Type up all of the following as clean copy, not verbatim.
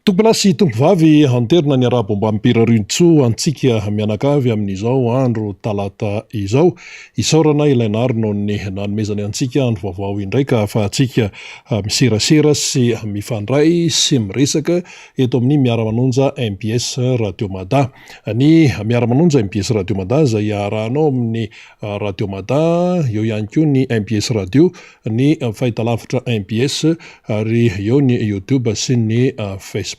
Tompolahy sy tompovavy, anterina ny arahaba ombam-pirariantsoa antsika mianakavy amin'izao andro talata izao. Isaorana ilay Nary noho ny nanomezany antsika andro vaovao indray ka ahafahantsika miserasera sy mifandray sy miresaka eto amin'ny Miara-manonja mbs Radio Mada. Ny Miara-manonja mbs Radio Mada izay iarahanao amin'ny Radio Mada, eo ihany koa ny mbs Radio, ny fahitalavitra mbs ary eo ny YouTube sy ny Facebook.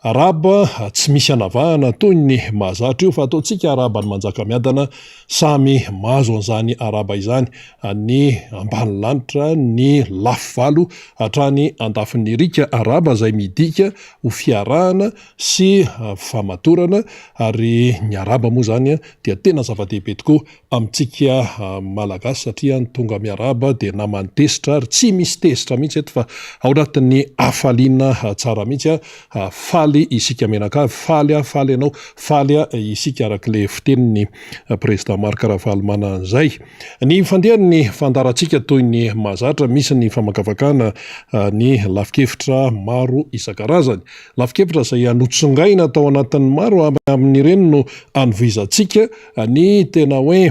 Arahaba tsy misy anavahana toy ny mahazatra io fa ataontsika arahaba ny Manjakamiadana, samy mahazo an'izany arahaba izany ny ambany lanitra, ny lafy valo hatrany andafin'ny riaka, arahaba izay midika ho fiarahana sy famatorana ary ny arahaba moa izany dia tena zava-dehibe tokoa amintsika Malagasy satria ny tonga miarahaba dia naman'ny tezitra ary tsy misy tezitra mihitsy eto fa ao anatin'ny hafaliana tsara mihitsy a, faly isika mianakavy, faly aho, faly ianao, faly isika araka ilay fitenin'ny Président Marc Ravalomanana izay. Ny fandehan'ny fandaharantsika toy ny mahazatra, misy ny famakafakana ny lafin-kevitra maro isan-karazany. Lafin-kevitra izay notsongaina tao anatin'ny maro amin'ireny no anohizantsika Ny tena hoe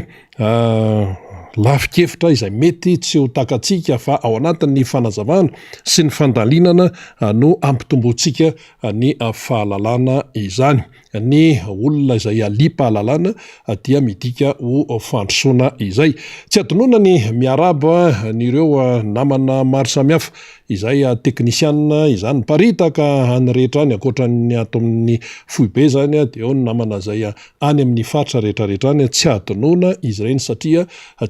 lafin-kevitra izay mety tsy ho takatsika fa ao anatin'ny fanazavana sy ny fandalinana no ampitomboantsika ny fahalalana izany. Ny olona izay alim-pahalalana dia midika ho fandrosoana izay. Tsy adinoina ny miarahaba an'ireo namana maro samihafa izay teknisianina izany miparitaka any rehetra any ankoatran'ny ato amin'ny foibe izany dia eo ny namana izay any amin'ny faritra rehetra rehetra any, tsy hadinoina izy ireny satria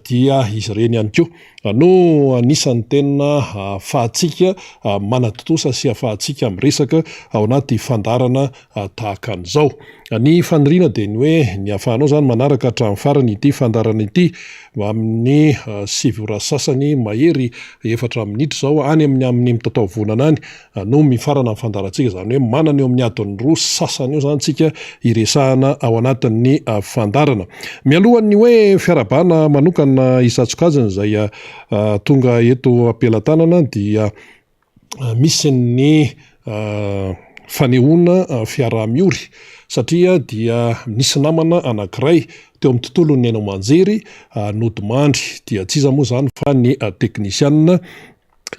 dia izy ireny ihany koa no anisan'ny tena ahafahantsika manatontosa sy ahafahantsika miresaka ao anaty fandaharana tahaka an'izao. Ny faniriana dia ny hoe ny ahafahanao izany manaraka hatramin'ny farany ity fandaharana ity amin'ny 9 ora sasany mahery efatra minitra izao any amin'ny amin'ny mitataovonana any no mifarana ny fandaharantsika, izany hoe manana eo amin'ny adiny roa sy sasany eo izany tsika hiresahana ao anatin'ny fandaharana. Mialohan'ny hoe fiarahabana manokana isan-tsokajiny izay tonga eto am-pelatanana dia misy ny fanehoana fiaraha-miory satria dia nisy namana anankiray teo amin'ny tontolon'ny haino aman-jery nodimandry, dia tsy iza moa izany fa ny teknisianina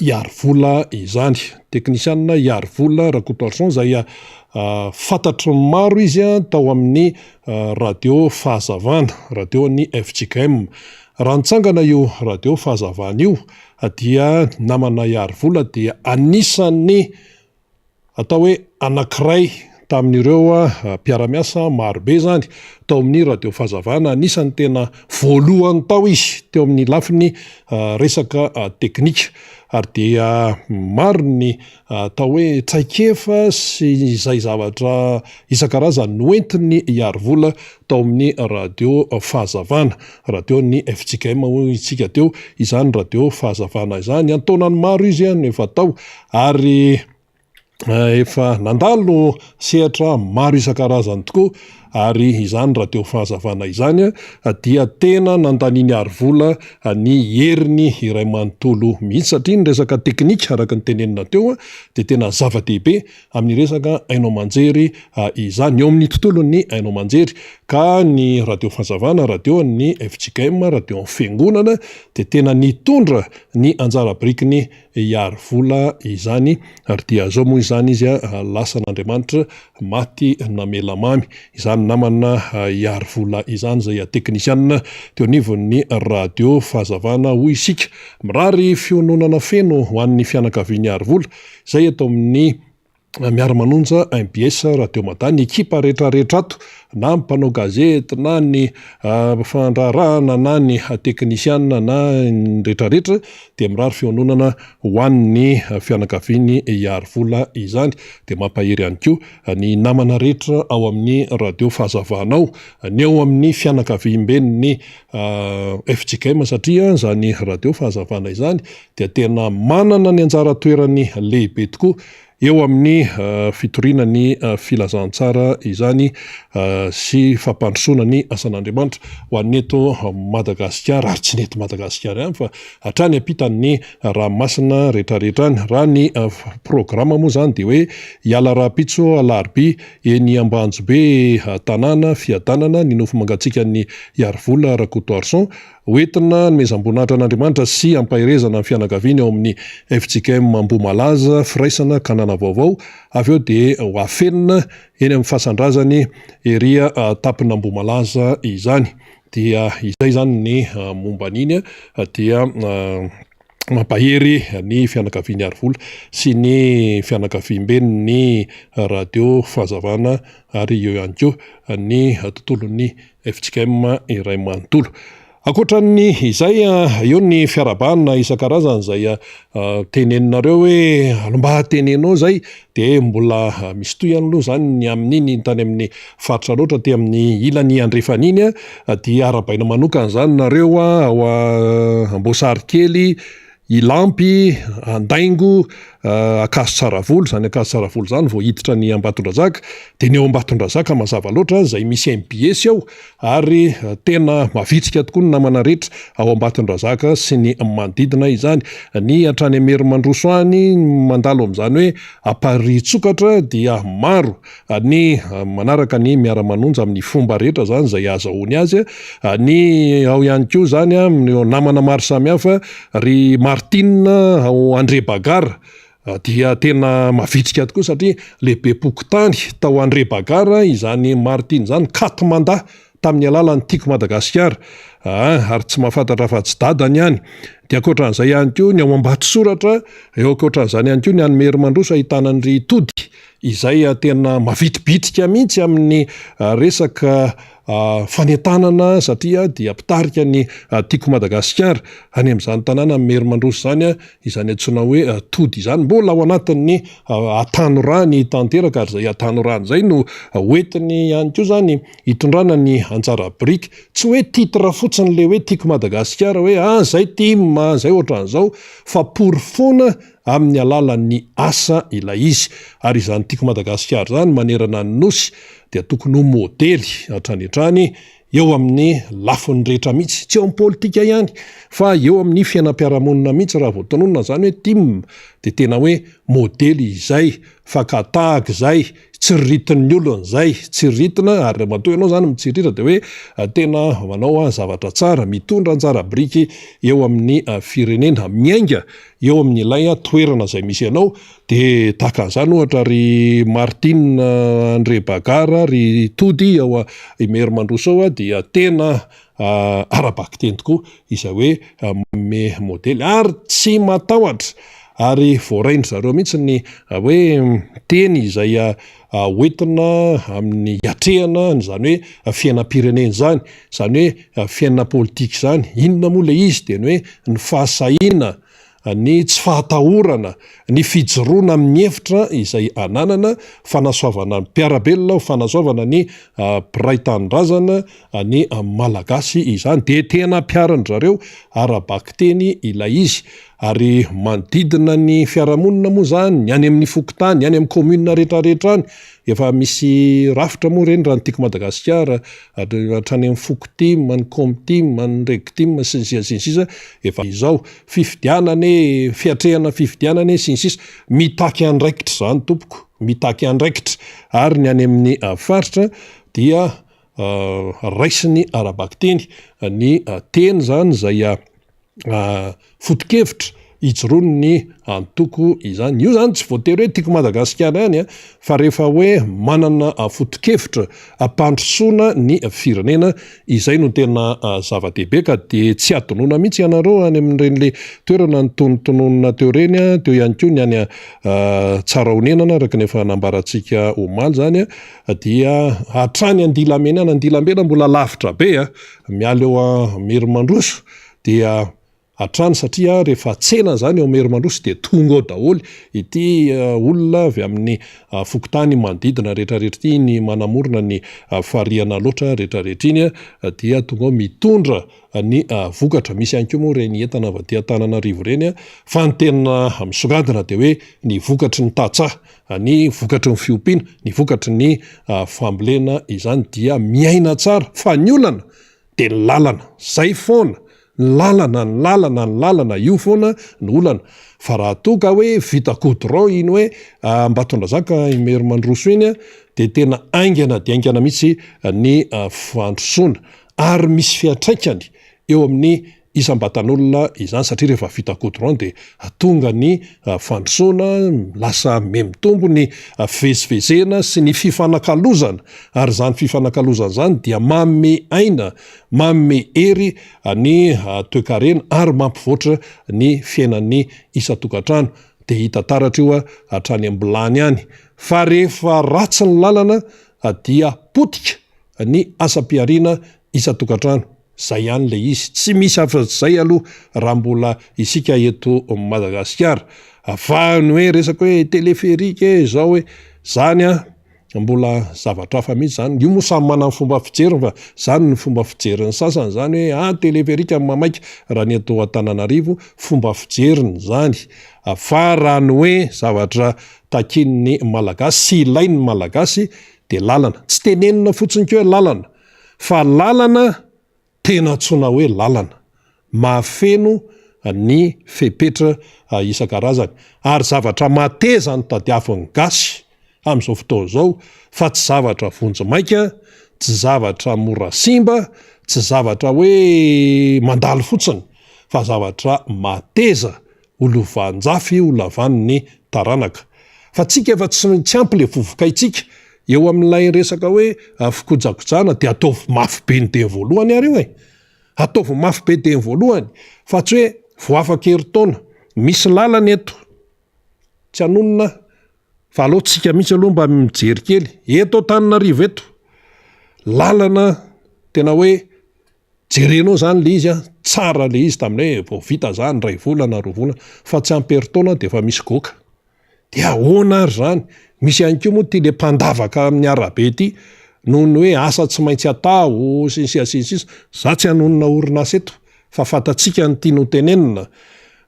Iarivola izany. Teknisianina Iarivola Rakotoarison izay fantatry ny maro izy tao amin'ny radio Fahazavana, radio an'ny fjkm. Raha nitsangana io radio Fahazavana io dia namana Iarivola dia anisan'ny Atao hoe anankiray tamin'ireo mpiara-miasa marobe izany tao amin'ny Radio Fahazavana, anisan'ny tena voalohany tao izy teo amin'ny lafiny resaka teknika ary dia maro ny atao hoe traikefa sy izay zavatra isan-karazany noentiny Iarivola tao amin'ny Radio Fahazavana, radio-n'ny fjkm hoy isika teo, izany Radio Fahazavana izany, an-taonany maro izy no efa tao ary efa nandalo sehatra maro isan-karazany tokoa ary izany radio fahazavana izany dia tena nandaniany Harivola ny heriny iray manontolo mihitsy satria ny resaka teknika araka ny tenenina teo dia tena zava-dehibe amin'ny resaka haino aman-jery izany eo amin'ny tontolon'ny haino aman-jery ka ny radio fahazavana radio an'ny fjkm radio an'ny fiangonana dia tena nitondra ny anjara birikiny hiary vola izany ary dia zao moa izany izy lasan'Andriamanitra maty namela mamy izany namana hiary vola izany izay teknisianina teo anivon'ny radio fahazavana hoy isika mirary fiononana feno ho an'ny fianakavian'i Harivola izay eto amin'ny Miara-manonja mbs Radio Mada ny ekipa rehetra rehetra ato na ny mpanao gazety na ny fandraharahana na ny teknisiana na ny rehetra rehetra dia mirary fiononana ho an'ny fianakaviany Iarivola izany dia mampahery ihany koa ny namana rehetra ao amin'ny radio Fahazavana ao ny ao amin'ny fianakaviamben'ny fjkm satria izany radio Fahazavana izany dia tena manana ny anjara toerany lehibe tokoa. Eo amin'ny fitoriana ny filazantsara izany sy fampandrosoana ny asan'Andriamanitra ho an'ny eto Madagasikara ary tsy ny eto Madagasikara ihany fa hatrany ampitan'ny ranomasina rehetrarehetra any. Raha ny programa moa izany dia hoe hiala rahampitso alarobia eny Ambanjobe tanàna Fiadanana ny nofo mangatsiakan'i Iarivola Rakotoarison Hoentina hanomezam-boninahitra an'Andriamanitra sy hampaherezana ny fianakaviany ao amin'ny fjkm Ambohimalaza, Firaisana, Kanana Vaovao. Avy eo dia ho afenina eny amin'ny fasan-drazany ery an-tampon'Ambohimalaza izany. Dia izay izany ny momba an'iny dia mampahery ny fianakavian'i Harivola sy ny fianakaviamben'ny Radio Fahazavana ary eo ihany koa ny tontolon'ny fjkm iray manontolo. Ankoatra ny izay, eo ny fiarahabana isan-karazany izay teneninareo hoe mba teneno izay dia mbola misy tohiny aloha izany ny amin'iny tany amin'ny faritra loatra aty amin'ny ilany andrefana iny dia arahabaina manokana izany nareo ao Amboasarikely, Ilampy, Andaingo, Ankazo Tsaravolo, izany Ankazo Tsaravolo izany vao hiditra ny Ambatondrazaka, dia ny ao Ambatondrazaka mazava loatra izay misy mbs ao ary tena mavitrika tokoa ny namana rehetra ao Ambatondrazaka sy ny manodidina izany. Ny hatrany Imerimandroso any mandalo amin'izany hoe Amparihintsokatra dia maro ny manaraka ny miara-manonja amin'ny fomba rehetra izany izay ahazahoany azy, ny ao ihany koa izany ny namana maro samihafa, ry Martine ao Andrebagara dia tena mavitrika tokoa satria lehibem-pokontany tao Andrebagara izany Martine izany, quatre mandats tamin'ny alalan'ny Tiako Madagasikara ary tsy mahafantatra afa-tsy dadany ihany. Dia ankoatran'izay ihany koa ny ao Ambatosoratra, eo ankoatran'izany ihany koa ny any Merimandroso ahitana an-dry Tody izay tena mavitribitrika mihitsy amin'ny resaka fanentanana satria dia mpitarika ny Tiako Madagasikara any amin'izany tanàna Merimandroso izany, izany antsoina hoe Tody izany. Mbola ao anatin'ny hatanorany tanteraka ary izay hatanorany izay no hoentiny ihany koa izany hitondrana ny anjara biriky. Tsy hoe titre fotsiny ilay hoe Tiako Madagasikara hoe ah zay tim, zay ohatran'izao fa porofoina amin'ny alalan'ny asa ilay izy. Ary izany Tiako Madagasikara izany manerana ny Nosy dia tokony ho modely hatrany hatrany eo amin'ny lafiny rehetra mihitsy, tsy eo amin'ny politika ihany fa eo amin'ny fiainam-piarahamonina mihitsy. Raha vao tononina izany hoe tim dia tena hoe modely izay, fakan-tahaka izay, tsiriritin'ny olona izay, tsiriritina ary matoa ianao izany mitsiriritra dia hoe tena manao zavatra tsara, mitondra anjara biriky eo amin'ny firenena, miainga eo amin'ilay toerana izay misy anao, dia tahaka an'izany ohatra ry Martine André Bagara, ry Tody ao Imerimandroso ao dia tena ara-bakiteny tokoa izay hoe manome modely ary tsy matahotra ary voarain-dry zareo mihitsy ny hoe teny izay hoentina amin'ny hiatrehana an'izany hoe fiainam-pirenena izany, izany hoe fiainana politika izany. Inona moa ilay izy? Dia ny hoe ny fahasahiana, ny tsy fahatahorana, ny fijoroana amin'ny hevitra izay ananana, fanasoavana ny mpiara-belona, fanasoavana ny mpiray tanindrazana, ny Malagasy izany. Dia tena ampiharin-dry zareo ara-bakiteny ilay izy. Ary manodidina ny fiarahamonina moa izany, ny any amin'ny fokontany, ny any amin'ny commune rehetrarehetra any, efa misy rafitra moa ireny raha ny Tiako Madagasikara, hatrany amin'ny fokotim, ny comtim, ny regtim sy ny sisa sy ny sisa, efa izao, fifidianana e, fiatrehana fifidianana e, sy ny sisa, mitaky andraikitra izany tompoko, mitaky andraikitra, ary ny any amin'ny faritra dia raisiny ara-bakiteny ny teny izany izay foto-kevitra ijoroan'ny antoko izany. Io izany tsy voatery hoe tiako Madagasikara ihany fa rehefa hoe manana foto-kevitra hampandrosoana ny firenena izay no tena zava-dehibe ka dia tsy adinoina mihitsy ianareo any amin'ireny le toerana notonotononina teo ireny, teo ihany koa ny any Tsarahonenana araka ny efa nambarantsika omaly izany dia hatrany Andilamena any, Andilamena mbola lavitra be miala eo Merimandroso dia. hatrany satria rehefa tsena izany ao Merimandroso dia tonga ao daholo ity olona avy amin'ny fokontany manodidina rehetrarehetra ity, ny manamorona ny farihan'Alaotra rehetrarehetra iny dia tonga ao mitondra ny vokatra. Misy ihany koa moa ireny entana avy aty Antananarivo ireny fa ny tena misongadina dia hoe ny vokatry ny tantsaha, ny vokatry ny fiompiana, ny vokatry ny fambolena izany dia miaina tsara fa ny olana dia ny lalana, zay foana, ny lalana, ny lalana, ny lalana, io foana no olana. Fa raha toa ka hoe vita goudron iny hoe Ambatondrazaka Imerimandroso iny dia tena haingana dia haingana mihitsy ny fandrosoana. Ary misy fiantraikany eo amin'ny isam-batan'olona izany satria rehefa vita goudron dia tonga ny fandrosoana, lasa mihamitombo ny fivezivezena sy ny fifanakalozana ary izany fifanakalozana izany dia manome aina, manome hery ny toekarena ary mampivoatra ny fiainan'ny isan-tokantrano. Dia hita taratra io hatrany am-bilany any fa rehefa ratsy ny lalana dia potika ny asam-pihariana isan-tokantrano. Zay ihany le izy, tsy misy afa-tsy zay aloha raha mbola isika eto Madagasikara. Fa ny hoe resaka hoe téléphérique e, zao e, zany an, mbola zavatra hafa mihitsy zany. Io moa samy manana ny fomba fijeriny fa zany ny fomba fijerin'ny sasany zany hoe ah téléphérique no mamaika raha ny eto Antananarivo, fomba fijeriny zany. Fa raha ny hoe zavatra takian'ny Malagasy sy ilain'ny Malagasy dia lalana. Tsy tenenina fotsiny koa hoe lalana. Fa lalana tena antsoina hoe lalana, mahafeno ny fepetra isan-karazany, ary zavatra mateza no tadiavin'ny gasy amin'izao fotoana izao fa tsy zavatra vonjimaika, tsy zavatra mora simba, tsy zavatra hoe mandalo fotsiny fa zavatra mateza ho lovan-jafy ho lavan'ny taranaka. Fa tsika efa tsy tsy ampy le vovokaintsika eo amin'ilay resaka hoe fikojakojana dia ataovy mafy be ny dieny voalohany ary io e! Ataovy mafy be dieny voalohany fa tsy hoe vao afaka herintaona misy lalana eto tsy hanonona aho fa aleo tsika mihitsy aloha mba mijery kely eto Antananarivo eto lalana tena hoe Jerenao zany le izy an, tsara le izy tamin'ny hoe vao vita zany iray volana roa volana fa tsy ampy herintaona dia efa misy goaka. Dia ahoana ary zany? Misy ihany koa moa ity le mpandavaka amin'ny arabe ity noho ny hoe asa tsy maintsy atao sy ny sisa sy ny sisa, za tsy hanonona orinasa eto fa fantatsika ny tiany ho tenenina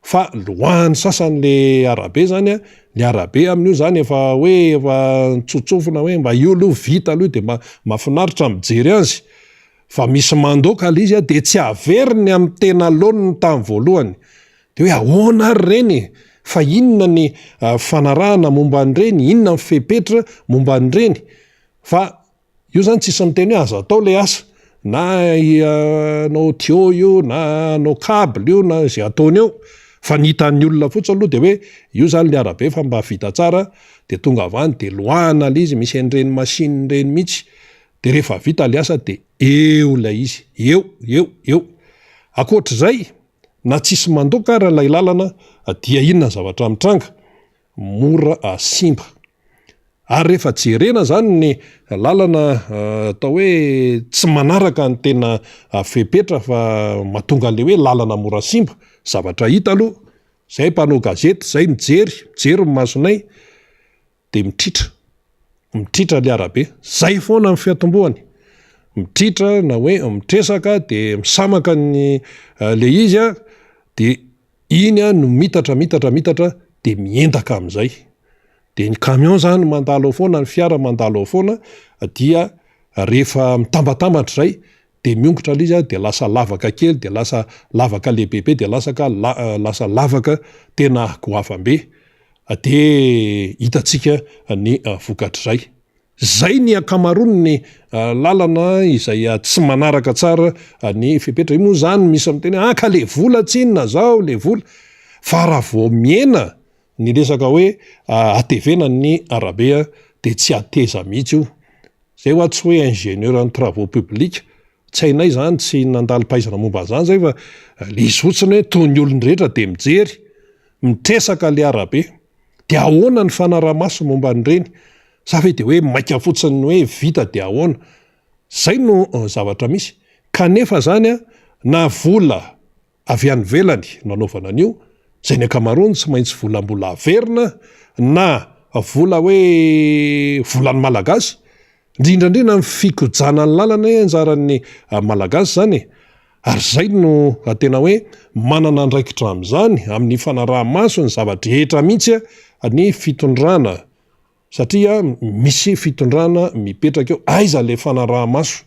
fa loahan'ny sasany le arabe zany an, le arabe amin'io zany efa hoe efa nitsotsofina hoe mba io aloha vita aloha dia mba mahafinaritra mijery azy. Fa misy mandoaka ilay izy dia tsy averiny amin'ny tena laoniny tamin'ny voalohany. Dia hoe ahoana ary ireny e? Fa inona ny fanarahana momba an'ireny? Inona ny fepetra momba an'ireny? Fa io izany tsisy miteny hoe aza atao ilay asa. Na hanao tuyau io na hanao cable io na izay ataony eo. Fa ny hitan'ny olona fotsiny aloha dia hoe io izany ilay arabe fa mba vita tsara dia tonga avy any dia loahana ilay izy, misy an'ireny machine ireny mihitsy. Dia rehefa vita ilay asa dia eo ilay izy, eo, eo, eo. Ankoatr'izay, na tsisy mandoka ara ilay lalana dia inona ny zavatra mitranga? Mora simba. Ary rehefa jerena izany ny lalana atao hoe tsy manaraka ny tena fepetra fa mahatonga an'ilay hoe lalana mora simba, zavatra hita aloha, izay mpanao gazety, izay mijery, mijery ny masonay, dia mitritra, mitritra ilay arabe, zay foana ny fiatombohany, mitritra na hoe mitresaka dia misamaka ny le izy an, dia iny an no mitatra mitatra mitatra dia miendaka amin'izay, dia ny camion zany mandalo ao foana, ny fiara mandalo ao foana dia rehefa mitambatambatra izay dia miongotra ilay izy dia lasa lavaka kely dia lasa lavaka lehibebe dia lasa ka lasa lavaka tena goavam-be dia hitantsika ny vokatr'izay. Izay ny ankamaroan'ny lalana izay tsy manaraka tsara ny fepetra. Io moa izany misy miteny hoe ah ka le vola tsinona zao le vola. Fa raha vao mihena ny resaka hoe hatevena ny arabe dia tsy hateza mihitsy io. Zay hoa tsy hoe ingénieur en travaux publics, tsy hainay zany, tsy nandalim-pahaizana momba an'izany zay fa le izy fotsiny hoe toy ny olon-drehetra dia mijery, mitresaka le arabe. Dia ahoana ny fanaraha-maso momba an'ireny? Sa ve dia hoe maika fotsiny ny hoe vita dia ahoana? Zay no zavatra misy. Kanefa zany an, na vola. avy any ivelany no anaovana an'io, izay ny ankamaroany tsy maintsy vola mbola averina na vola hoe volan'ny Malagasy, indrindra indrindra ny fikojana ny lalana hoe anjaran'ny Malagasy izany e! Ary izay no tena hoe manana andraikitra amin'izany, amin'ny fanaraha-maso ny zava-drehetra mihitsy ny fitondrana. Satria misy fitondrana mipetraka eo, aiza le fanaraha-maso?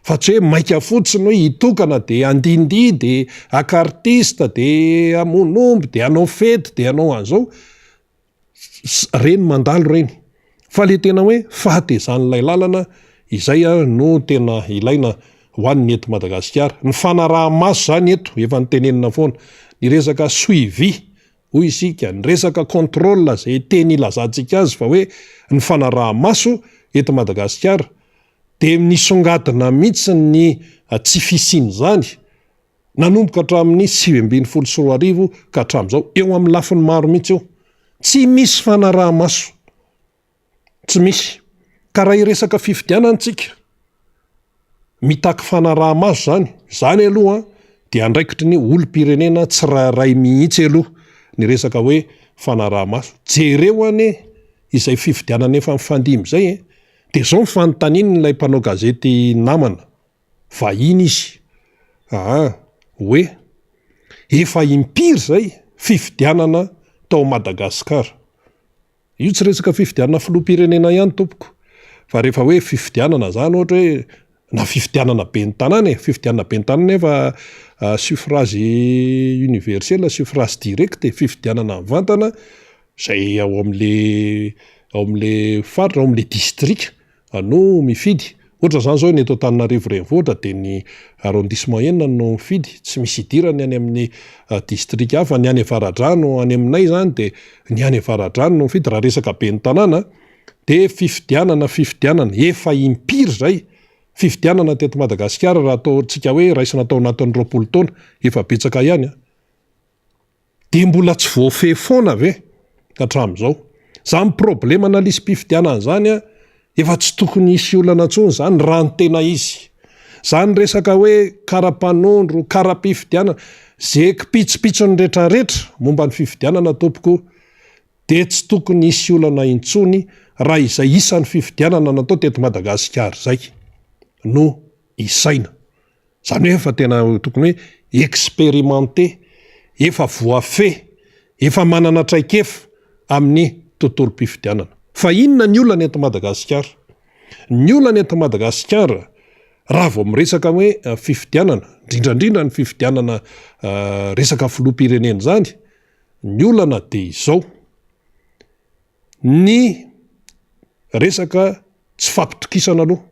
Fa tsy hoe maika fotsiny hoe hitokana de handindihy de haka artiste de hamono omby de hanao fety de hanao an'izao, reny mandalo reny. Fa le tena hoe fahatezan'ilay lalana izay no tena ilaina ho an'ny eto Madagasikara. Ny fanaraha-maso zany eto efa notenenina foana, ny resaka suivi hoy isika, ny resaka contrôle izay teny ilazantsika azy fa hoe ny fanaraha-maso eto Madagasikara dia nisongadina mihitsy ny tsy fisian'izany nanomboka hatramin'ny 2019 ka hatramin'izao, eo amin'ny lafiny maro mihitsy io. Tsy misy fanaraha-maso. Tsy misy. Ka raha hiresaka fifidianana tsika, mitaky fanaraha-maso zany, zany aloha dia andraikitry ny olom-pirenena tsirairay mihitsy aloha ny resaka hoe fanaraha-maso. Jereo anie izay fifidianana efa nifandimby izay e! Dia izao ny fanontanian'ilay mpanao gazety namana, vahiny izy, aa hoe efa impiry izay fifidianana tao Madagasikara? Io tsy resaka fifidianana filoham-pirenena ihany tompoko fa rehefa hoe fifidianana zany ohatra hoe na fifidianana ben'ny tanàna e, fifidianana ben'ny tanàna nefa suffrage universel, suffrage direct e, fifidianana mivantana zay ao am'le ao am'le faritra, ao am'le distrika. no mifidy. Ohatra izany izao ny eto Antananarivo renivohitra dia ny arrondissement enina no mifidy, tsy misy idirany any amin'ny distrika hafa, ny any Avaradrano any aminay izany dia ny any Avaradrano no mifidy, raha resaka ben'ny tanàna dia fifidianana fifidianana, efa impiry izay fifidianana teto Madagasikara raha ataontsika hoe raisina tao anatin'ny 20 taona, efa betsaka ihany an. Dia mbola tsy voafehy foana ve hatramin'izao? Izany problemana lisi-pifidianana izany an, efa tsy tokony hisy olana intsony izany raha ny tena izy. Izany resaka hoe kara-panondro, kara-pifidianana, ze kipitsopitsony retraretra momba ny fifidianana tompoko dia tsy tokony hisy olana intsony raha izay isan'ny fifidianana natao teto Madagasikara izay no isaina. Izany hoe efa tena tokony hoe expérimenté, efa voafehy, efa manana traikefa amin'ny tontolom-pifidianana. Fa inona ny olana eto Madagasikara? Ny olana eto Madagasikara raha vao miresaka hoe fifidianana, indrindra indrindra ny fifidianana resaka filoham-pirenena izany, ny olana dia izao, ny resaka tsy fampitokisana aloha.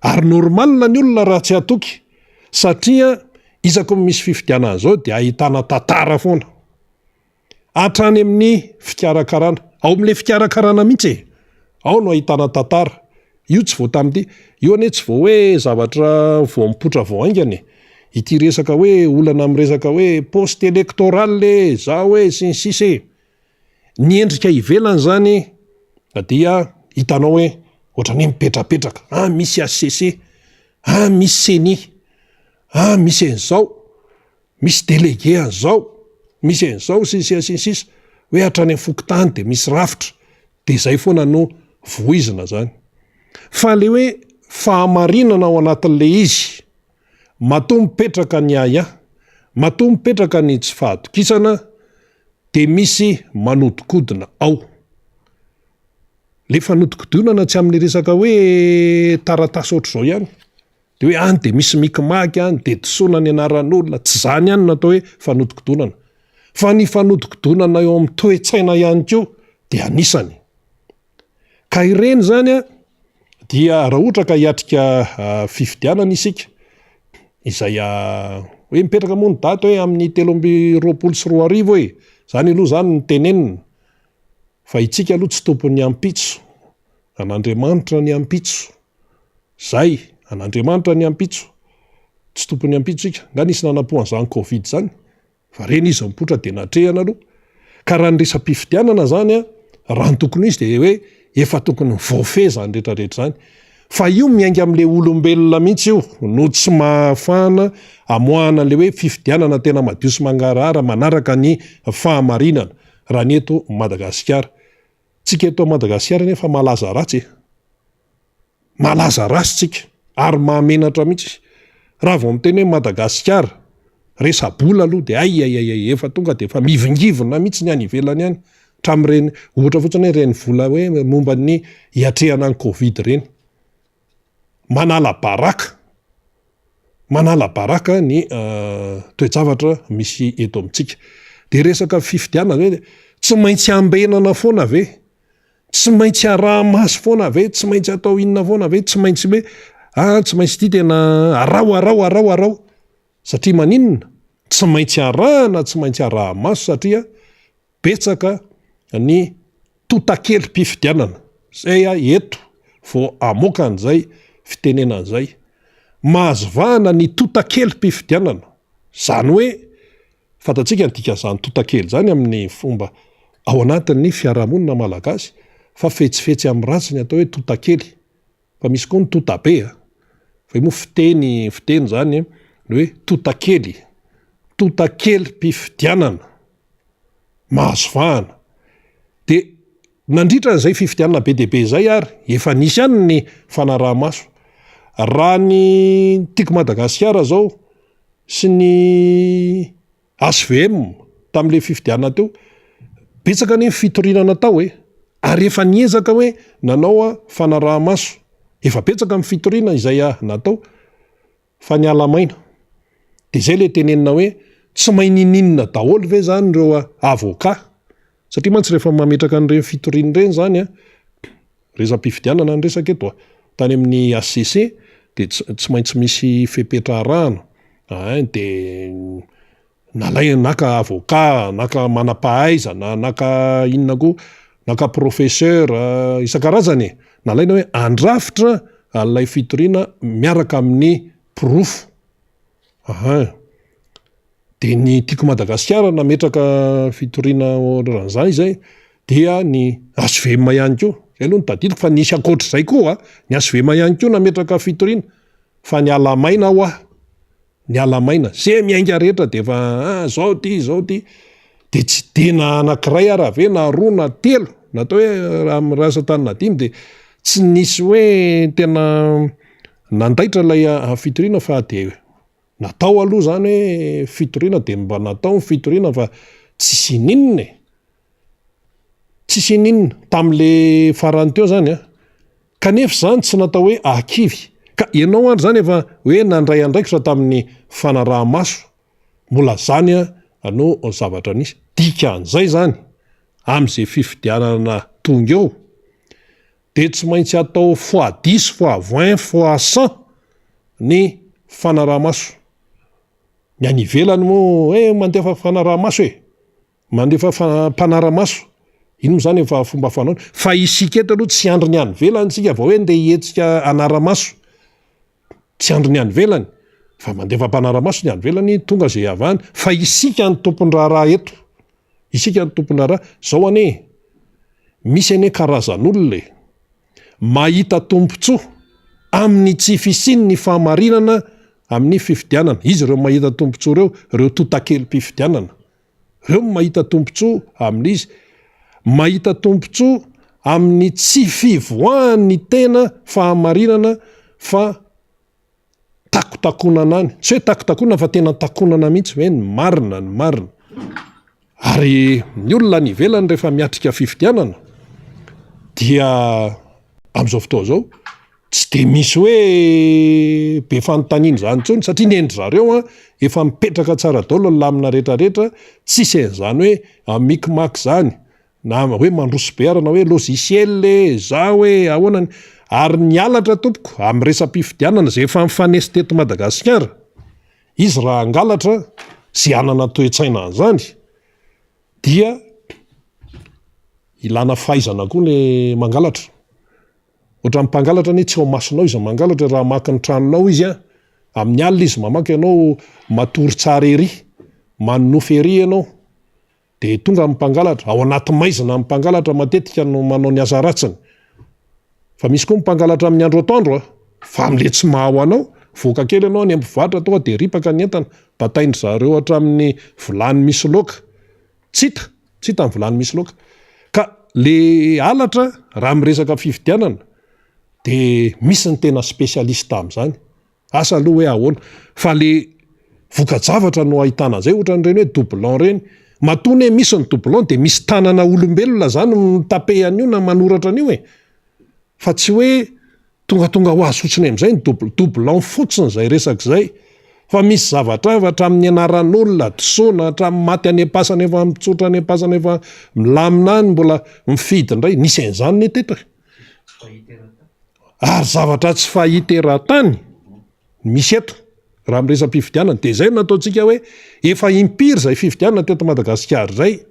Ary normal ny olona raha tsy hatoky satria isaky ny misy fifidianana zao dia ahitana tantara foana. Hatrany amin'ny fikarakarana. Ao amin'ilay fikarakarana mihitsy e. Ao no ahitana tantara. Io tsy vao tamin'ity. Io anie tsy vao hoe zavatra vao mipoitra vao haingana e. Ity resaka hoe olana amin'ny resaka hoe poste électoral e, zao e, sy ny sisa e. Ny endrika ivelany zany dia hitanao hoe ohatran'ny hoe mipetrapetraka, ah misy HCC, ah misy ceni, ah misy an'izao, misy délégué an'izao, misy an'izao sy ny sisa sy ny sisa, hoe hatrany amin'ny fokontany dia misy rafitra, dia izay foana no voizina zany. Fa le hoe fahamarinana ao anatin'le izy, matoa mipetraka ny ahiahy, matoa mipetraka ny tsy fahatokisana, dia misy manodikodina ao. Le fanodikodinana tsy amin'ny resaka hoe taratasy ohatr'izao ihany, de hoe any de misy mikimaky any de disoana ny anaran'olona, tsy zany ihany no atao hoe fanodikodinana, fa ny fanodikodinana eo amin'ny toe-tsaina ihany koa de anisany. Ka ireny izany an, dia raha ohatra ka hiatrika fifidianana isika, izay hoe mipetraka moa ny daty hoe amin'ny 2023 e, izany aloha izany no tenenina, fa itsika aloha tsy tompon'ny ampitso, an'Andriamanitra ny ampitso, zay, an'Andriamanitra ny ampitso, tsy tompon'ny ampitso isika, nga nisy nanampo an'izany covid izany? Fa reny izy mipoitra dia natrehana aloha. Ka raha ny resa-pifidianana zany an, raha ny tokony ho izy dia hoe efa tokony voafehy zany rehetra rehetra zany. Fa io miainga amin'ilay olombelona mihitsy io no tsy mahafahana amoahana an'ilay hoe fifidianana tena madio sy mangarahara manaraka ny fahamarinana raha ny eto Madagasikara. Tsika eto Madagasikara anefa malaza ratsy e! Malaza ratsy tsika ary mahamenatra mihitsy. Raha vao miteny hoe Madagasikara, resa-bola aloha dia hay hay hay efa tonga dia efa mihivingivina mihitsy ny any ivelany any. Hatramin'ireny, ohatra fotsiny hoe ireny vola hoe momba ny hiatrehana ny covid ireny. Manala baraka, manala baraka ny toe-javatra misy eto amintsika. Dia resaka fifidianana ve tsy maintsy ambenana foana ve? Tsy maintsy araha-maso foana ve? Tsy maintsy atao inona foana ve? Tsy maintsy hoe ah tsy maintsy ity tena araho araho araho araho. Satria maninona? Tsy maintsy arahana, tsy maintsy araha-maso satria betsaka ny totakelim-pifidianana. Zay aho eto vao hamoaka an'izay fitenenana izay. Mahazo vahana ny totakelim-pifidianana. Izany hoe fantatsika ny dikan'izany totakely izany amin'ny fomba ao anatin'ny fiarahamonina malagasy fa fetsifetsy amin'ny ratsy ny atao hoe totakely. Fa misy koa ny totabe a! Fa io moa fiteny fiteny izany ny hoe totakely, totakelim-pifidianana mahazo vahana. Dia nandritra an'izay fifidianana be dia be izay ary efa nisy ihany ny fanaraha-maso. Raha ny Tiako Madagasikara izao sy ny HVM, tamin'ilay fifidianana teo, betsaka anie ny fitoriana natao e! Ary efa niezaka hoe nanao fanaraha-maso. Efa betsaka ny fitoriana izay natao fa niala maina. Dia izay ilay tenenina hoe tsy mahay ninininona daholo ve izany ireo avocat? Satria mantsy rehefa mametraka an'ireny fitoriana ireny izany an, resa-pifidianana ny resaka eto a, tany amin'ny HCC dia tsy maintsy misy fepetra arahana, ein dia nalaina naka avocat, naka manam-pahaizana, naka inona koa, naka professeur isan-karazany e, nalaina hoe handrafitra an'ilay fitoriana miaraka amin'ny porofo, ein. Dia ny Tiako Madagasikara nametraka fitoriana ohatran'izany izay, dia ny HVM ihany koa, izay aloha no tadidiko fa nisy ankoatr'izay koa, ny HVM ihany koa nametraka fitoriana fa niala maina hoa, niala maina, ze miainga rehetra dia efa ah zao ity zao ity, dia tsy dia na anankiray ara ve na roa na telo na atao hoe raha mirasa tany na dimy dia tsy nisy hoe tena nandaitra ilay fitoriana fa dia Natao aloha zany hoe fitoriana de mba natao ny fitoriana fa tsisy ininona e! Tsisy ininona tamle farany teo zany an! Kanefa izany tsy natao hoe ahakivy ka ianao andry zany efa hoe nandray andraikitra tamin'ny fanaraha-maso mbola zany an no zavatra nisy, dikan'izay zany amin'izay fifidianana tonga eo dia tsy maintsy atao fois dix, fois vingt, fois cent ny fanaraha-maso. Ny any ivelany moa eh mandefa fanaraha-maso e! Mandefa mpanara-maso. Iny moa izany efa fomba fanaony. Fa isika eto aloha tsy andry ny any ivelany isika vao hoe ndeha hihetsika hanara-maso. Tsy andry ny any ivelany fa mandefa mpanara-maso ny any ivelany tonga izay avy any. Fa isika no tompon-draharaha eto. Isika no tompon-draharaha. Izao anie e! Misy anie karazan'olona e! Mahita tombontsoa amin'ny tsy fisian'ny fahamarinana amin'ny fifidianana. Iza ireo mahita tombontsoa ireo? Ireo totakelim-pifidianana. Ireo no mahita tombontsoa amin'izy. Mahita tombontsoa amin'ny tsy fivoahan'ny tena fahamarinana fa takotakonana any, tsy hoe takotakonana fa tena takonana mihitsy hoe ny marina, ny marina. Ary ny olona any ivelany rehefa miatrika fifidianana dia amin'izao fotoana izao tsy dia misy hoe be fanontaniana izany intsony satria ny endry zareo an efa mipetraka tsara daholo ny lamina rehetrarehetra, tsisy an'izany hoe micmac izany. Na hoe mandroso be ara na hoe logiciel e, zao e, ahoana ny. Ary ny halatra tompoko, amin'ny resa-pifidianana izay efa nifanesy teto Madagasikara, izy raha hangalatra sy hanana toe-tsaina an'izany dia ilana fahaizana koa le mangalatra. Ohatran'ny mpangalatra anie tsy ao masonao izy mangalatra raha hamaky ny tranonao izy an, amin'ny alina izy mamaky ianao matory tsara ery, manonofy ery ianao. Dia tonga ny mpangalatra, ao anaty maizina ny mpangalatra matetika no manao ny asa ratsiny. Fa misy koa ny mpangalatra amin'ny andro atoandro a! Fa amin'le tsy maha ao anao, mivoaka kely ianao any am-pivarotra tonga dia ripaka ny entana, batain-dry zareo hatramin'ny vilany misy laoka. Tsy hita, tsy hita ny vilany misy laoka. Ka le halatra raha miresaka fifidianana dia misy ny tena spécialiste amin'izany. Asa aloha hoe ahoana fa le voka-javatra no ahitana an'izay, ohatran'ireny hoe doublon ireny. Matoa anie misy ny doublon dia misy tanana olombelona zany mi-taper an'io na manoratra an'io e! Fa tsy hoe tongatonga ho azy fotsiny amin'izay ny double, doublon fotsiny izay resaka izay. Fa misy zavatra hafa hatramin'ny anaran'olona disoana, hatramin'ny maty any am-pasana efa mitsotra any am-pasana efa milamina any mbola mifidy indray, nisy an'izany anie teto e! Ary zavatra tsy fahita eran-tany ny misy eto raha miresa-pifidianana. Dia izay no nataontsika hoe efa impiry izay fifidianana teto Madagasikara izay.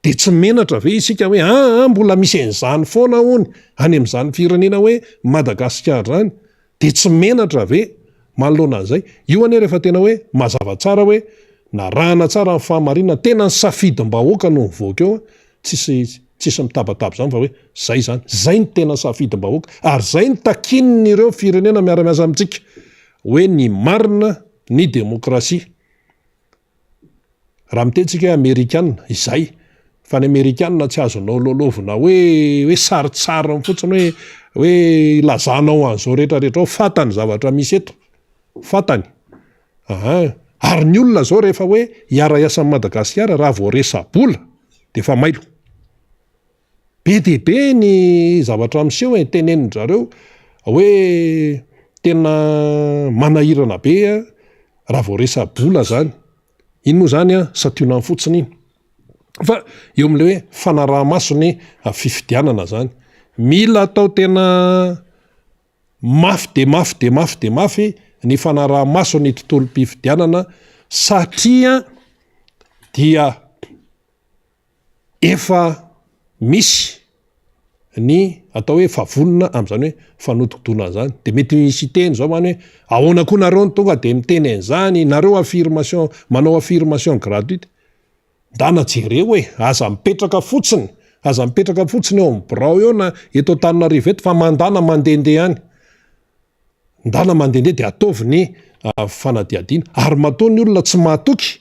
Dia tsy menatra ve isika hoe aa mbola misy an'izany foana hono any amin'izany firenena hoe Madagasikara izany. Dia tsy menatra ve manoloana an'izay? Io anie rehefa tena hoe mazava tsara hoe narahana tsara ny fahamarinana, tena ny safidim-bahoaka no mivoaka eo, tsisy tsisy mitabataba izany fa hoe zay izany, zay ny tena safidim-bahoaka ary zay no takian'ireo firenena miara-miasa amintsika hoe ny marina ny demokrasia. Raha miteny tsika hoe amerikana, izay, fa ny amerikana tsy azonao lalaovina hoe hoe sarintsariny fotsiny hoe hoe ilazanao an'izao rehetra rehetra ao, fantany zavatra misy eto, fantany. Aa! Ary ny olona zao rehefa hoe hiara-hiasa amin'i Madagasikara raha vao resa-bola dia efa mailo. Be dia be ny zavatra miseho e, tenenin-dry zareo hoe tena manahirana be raha vao resa-bola zany. Iny moa zany an, santionany fotsiny iny. Fa eo amin'ilay hoe fanaraha-maso ny fifidianana zany, mila atao tena Mafy dia mafy dia mafy dia mafy ny fanaraha-maso ny tontolom-pifidianana satria dia efa misy ny atao hoe efa vonona amin'izany hoe fanodinkodonana izany. Dia mety misy hiteny izao any hoe ahoana koa nareo no tonga dia miteny an'izany, nareo affirmation, manao affirmation gratuite. Ndana jereo e! Aza mipetraka fotsiny, aza mipetraka fotsiny eo amin'ny birao eo na eto Antananarivo eto fa mandana mandehandeha any. Ndana mandehandeha dia ataovy ny fanadihadiana. Ary matoa ny olona tsy mahatoky,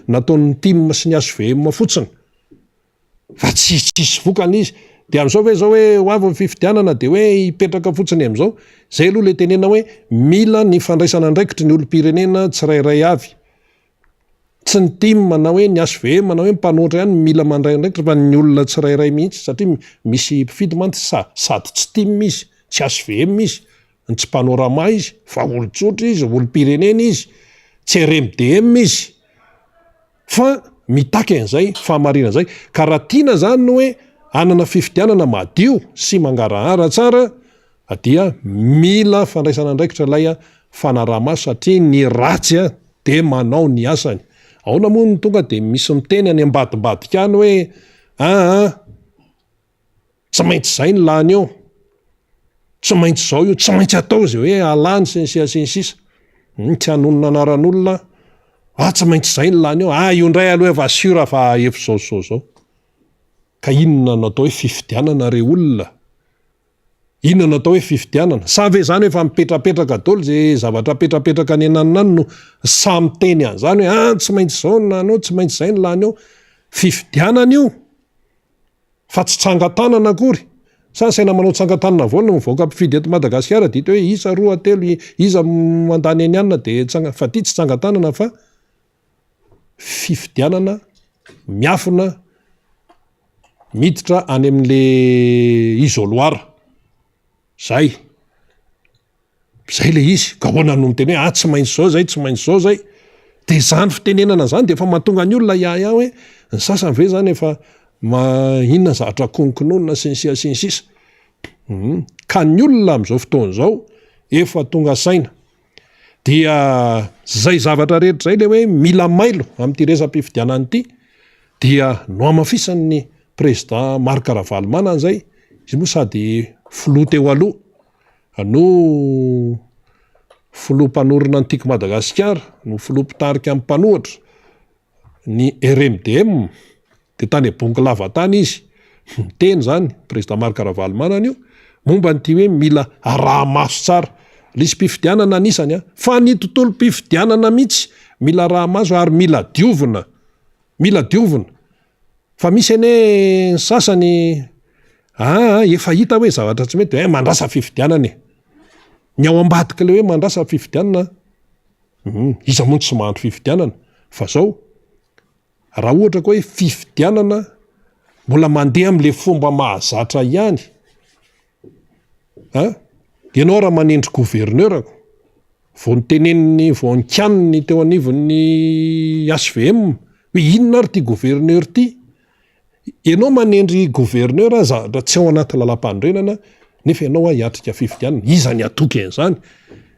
nataon'ny tim sy ny hvm fotsiny fa tsy tsisy vokany izy. Dia amin'izao ve izao hoe ho avy ny fifidianana dia hoe hipetraka fotsiny amin'izao? Izay aloha ilay tenenina hoe mila ny fandraisana andraikitry ny olom-pirenena tsirairay avy. Tsy ny tim na hoe ny hvm na hoe ny mpanohitra ihany no mila mandray andraikitra fa ny olona tsirairay mihitsy satria misy mpifidy mantsy sa sady tsy tim izy, tsy hvm izy, no tsy panorama izy fa olon-tsotra izy, olom-pirenena izy, tsy RMDM izy fa mitaky an'izay fahamarinana izay. Ka raha tiana izany ny hoe hanana fifidianana madio sy mangarahara tsara dia mila fandraisana andraikitra ilay fanaraha-maso satria ny ratsy dia manao ny asany. Ahoana moa no tonga dia misy miteny any ambadimbadika any hoe aa tsy maintsy izay ny lany eo, tsy maintsy izao io, tsy maintsy atao izay hoe alany sy ny sisa sy ny sisa. Hmm, tsy hanonona anaran'olona, ah tsy maintsy izay ny lany eo, ah io indray aloha efa sûr fa efa izao izao izao. Ka inona no atao hoe fifidianana re olona? Inona no atao hoe fifidianana? Sa ve izany hoe efa mipetrapetraka daholo izay zavatra apetrapetraka any ananona any no sahy miteny an'izany hoe ah tsy maintsy izao ny lany eo, tsy maintsy izay ny lany eo. Fifidianana io fa tsy tsangan-tanana akory. Sa ny saina manao tsangan-tanana avoa no mivoaka mpifidy eto Madagasikara dia hita hoe isa, roa, telo, iza mandany an'i anona dia tsanga, fa ity tsy tsangan-tanana fa fifidianana miafina miditra any amin'le isoloir, zay, zay le izy, ka ahoana no miteny hoe ah tsy maintsy zao zay, tsy maintsy zao zay, de zany fitenenana zany de efa mahatonga ny olona hiahiahy hoe ny sasany ve zany efa ma- inona zavatra kononkononina sy ny sisa sy ny sisa, hum, ka ny olona am'zao fotoana zao efa tonga saina. Dia zay zavatra rehetra zay le hoe mila mailo amin'ity resa-pifidianana ity dia nohamafisan'ny président Marc Ravalomanana zay, izy moa sady filoha teo aloha no filoha mpanorina ny Tiako Madagasikara no filoha mpitarika ny mpanohitra ny RMDM dia tany Bongolava tany izy niteny zany président Marc Ravalomanana io. Momba an'ity hoe mila araha-maso tsara. Lisi-pifidianana anisany an! Fa ny tontolom-pifidianana mihitsy mila araha-maso ary mila diovina. Mila diovina. Fa misy anie ny sasany aa efa hita hoe zavatra tsy mety, eh mandrasa fifidianana e! Ny ao ambadik'ilay hoe mandrasa fifidianana, hum, iza moa no tsy mahandry fifidianana? Fa zao, raha ohatra ka hoe fifidianana mbola mandeha amin'ilay fomba mahazatra ihany, an, ianao raha manendry gouverneur, vao noteneniny, vao nokianiny teo anivon'ny HVM hoe inona ary ity gouverneur ity? Ianao manendry gouverneur zavatra tsy ao anaty lalampanorenana nefa ianao hiatrika fifidianana, iza ny hatoky an'izany?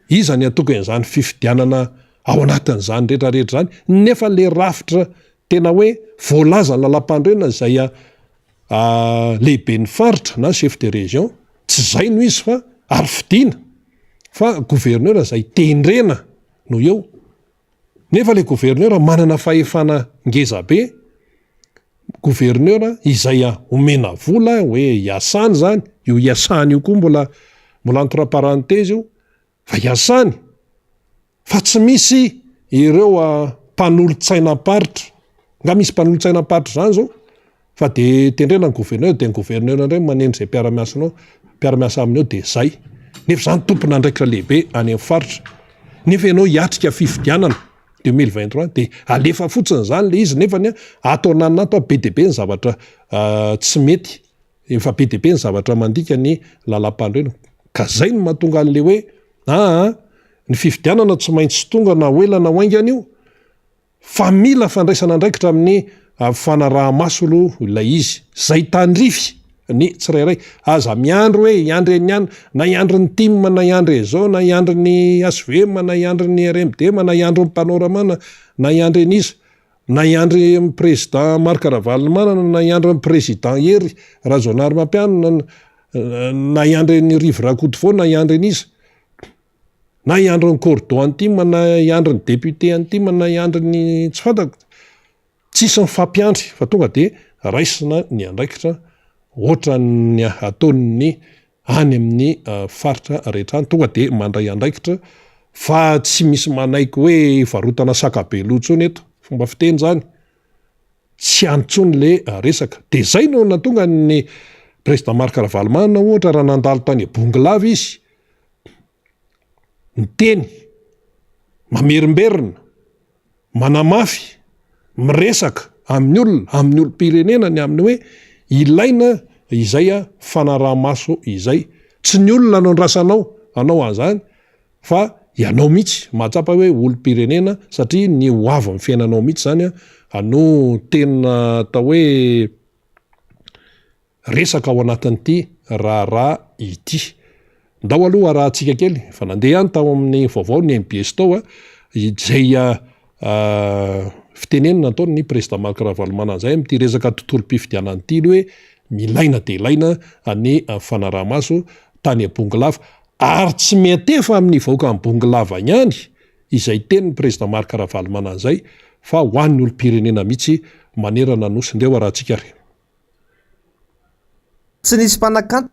Iza ny hatoky an'izany fifidianana ao anatin'izany rehetra rehetra izany nefa le rafitra tena hoe voalazan'ny lalampanorenana izay lehiben'ny faritra na chef de région, tsy izay no izy fa ary fidiana fa gouverneur izay tendrena no eo, nefa le gouverneur manana fahefana ngeza be, gouverneur izay omena vola hoe hiasany zany, io hiasany io koa mbola mbola entre parenthèse io fa hiasany Fa tsy misy ireo mpanolotsainam-paritra, nga misy mpanolotsainam-paritra zany zao? Fa de tendrena ny gouverneur de ny gouverneur indray manendry zay mpiara-miasanao, mpiara-miasa aminy eo de zay. Nefa zany tompon'andraikitra lehibe any amin'ny faritra. Nefa ianao hiatrika fifidianana 2023 de alefa fotsiny zany le izy nefany ato ananona ato be dia be ny zavatra tsy mety. Efa be dia be ny zavatra mandika ny lalampanorenana. Ka zay no mahatonga an'le hoe aa ny fifidianana tsy maintsy tonga na ho ela na ho haingana io fa mila fandraisana andraikitra amin'ny fanaraha-maso aloha ilay izy. Zay tandrify ny tsirairay. Aza miandry hoe hiandry an'ny any, na hiandry ny tim na hiandry an'izao na hiandry ny hvm na hiandry ny rmd na hiandry ny panorama na hiandry an'iza. Na hiandry ny président Marc Ravalomanana na hiandry ny président Hery Rajaonarimampianina na hiandry an'i Rivo Rakotovao na hiandry an'iza na hiandry ny cordo an'i tim na hiandry ny député an'i tim na hiandry ny tsy fantako tsisy mifampiandry fa tonga de raisina ny andraikitra ohatran'ny ataon'ny any amin'ny faritra rehetra any, tonga dia mandray andraikitra fa tsy misy manaiky hoe hivarotana saka be loha intsony eto, fomba fiteny izany, tsy any intsony le resaka. Dia izay no nahatonga ny président Marc Ravalomanana ohatra raha nandalo tany Bongolava izy, niteny, mamerimberina, manamafy, miresaka amin'ny olona, amin'ny olom-pirenena ny amin'ny hoe ilaina izay fanaraha-maso izay. Tsy ny olona no andrasanao hanao an'izany fa ianao mihitsy mahatsapa hoe olom-pirenena satria ny ho avin'ny fiainanao mihitsy izany no tena atao hoe resaka ao anatin'ity raharaha ity. Ndao aloha arahantsika kely, efa nandeha ihany tao amin'ny vaovao ny mbs tao izay fitenenana nataon'ny président Marc Ravalomanana izay amin'ity resaka tontolom-pifidianana ity ny hoe milaina dia ilaina ny fanaraha-maso tany Bongolava ary tsy miantefa amin'ny vahoakan'i Bongolava ihany izay tenin'ny président Marc Ravalomanana izay fa ho an'ny olom-pirenena mihitsy manerana ny Nosy. Ndeha ho arahantsika ary. Tsy nisy mpanakanto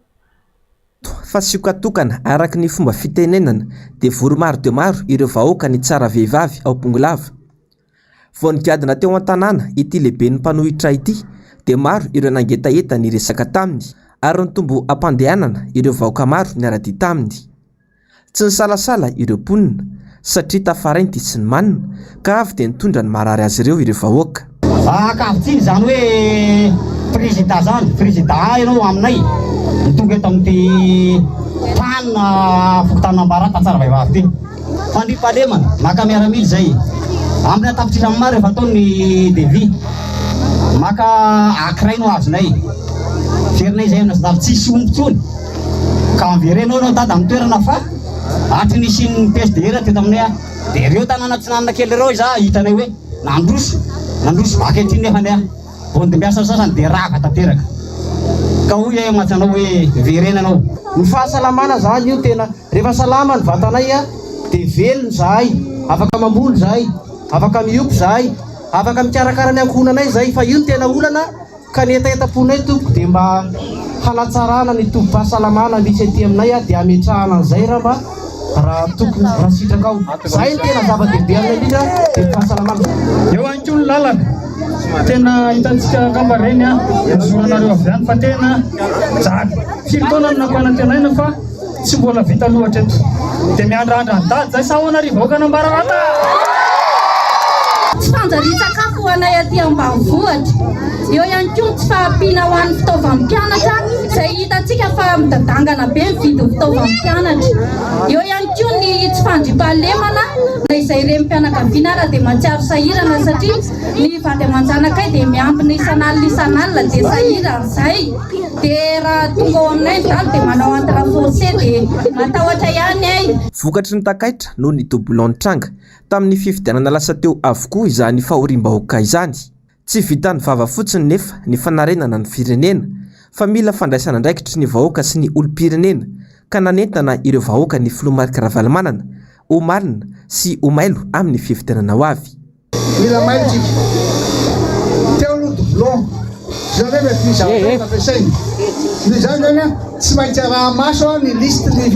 fa sioka tokana araka ny fomba fitenenana dia vory maro dia maro ireo vahoaka nitsara vehivavy ao Bongolava. Vao nigadona teo an-tanàna ity lehiben'ny mpanohitra ity dia maro ireo nangetaheta niresaka taminy ary nitombo am-pandehanana ireo vahoaka maro niara-dia taminy. Tsy nisalasala ireo mponina satria tafaray ny tia sy ny manina ka avy dia nitondra ny marary azy ireo ireo vahoaka. Ankavitsiana izany hoe prezida izany, prezida ianao aminay no tonga eto amin'ity tany fokontanin'Ambarata Tsaravaivavy ity. Fandriampahalemana, maka miaramila izay. Ambiny an-tapitrisany maro rehefa atao ny devis. Maka ankiray no azonay. Verinay izay amin'ny nasionaly, tsisy omby intsony. Ka avereno aloha dada amin'ny toerana fa hatry ny nisian'ny PSDR teto aminay a, dia ireo tanàna atsinanana kely ireo izaho hitanay hoe nandroso, nandroso baka ety nefany a, vao nodimbiasan'ny sasany dia rava tanteraka. Ka hoy aho mantsy anao hoe vereno ianao. Ny fahasalamana zany io tena, rehefa salama ny vatanay a, dia velona izahay, afaka mamboly izahay, afaka miompy izahay, afaka mikarakara ny ankohonanay izahay, fa io no tena olana. Ka ny hetahetam-ponay tompoko dia mba hanatsarana ny tobim-pahasalamana misy aty aminay dia hametrahana an'izay raha mba raha tokony raha sitrakao. Izay no tena zava-dehibe aminay indrindra dia ny fahasalamana. Eo ihany koa ny lalana. Tena hitantsika angamba ireny nizoranareo avy any fa tena jaly. Firy taona no nampanantenaina fa tsy mbola vita aloha hatreto. Dia miandrandra an'i Dada izay sa ahoana ry vahoakan'Ambararata? Tsy fanjarian-tsakafo ho anay aty ambanivohitra. Eo ihany koa ny tsy fahampiana ho an'ny fitaovan'ny mpianatra izay hitantsika fa midadangana be ny vidin'ny fitaovan'ny mpianatra. Eo ihany koa ny tsy fandriampahalemana na izay renim-pianakaviana ara dia mahatsiaro sahirana satria ny vady aman-janakay dia miambina isan'alina isan'alina dia sahirana izay. Dia raha tonga ao aminay ny dahalo dia manao entre forcé dia matahotra ihany ay. Vokatry ny takaitra noho ny doublon nitranga tamin'ny fifidianana lasa teo avokoa izany fahoriam-bahoaka izany. Tsy vitan'ny vava fotsiny nefa ny fanarenana ny firenena fa mila fandraisana andraikitry ny vahoaka sy ny olom-pirenena ka nanentana ireo vahoaka ny filoha Marc Ravalomanana ho marina sy ho mailo amin'ny fifidianana ho avy. Mila mailo tsika. Teo aloha doublon. Zany hoe mety misy zavatra hafa ampiasaina. Noho izany zany an, tsy maintsy araha-maso ny liste ny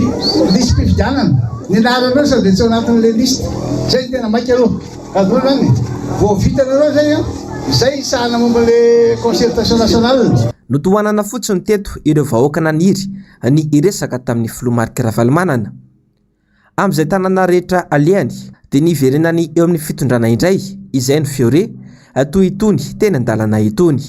lisi-pifidianana. Ny anaranao sao dia tsy ao anatin'ilay liste. Zay no tena maika aloha. Azonareo zany e? Vao vitanareo zay an, izay hisahana momba ilay concertation nationale. Notohanana fotsiny teto ireo vahoaka naniry ny hiresaka tamin'ny filoha Marc Ravalomanana. Amin'izay tanàna rehetra alehany dia ny hiverenany eo amin'ny fitondrana indray izay no feo re, toy itony teny an-dalana itony.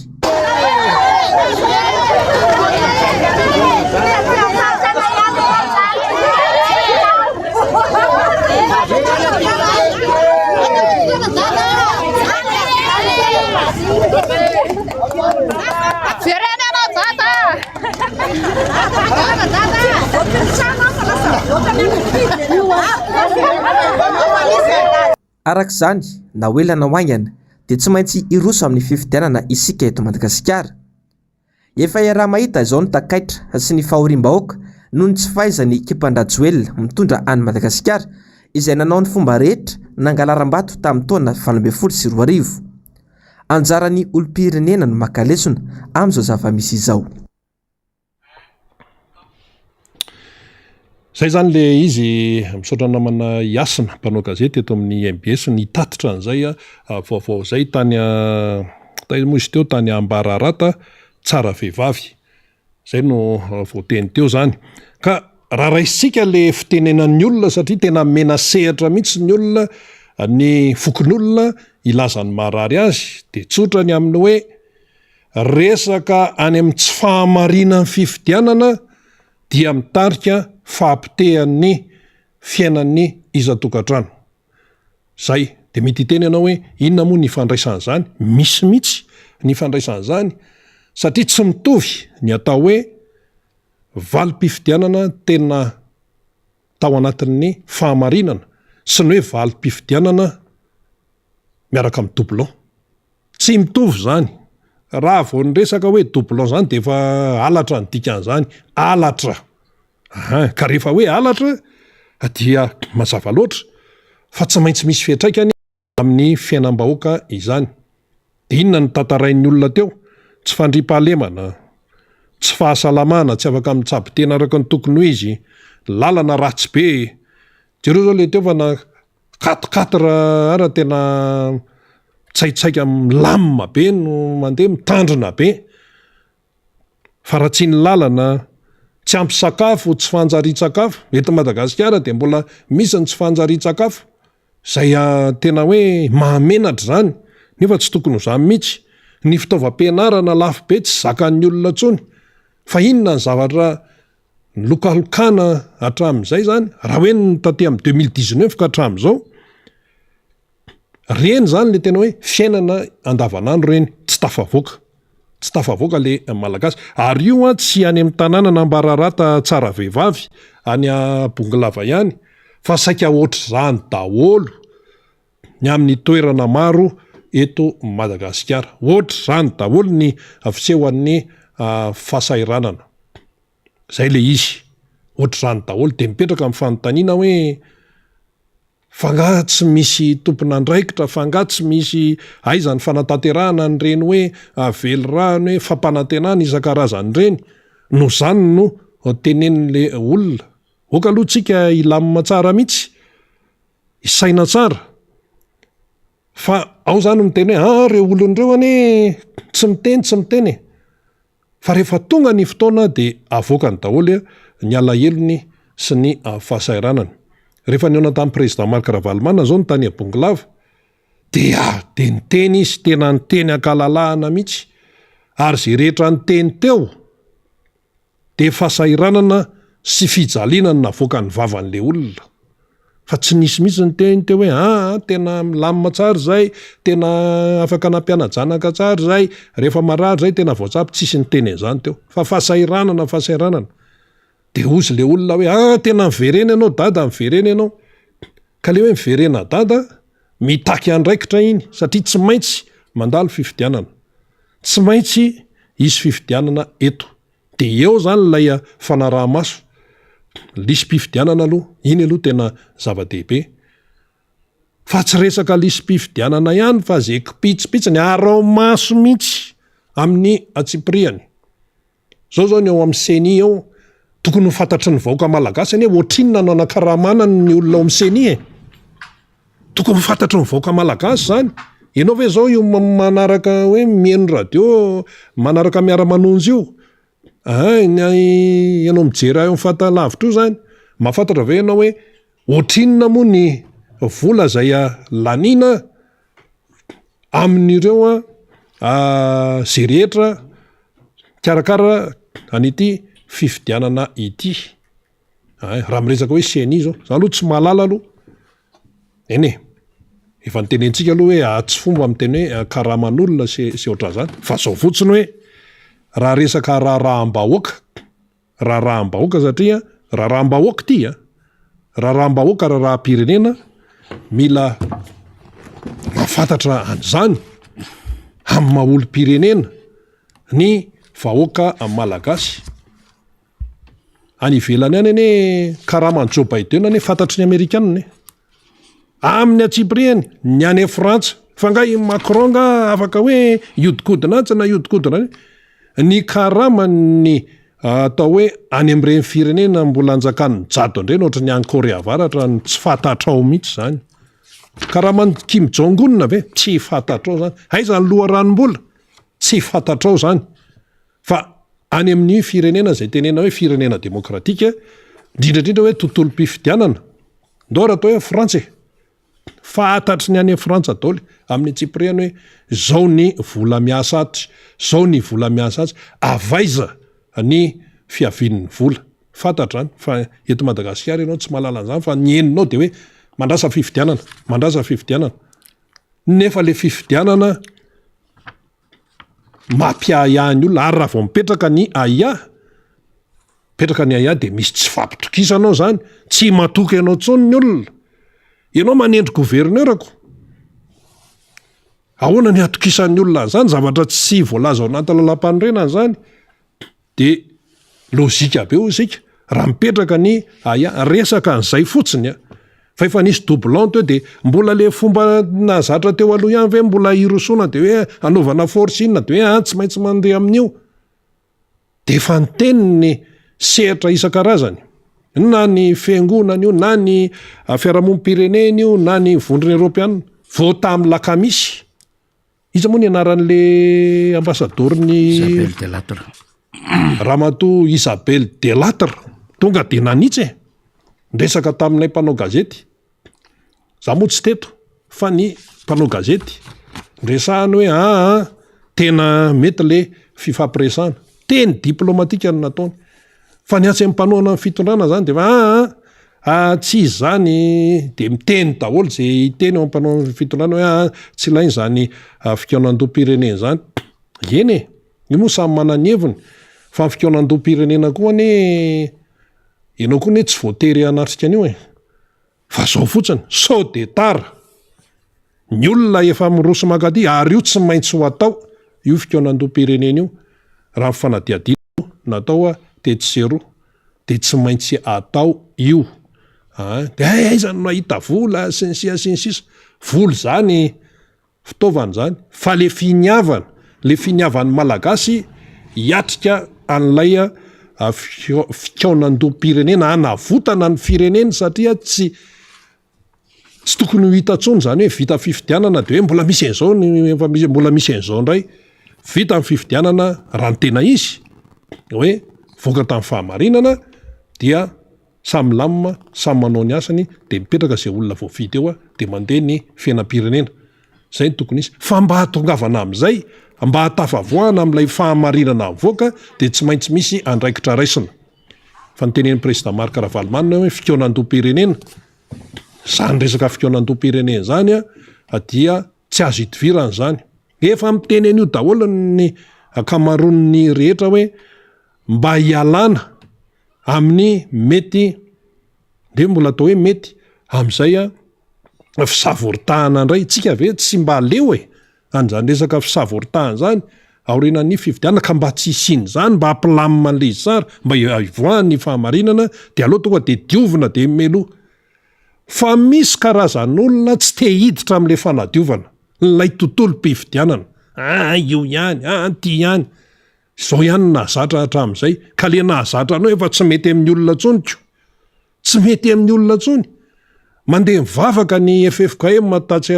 Araka izany, na ho ela na ho haingana, dia tsy maintsy hiroso amin'ny fifidianana isika eto Madagasikara. Efa iaraha-mahita izao ny takaitra sy ny fahoriam-bahoaka noho ny tsy fahaizan'ny ekipan-dRajoelina mitondra an'i Madagasikara izay nanao ny fomba rehetra nangalaram-bato tamin'ny taona 2018. Anjaran'ny olom-pirenena no maka lesona amin'izao zava-misy izao. Zay zany le izy, misaotra ny namana Hasina mpanao gazety eto amin'ny mbs nitatitra an'izay vaovao izay tany taiza moa izy teo tany Ambararata tsara vehivavy. Zay no voateny teo zany. Ka raha raisintsika le fitenenan'ny olona satria tena mena sehatra mihitsy ny olona, ny fokonolona hilaza ny maharary azy dia tsotra ny amin'ny hoe resaka any amin'ny tsy fahamarinan'ny fifidianana dia mitarika fahapotehan'ny fiainan'ny isan-tokantrano. Zay. Dia mety hiteny ianao hoe inona moa ny ifandraisan'izany? Misy mihitsy ny ifandraisan'izany satria tsy mitovy ny atao hoe valim-pifidianana tena tao anatin'ny fahamarinana sy ny hoe valim-pifidianana miaraka amin'ny doublon. Tsy mitovy izany. Raha vao niresaka hoe doublon izany dia efa halatra ny dikan'izany. Halatra. Aha, ka rehefa hoe halatra dia mazava loatra fa tsy maintsy misy fiantraikany amin'ny fiainam-bahoaka izany. Dia inona no tantarain'ny olona teo? Tsy fandriampahalemana, tsy fahasalamana, tsy afaka mitsabo tena araka ny tokony ho izy, lalana ratsy be. Jereo izao ilay teo fa na quatre quatre ara tena mitsaitsaika milamina be no mandeha, mitandrina be. Faharatsian'ny lalana, tsy ampy sakafo, tsy fanjarian-tsakafo. Eto Madagasikara dia mbola misy ny tsy fanjarian-tsakafo, izay tena hoe mahamenatra izany, nefa tsy tokony ho izany mihitsy. Ny fitaovam-pianarana lafo be tsy zakan'ny olona intsony. Fa inona ny zavatra nilokalokana hatramin'izay izany, raha hoe ny taty amin'ny 2019 ka hatramin'izao? Reny zany le tena hoe fiainana andavanandro reny, tsy tafavoaka, tsy tafavoaka le Malagasy. Ary io an tsy any amin'ny tanànan' Ambararata Tsaravehivavy any Bongolava ihany fa saika ohatr'izany daholo ny amin'ny toerana maro eto Madagasikara. Ohatr'izany daholo ny fisehoan'ny fahasahiranana. Zay le izy. Ohatr'izany daholo. Dia mipetraka ny fanontaniana hoe Fa nga tsy misy tompon'andraikitra, fa nga tsy misy aiza ny fanatanterahana an'ireny hoe velirano hoe fampanantenana isan-karazany ireny? No zany no tenenin'le olona. Oka aloha tsika hilamina tsara mihitsy, hisaina tsara. Fa ao zany miteny hoe aa reo olona reo anie tsy miteny tsy miteny e. Fa rehefa tonga ny fotoana dia avoakany daholo ny alahelony sy ny fahasahiranany. Rehefa nihaona tamin'ny Président Marc Ravalomanana zao ny tany Bongolava dia dia niteny izy, tena niteny ankalalahana mihitsy. Ary izay rehetra niteny teo dia fahasahiranana sy fijaliana no navoakan'ny vavan'ilay olona. Fa tsy nisy mihitsy niteny teo hoe aa tena milamina tsara izay, tena afaka nampiana-janaka tsara izay, rehefa marary izay tena voatsabo, tsisy niteny an'izany teo. Fa fahasahiranana, fahasahiranana. Dia hozy ilay olona hoe aa tena miverena ianao dada, miverena ianao. Ka ilay hoe miverena dada, mitaky andraikitra iny satria tsy maintsy mandalo fifidianana. Tsy maintsy hisy fifidianana eto. Dia eo izany ilay fanaraha-maso. Lisi-pifidianana aloha, iny aloha tena zava-dehibe. Fa tsy resaka lisi-pifidianana ihany fa ze kipitsipitsiny, araho maso mihitsy amin'ny antsipirihany. Zao zao ny ao amin'ny ceni ao, tokony ho fantatry ny vahoaka malagasy anie ohatrinona no anakaramana ny olona ao amin'ny ceni e. Tokony ho fantatry ny vahoaka malagasy izany. Ianao ve izao io manaraka hoe mihaino radio, manaraka miara-manonja io? Ein, ianao mijery ahy eo amin'ny fahatalavitra io izany, mahafantatra ve ianao hoe ohatrinona moa ny vola izay laniana amin'ireo izay rehetra mikarakara an'ity fifidianana ity? Ay, raha miresaka hoe ceni zao, za aloha tsy mahalala aloha, eny e, efa nitenentsika aloha hoe ah, tsy fomba miteny hoe karaman'olona sy sy ohatran'izany, fa zao fotsiny hoe raha resaka raharaham-bahoaka, raharaham-bahoaka satria raharaham-bahoaka ity a, raharaham-bahoaka, raharaham-pirenena, mila mahafantatra an'izany amin'ny maha olom-pirenena ny vahoaka malagasy. Any ivelany any anie karaman'i Joe Biden anie fantatry ny amerikanina e. Amin'ny antsipiriany, ny any Frantsa. Fa nga i Macron nga afaka hoe hiodikodina atsy na hiodikodina any. Ny karaman'ny atao hoe any amin'ireny firenena mbola anjakan'ny jadona ireny ohatry ny any Korea Avaratra no tsy fantatrao mihitsy izany. Karaman'i Kim Jong Un ve? Tsy fantatrao izany. Aiza ny loharanom-bola? Tsy fantatrao izany. Fa any amin'ny firenena izay tenena hoe firenena demokratika, indrindra indrindra hoe tontolom-pifidianana, ndao raha atao hoe Frantsa e! Fantatry ny any Frantsa daholo amin'ny antsipiriany hoe izao ny vola miasa atsy, izao ny vola miasa atsy, avy aiza ny fiavian'ny vola. Fantatra izany fa eto Madagasikara ianao tsy mahalala an'izany fa ny henonao dia hoe mandrasa fifidianana, mandrasa fifidianana. Nefa ilay fifidianana mampiahiahy ny olona ary raha vao mipetraka ny ahiahy, mipetraka ny ahiahy dia misy tsy fampitokisana ao zany, tsy matoky anao intsony ny olona, ianao manendry gouverneur ko, ahoana ny hatokisan'ny olona an'izany, zavatra tsy voalaza ao anaty lalàmpanorenana zany. De lojika be hoy isika raha mipetraka ny ahiahy, resaka an'izay fotsiny a! Fa efa nisy doublon teo de mbola le fomba nahazatra teo aloha ihany ve mbola hirosoana de hoe hanaovana forcing de hoe ah tsy maintsy mandeha amin'io? De efa niteny ny sehatra isan-karazany na ny fiangonana io na ny fiarahamonim-pirenena io na ny vondrona eoropeana vao tamin'ny lakamisy Iza moa ny anaran'le ambasadaoron'ny Isabelle Delattre. Ramatoa Isabelle Delattre tonga dia nanitsy e! Niresaka taminay mpanao gazety. Za moa tsy teto fa ny mpanao gazety. Niresahany hoe aa tena mety le fifampiresahana. Teny diplomatika no nataony. Fa ny atsy amin'ny mpanohana ny fitondrana zany dia efa aa ah tsy izy zany dia miteny daholo ze hiteny eo am-panohana ny fitondrana hoe aa tsy ilaina izany fikaonandoham-pirenena izany. Eny e, io moa samy manana ny heviny fa ny fikaonandoham-pirenena koa anie ianao koa anie tsy voatery hanatrika an'io e. Fa zao fotsiny, sao dia tara. Ny olona efa miroso mankaty ary io tsy maintsy ho atao io fikaonandoham-pirenena io raha ny fanadihadiana natao tetsy sy eroa dia tsy maintsy atao io a! Dia hay aiza no nahita vola sy ny sisa sy ny sisa. Vola izany fitaovana izany fa le finiavana, le finiavan'ny Malagasy hiatrika an'ilay. fikaonandoham-pirenena hanavotana ny firenena satria tsy tsy tokony ho hita intsony izany hoe vita fifidianana dia hoe mbola misy an'izao ny efa misy mbola misy an'izao indray. Vita ny fifidianana raha ny tena izy hoe voaka tamin'ny fahamarinana dia samy milamina, samy manao ny asany dia mipetraka izay olona voafidy eo dia mandeha ny fiainam-pirenena. Izay no tokony hisy. Fa mba hahatongavana amin'izay, mba hahatafavoahana amin'ilay fahamarinana mivoaka dia tsy maintsy misy andraikitra raisina. Fa notenenin'ny Président Marc Ravalomanana hoe fikaonandoham-pirenena, izany resaka fikaonandoham-pirenena izany dia tsy azo idivirana izany. Efa miteny an'io daholo ny ankamaroan'ny rehetra hoe mba hialana amin'ny mety, ndeha mbola atao hoe mety, amin'izay fisavoritahana indray, tsika ve tsy mba leo e! an'izany resaka fisavoritahana izany aorianan'ny fifidianana ka mba tsy hisian'izany, mba hampilamina an'ilay izy tsara, mba hivoahan'ny fahamarinana dia aleo tonga dia diovina dia meloa. Fa misy karazan'olona tsy te hiditra amin'ilay fanadiovana, ilay tontolom-pifidianana, aa io ihany, aa ity ihany, izao ihany no nahazatra hatramin'izay, ka ilay nahazatra anao efa tsy mety amin'ny olona intsony ko. Tsy mety amin'ny olona intsony. Mandeha mivavaka ny ffkm tatsy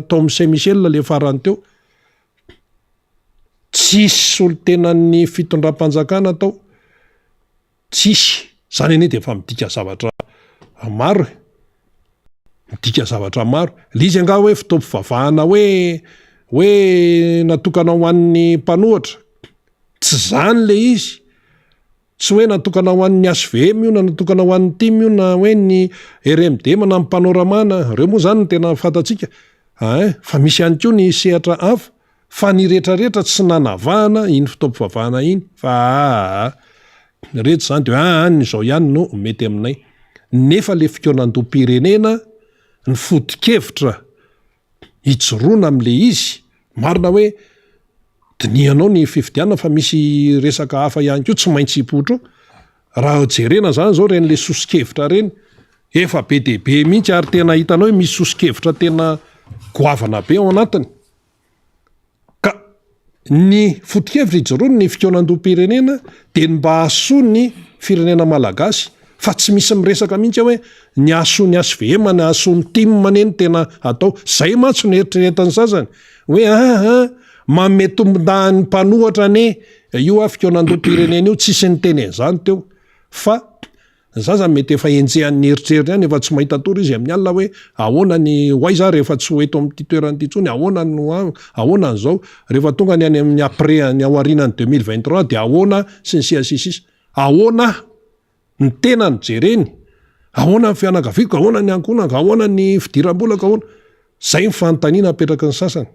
tao amin'ny Saint Michel le farany teo. Tsisy solontenan'ny fitondram-panjakana tao. Tsisy. Zany anie dia efa midika zavatra maro e. Midika zavatra maro. Le izy angaha hoe fotoam-pivavahana hoe hoe natokana ho an'ny mpanohitra. Tsy zany le izy. Tsy hoe natokana ho an'ny hvm io na natokana ho an'ny tim io na hoe ny rmdm na ny panorama na, ireo moa izany no tena fantatsika ein, fa misy ihany koa ny sehatra hafa fa ny retraretra tsy nanavahana iny fotoam-pivavahana iny fa aa reto izany de hoe aa ny izao ihany no mety aminay nefa le fikaonandoham-pirenena ny foto-kevitra hijoroana amin'ilay izy, marina hoe dinihanao ny fifidianana fa misy resaka hafa ihany koa tsy maintsy hipoitra eo, raha jerena zany zao ireny le soso-kevitra ireny, efa be dia be mihitsy ary tena hitanao hoe misy soso-kevitra tena goavana be ao anatiny. Ka ny foto-kevitra ijoroany ny fikaonandoham-pirenena dia ny mba hahasoa ny firenena malagasy fa tsy misy miresaka mihitsy hoe ny hahasoa ny HVM na hahasoa ny tim anie no tena atao. Zay mantsy no eritreretan'ny sasany hoe aa manome tombondahiny mpanohatra anie io fikaonandoham-pirenena io, tsisy niteny an'izany teo fa Ny zaza mety efa enjehan'ny eritreriny ihany, efa tsy mahita tory izy amin'ny alina hoe ahoana ny ho aiza aho rehefa tsy ho eto amin'ity toerana ity intsony, ahoana no ahoana an'izao, rehefa tonga ny any amin'ny après ny aorianan'ny 2023 dia ahoana sy ny sisa sy ny sisa. Ahoana aho? Ny tena no jereny. Ahoana ny fianakaviako, ahoana ny ankohonako, ahoana ny fidiram-bolako, ahoana. Izay ny fanontaniana apetraky ny sasany.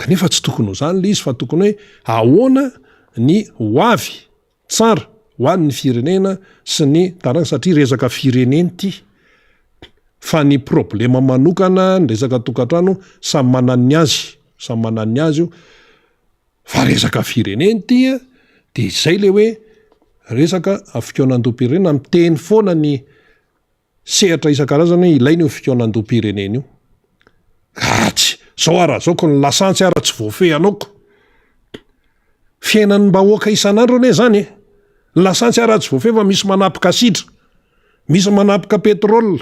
Kanefa tsy tokony ho izany ilay izy fa tokony hoe ahoana ny ho avy Tsara ho an ny firenena sy ny taranaka satria resaka firenena ity fa ny problema manokana ny resaka tokantrano samy manan ny azy samy manan ny azy io fa resaka firenena ity a de izay le hoe resaka fikaonandoham-pirenena miteny foana ny Sehatra isan-karazany hoe ilaina io fikaonandoham-pirenena io. Ratsy. Zao ara zao ko ny lasantsy ara tsy voafehy anao ko. Fiainan'ny-bahoaka isan'andro anie zany e. Ny lasantsy ara tsy voafehy fa misy manapoka sidra. Misy manapoka pétrole.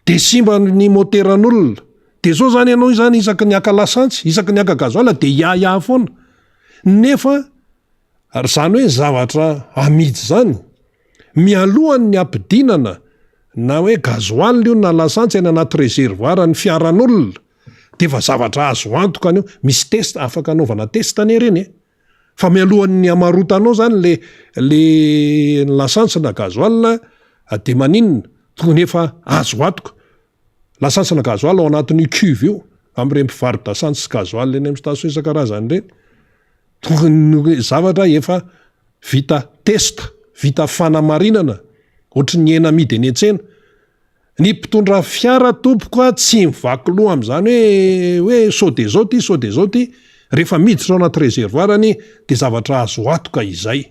De simba ny moteran'olona. De zao zany ianao izany isaky ny haka lasantsy, isaky ny haka gasoil de hiahiahy foana. Nefa ary zany hoe zavatra amidy zany Mialohan'ny hampidinana na hoe gasoil io na lasantsy any anaty reservoir ny fiaran'olona dia efa zavatra azo antoka an'io, misy test afaka anaovana test anie ireny e! Fa mialohan'ny hamarotanao zany le le ny lasantsy na gasoil dia maninona? Tokony efa azo antoka, lasantsy na gasoil ao anatin'io cuve io, amin'ireny mpivaro-dasantsy sy gasoil eny amin'ny station isan-karazany ireny. Tokony zavatra efa vita test, vita fanamarinana, ohatry ny hena amidy eny an-tsena. Ny mpitondra fiara tompoko a tsy mivaky loha amin'izany hoe hoe sao dia zao ty, sao dia zao ty, rehefa miditra ao anaty réservoir anie dia zavatra azo antoka izay.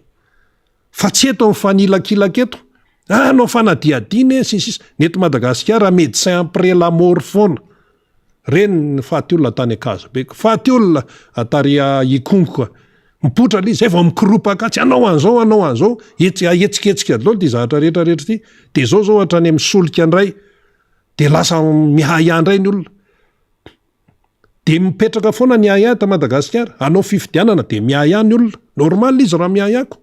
Fa tsy eto mifanilakilaka eto, ah hanao fanadihadiana e, sy ny sisa. Ny eto Madagasikara médecin après la mort foana. Reny ny faty olona tany Ankazobe, faty olona tary Ikongo. Mipoitra ilay izy, zay vao mikoropaka atsy, hanao an'izao, hanao an'izao, hetsy, ahetsiketsika daholo ity zavatra rehetra rehetra ity. Dia izao izao hatrany amin'ny solika indray, dia lasa miahiahy indray ny olona. Dia mipetraka foana ny ahiahy eto Madagasikara, hanao fifidianana dia miahiahy ny olona, normal izy raha miahiahy ko,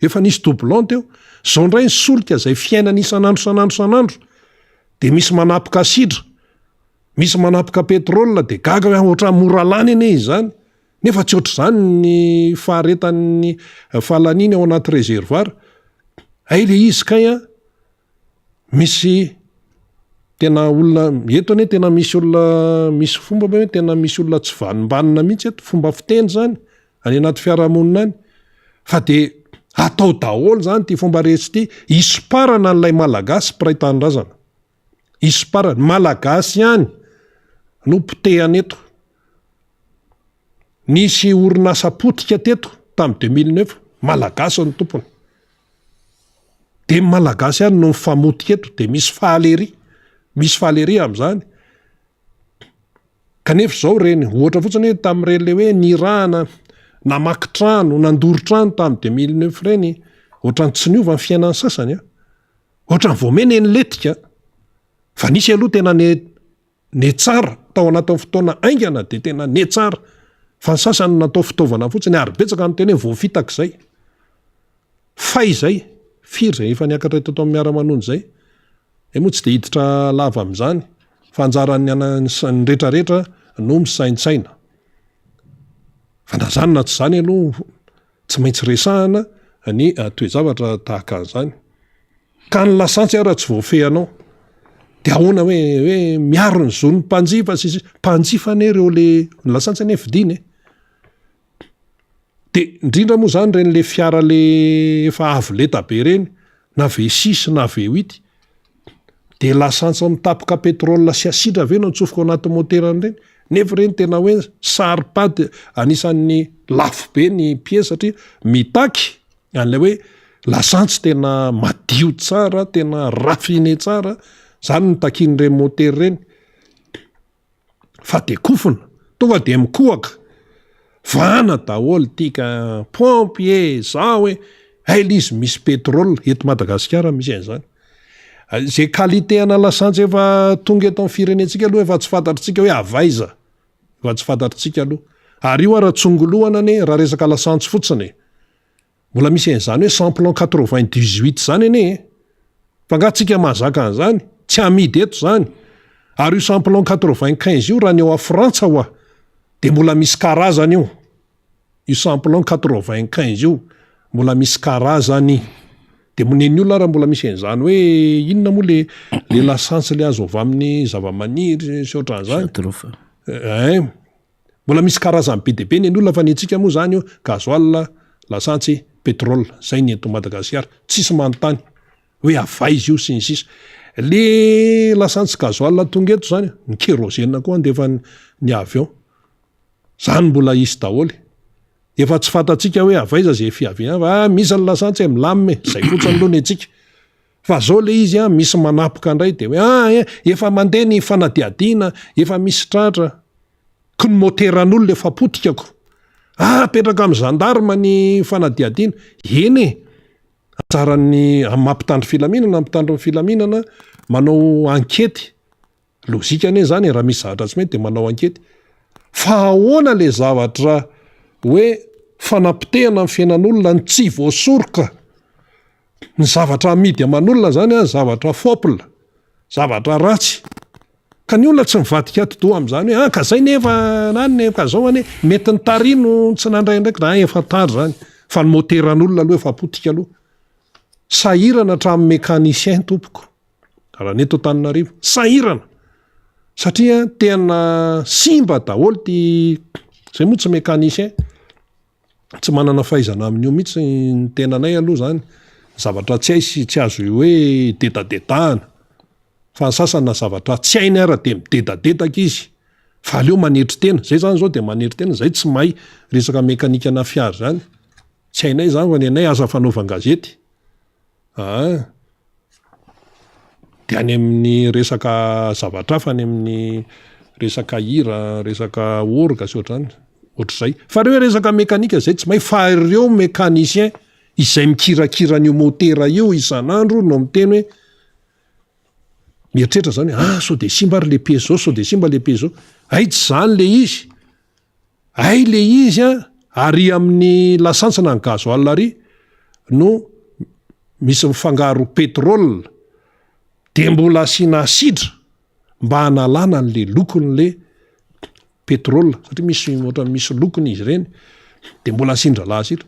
efa nisy doublon teo, izao indray ny solika izay fiainana isan'andro isan'andro isan'andro, dia misy manapoka asidra, misy manapoka pétrole dia gaga hoe ohatran'ny mora lany anie izany, nefa tsy ohatr'izany ny faharetan'ny fahalaniany ao anaty réservoir, hay le izy kay an! Misy tena olona, eto anie tena misy olona misy fomba hoe tena misy olona tsy vanombanona mihitsy eto, fomba fiteny zany any anaty fiarahamonina any, fa de atao daholo zany ity fomba rehetra ity hisomparana an'ilay Malagasy mpiray tanindrazana, hisomparana, ny Malagasy ihany no potehana eto. Nisy orinasa potika teto tamin'ny 2009, Malagasy ny tompony. Dia ny Malagasy ihany no mifamotika eto, dia misy faly ery, misy faly ery amin'izany. Kanefa izao ireny, ohatra fotsiny hoe tamin'ireny le hoe nirahana namaky trano, nandoro trano tamin'ny 2009 ireny, ohatran'ny tsy niova ny fiainan'ny sasany an. Ohatran'ny vao mey niletika. Fa nisy aloha tena ne Netsara tao anatin'ny fotoana haingana dia tena netsara fa ny sasany natao fitaovana fotsiny ary betsaka ny teny hoe voafitaka izay. Fay izay, firy izay efa niakatra teto amin'ny miara-manonja izay. Izay moa tsy dia hiditra lava amin'izany fa anjaran'ny ny retraretra no misaintsaina. Fa na izany na tsy izany aloha tsy maintsy resahana ny toe-javatra tahaka an'izany. Ka ny lasantsy ara tsy voafehinao. Dia ahoana hoe hoe miaro ny zon'ny mpanjifa sy sy mpanjifa anie ireo le ny lasantsy anie vidiana e. Dia indrindra moa izany ireny le fiara le efa avo lenta be ireny na V6 na V8 dia lasantsy mitapoka pétrole sy asidra ve no atsofoka ao anaty moteran'ireny? Nefa ireny tena hoe saro-pady anisan'ny lafo be ny pièce satria mitaky an'ilay hoe lasantsy tena madio tsara, tena raffiné tsara, zany no takian'ireny motera ireny, fa de kofona, tonga de mikohaka, vahana daholo ity ka, pompier, zao e, hay le izy misy pétrole, eto Madagasikara misy an'izany. Ze qualité ana lasantsy efa tonga eto amin'ny firenentsika aloha efa tsy fantatritsika hoe avy aiza, efa tsy fantatritsika aloha. Ary io ara tsongolohana anie raha resaka lasantsy fotsiny e. Mbola misy an'izany hoe sans plomb 98 izany anie e! Fa angaha tsika mahazaka an'izany? Tsy amidy eto izany. Ary io sans plomb 95 io raha ny ao a Frantsa ho'a dia mbola misy karazany io. Io sans plomb 95 io mbola misy karazany. Dia nen'ny olona ara mbola misy an'izany hoe inona moa le le lasantsy le azo avy amin'ny zava-maniry sy ohatran'izany. Jatropha. Ein. Mbola misy karazany be dia be ny an'olona fa ny antsika moa izany io gasoil, lasantsy, pétrole, zay ny eto Madagasikara, tsisy manontany hoe avy aiza io sy ny sisa. Le lasantsy gasoil tonga eto zany, ny kérosène koa andefa ny avion, zany mbola hisy daholo. Efa tsy fantatsika hoe avy aiza zay fiaviana fa ah misy ny lasantsy e, milamina e, zay fotsiny aloha ny antsika. Fa zao le izy an, misy manapoka indray de hoe ah eh, efa mandeha ny fanadihadiana, efa misy tratra. Ko ny moteran'olona efa potika ko. Ah apetraka amin'ny gendarme ny fanadihadiana. Eny e, anjaran'ny amin'ny maha mpitandro filaminana, mpitandro ny filaminana manao ankety. Lojika anie zany e, raha misy zavatra tsy mety de manao ankety. Fa ahoana le zavatra hoe fanapotehana ny fiainan'olona ny tsy voasoroka? Ny zavatra amidy aman'olona zany an, zavatra fôpla, zavatra ratsy. Ka ny olona tsy mivadika atidoha amin'izany hoe ah ka zay nefa nanina e, ka zao anie, mety ny tary no tsy nandray andraikitra, ah efa tary zany, fa ny moteran'olona aloha efa potika aloha. Sahirana hatramin'ny mécanicien tompoko, raha ny eto Antananarivo, sahirana satria tena simba daholo ity, zay moa tsy mécanicien, tsy manana fahaizana amin'io mihitsy ny tenanay aloha zany, zavatra tsy hay sy tsy azo hoe dedadedahana. Fa ny sasany na zavatra tsy hainy ara dia midedadedaka izy fa aleo manetry tena, zay zany zao dia manetry tena, zay tsy mahay resaka mekanika na fiara zany, tsy hainay zany fa ny anay asa fanaovan-gazety aa, dia any amin'ny resaka zavatra hafa, any amin'ny resaka hira, resaka orga sy ohatr'izany. Ohatr'izay. Fa ireo hoe resaka mekanika izay tsy mahay fa ireo mécanicien izay mikirakira an'io motera io isan'andro no miteny hoe mieritreritra zany hoe ah sao de simba ary le pièce zao, sao de simba le pièce zao. Hay tsy zany le izy. Hay le izy an, ary amin'ny lasantsy na ny gasoil ary no misy mifangaro pétrole de mbola asiana asidra mba hanalana an'le lokon'le pétrole satria misy ohatran'ny misy lokony izy ireny de mbola asian-drahalahy asidra.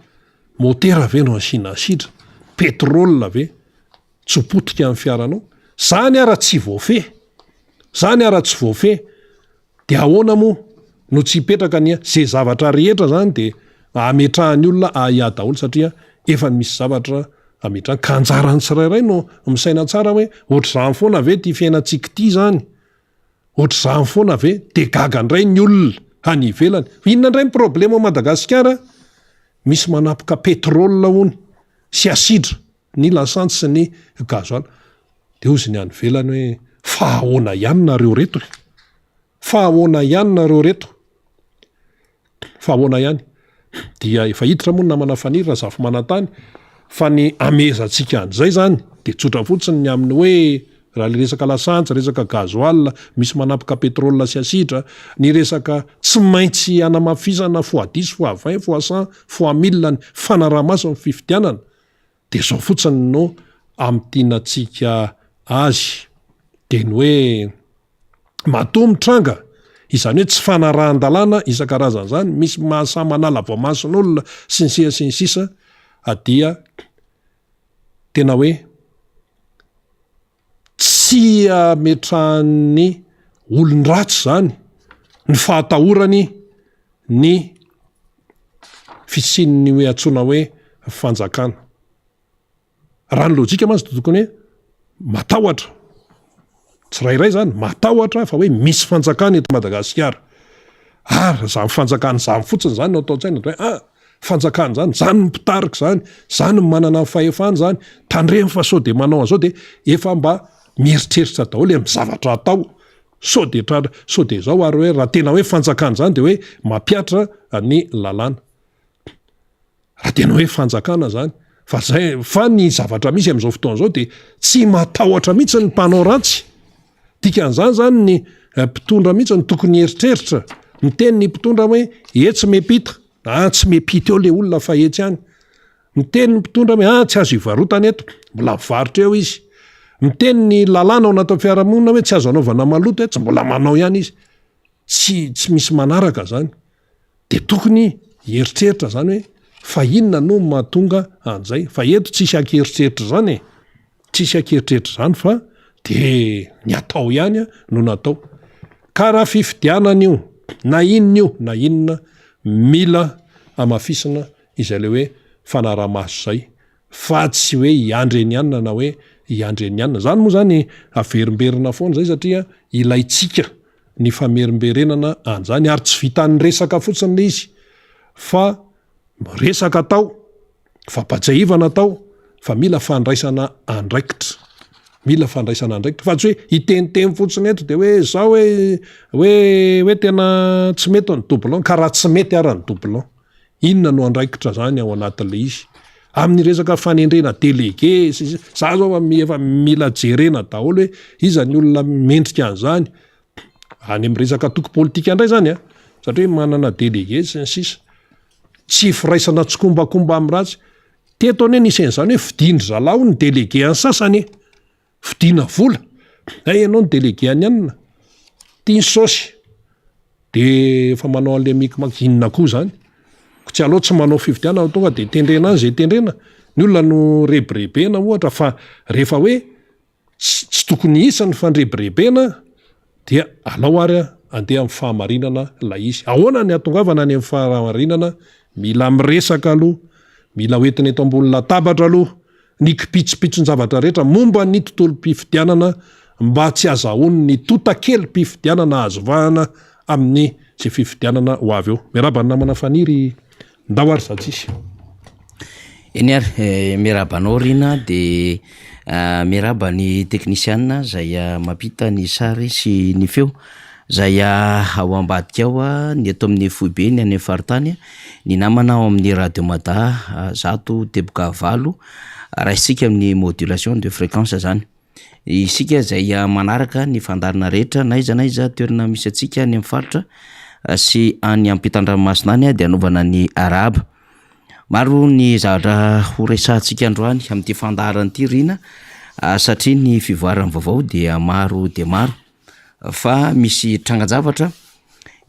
Motera ve no asiana asidra? Pétrole ve? Tsy ho potika ny fiaranao? Zany ara tsy voafehy, zany ara tsy voafehy de ahoana moa no tsy hipetraka ny ze zavatra rehetra zany de ametrahan'ny olona ahiahy daholo satria efa misy zavatra ametrahany ka anjaran'ny tsirairay no misaina tsara hoe ohatr'izany foana ve ty fiainantsika ity zany? Ohatr'izany foana ve? De gaga indray ny olona any ivelany. Inona indray ny problema ao Madagasikara? Misy manapoka pétrole hono sy asidra ny lasantsy sy ny gasoil. De hozy ny any ivelany hoe fa ahoana ihany nareo reto e? Fa ahoana ihany nareo reto? Fa ahoana ihany? Dia efa hiditra moa ny namana Faniry Razafimanantany fa ny amehezantsika an'izay zany de tsotra fotsiny ny amin'ny hoe raha le resaka lasantsy, resaka gasoil, misy manapoka pétrole sy asidra, ny resaka tsy maintsy hanamafisana fois dix, fois vingt, fois cent, fois mille ny fanaraha-maso ny fifidianana de zao fotsiny no amintinantsika azy de ny hoe Matoa mitranga izany hoe tsy fanarahan-dalàna isan-karazany izany, misy mahasahy manala voamason'olona sy ny sisa sy ny sisa dia tena hoe tsy ametrahan'ny olon-dratsy izany ny fahatahorany ny fisian'ny hoe antsoina hoe fanjakana. Raha ny lojika mantsy dia tokony hoe matahotra, tsirairay zany matahotra fa hoe misy fanjakana eto Madagasikara. Ary zany fanjakana izany fotsiny zany no atao an-tsaina dia hoe ah, fanjakana izany, zany ny mpitarika izany, zany ny manana ny fahefana izany, tandremo fa sao dia manao an'izao dia efa mba mieritreritra daholo amin'ny zavatra atao. Sao dia tratra, sao dia izao ary hoe raha tena hoe fanjakana izany dia hoe mampihatra ny lalàna. Raha tena hoe fanjakana zany fa zay fa ny zavatra misy amin'izao fotoana izao de tsy matahotra mihitsy ny mpanao ratsy. Dikan'izany zany ny eh, mpitondra mihitsy no tokony hieritreritra, miteny ny mpitondra hoe etsy miampita, ah tsy miampita eo le olona fa etsy any. Miteny ny mpitondra hoe ah tsy azo ivarotana eto, mbola mivarotra eo izy. Miteny ny lalàna ao anatin'ny fiarahamonina hoe tsy azo anaovana maloto etsy, mbola manao ihany izy. Tsy tsy misy manaraka zany. De tokony hieritreritra zany hoe fa inona no mahatonga an'izay? Fa eto tsisy ankieritreritra zany e! Tsisy ankieritreritra zany fa de ny atao ihany no natao. Ka raha fifidianana io na inona io na inona mila hamafisina izay le hoe fanarahamaso zay fa tsy hoe hiandry an'i anona na hoe hiandry an'i anona. Zany moa zany averimberina foana zay satria ilaintsika ny famerimberenana an'izany ary tsy vitan'ny resaka fotsiny ilay izy fa resaka atao, fampatsiahivana atao fa mila fandraisana andraikitra, mila fandraisana andraikitra fa tsy hoe hiteniteny fotsiny eto de hoe zao hoe hoe hoe tena tsy mety ny doublon ka raha tsy mety ara ny doublon inona no andraikitra zany ao anatin'ilay izy amin'ny resaka fanendrena délégué sy ny sisa, za zao efa mila jerena daholo hoe iza ny olona mendrika an'izany, any amin'ny resaka antoko politika indray zany an, satria manana délégué sy ny sisa, tsy firaisana tsikombakomba amin'ny ratsy, teto anie nisy an'izany hoe fidin-dry zalahy hono ny délégué an'ny sasany e, Vidiana vola, hay ianao ny délégué an'i anona, tia ny saosy, de efa manao an'le micmac, inona koa zany? Ko tsy aleo tsy manao fifidianana tonga de tendrena any zay tendrena, ny olona no rebirebena ohatra fa rehefa hoe tsy tsy tokony hisy ny fandrebirebena dia alao ary andeha amin'ny fahamarinana ilay izy. Ahoana ny hahatongavana any amin'ny fahamarinana? Mila miresaka aloha, mila hoentina eto ambony latabatra aloha ny kipitsopitson-javatra rehetra momba ny tontolom-pifidianana mba tsy hazahoan'ny totakelim-pifidianana azo vahana amin'ny izay fifidianana ho avy eo. Miarahaba ny namana Faniry, ndao ary za tsisy. Eny ary, eh, miarahaba anao Rina de ah, miarahaba ny teknisiana izay ah, mampita ny sary sy ny feo. Zay ao ambadika ao, ny eto amin'ny foibe, ny any amin'ny faritany, ny namana ao amin'ny radio mada 100.8, raisintsika amin'ny modulation de fréquence zany. Isika zay manaraka ny fandaharana rehetra na aiza na aiza toerana misy antsika any amin'ny faritra sy any ampitan-dranomasina any dia anaovana ny arahaba. Maro ny zavatra ho resahantsika androany amin'ity fandaharana ity Rina satria ny fivoaran'ny vaovao dia maro dia maro. Fa misy trangan-javatra,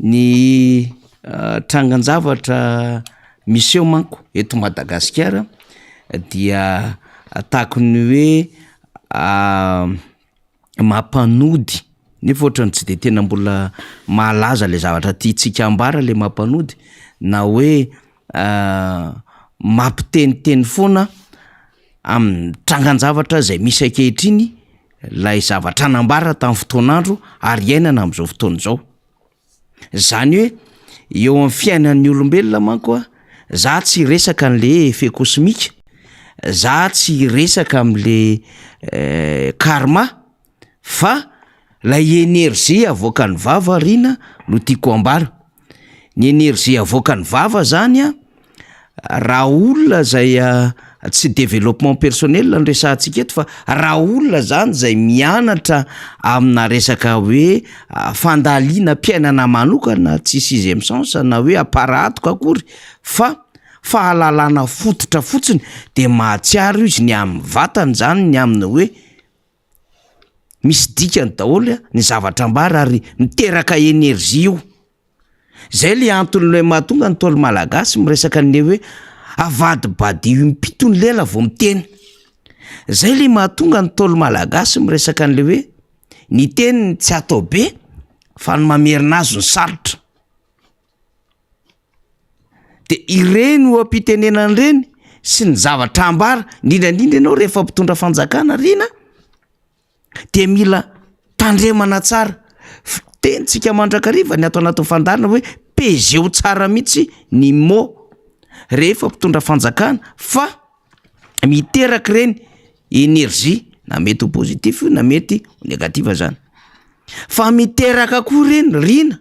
ny trangan-javatra miseho manko eto Madagasikara dia tahaky ny hoe mampanody nefa ohatran'ny tsy de tena mbola mahalaza le zavatra tiantsika ambara le mampanody na hoe mampiteniteny foana amin'ny trangan-javatra zay misy ankehitriny lay zavatra nambara tamin'ny fotoan'andro ary iainana amin'izao fotoana izao. Zany hoe eo amin'ny fiainan'ny olombelona manko a, za tsy hiresaka an'le effet cosmique, za tsy hiresaka am'le karma fa lay energie avoakan'ny vava rina no tiako ambara. Ny energie avoakan'ny vava zany a, raha olona zay tsy développement personnel no resahantsika eto fa raha olona zany zay mianatra amina resaka hoe fandalinam-piainana manokana tsy sixième sens na hoe aparahatoka akory fa fahalalana fototra fotsiny de mahatsiaro izy ny amin'ny vatany zany ny amin'ny hoe Misy dikany daholo ny zavatra ambara ary miteraka énergie io. Zay le antony le mahatonga ny Ntaolo malagasy miresaka an'le hoe avadibadiho impito ny lela vao miteny. Zay le mahatonga ny Ntaolo malagasy miresaka an'le hoe ny teny tsy atao be fa ny mamerina azy no sarotra. De ireny oha-pitenenana ireny sy ny zavatra ambara, indrindra indrindra ianao rehefa mpitondra fanjakana ry ina de mila tandremana tsara, fitenintsika mandrakariva ny ato anatin'ny fandaharana hoe pezeo tsara mihitsy ny mot rehefa mpitondra fanjakana fa miteraka ireny énergie na mety ho positif io na mety ho négatif zany, fa miteraka koa ireny rina.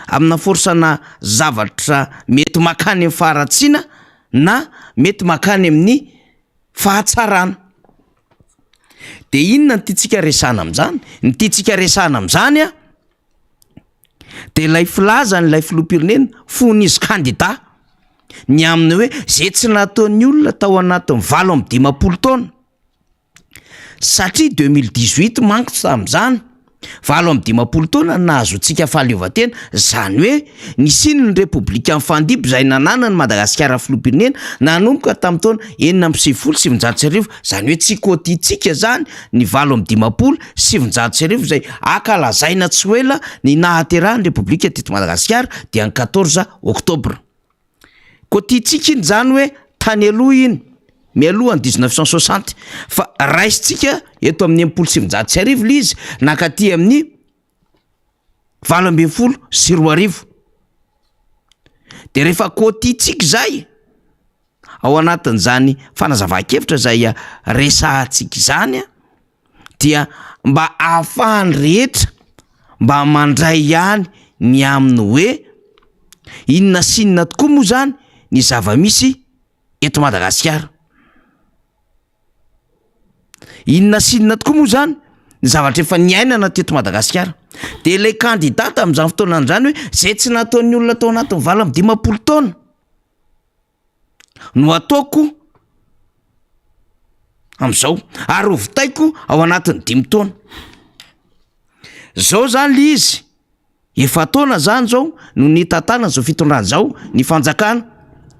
amina force-na zavatra mety makany amin'ny faharatsiana na mety makany amin'ny fahatsarana. De inona no tiantsika resahana amin'izany? Ny tiantsika resahana amin'izany a de ilay filazan'ilay filoham-pirenena fony izy kandida ny amin'ny hoe zay tsy nataon'ny olona tao anatin'ny 58 taona Satria 2018 manko tsy tamin'izany, 58 taona no nahazoantsika fahaleovantena, izany hoe nisian'ny ny Repoblika nifandimby izay nananan'i Madagasikara filoham-pirenena nanomboka tamin'ny taona 1996, izany hoe tsy kôtintsika izany ny 1958 izay ankalazaina tsy ho ela ny nahaterahan'ny Repoblika teto Madagasikara dia ny 14 oktobra. Koa tiantsika iny zany hoe tany aloha iny, mialoha ny 1960, fa raisintsika eto amin'ny 1960 le izy nankaty amin'ny 2018. De rehefa koa tiantsika zay, ao anatin'izany fanazavan-kevitra zay resahantsika izany an, dia mba ahafahan'ny rehetra mba mandray ihany ny amin'ny hoe inona sy inona tokoa moa zany ny zava-misy eto Madagasikara. Inona sy inona tokoa moa zany ny zavatra efa niainana teto Madagasikara. De ilay kandida tamin'izany fotoana izany hoe zay tsy nataon'ny olona tao anatin'ny 58 taona no ataoko am'zao ary ho vitaiko ao anatin'ny dimy taona. Zao zany le izy, efa-taona zany zao no nitantanana zao fitondrana zao ny fanjakana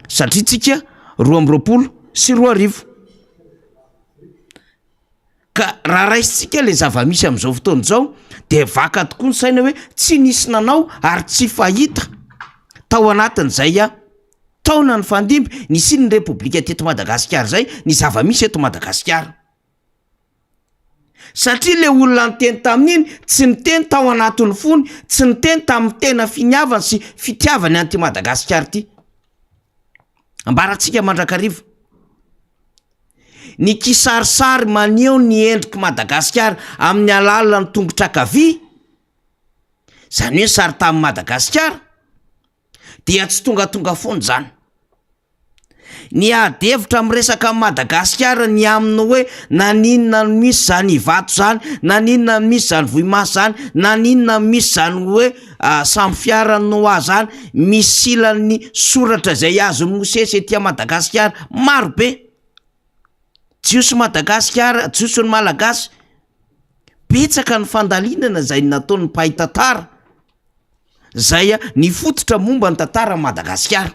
satria tsika 2022. Ka raha raisintsika le zava-misy am'zao fotoana zao de vaka tokoa ny saina hoe tsy nisy nanao ary tsy fahita tao anatin'izay a taona nifandimby nisian'ny repoblika teto Madagasikara zay ny zava-misy eto Madagasikara. Satria le olona niteny tamin'iny tsy niteny tao anatin'ny fony, tsy niteny tamin'ny tena finiavany sy fitiavany an'ity Madagasikara ity. Ambarantsika mandrakariva. Ny kisarisary maneho ny endrik'i Madagasikara amin'ny alalan'ny tongotra ankavia. Izany hoe ny sarintanin'i Madagasikara dia tsy tongatonga foana izany. Ny ady hevitra miresaka amin'i Madagasikara ny amin'ny hoe naninona no misy izany Ivato izany, naninona no misy izany Vohimaso izany, naninona no misy izany hoe sambo fiaran'i Noa izany, misy silan'ny soratra izay azon'i Mosesy ety Madagasikara maro be. Jiosy Madagasikara, Jiosy ny Malagasy, betsaka ny fandalinana izay nataon'ny mpahay tantara izay nifototra momba ny tantaran'i Madagasikara.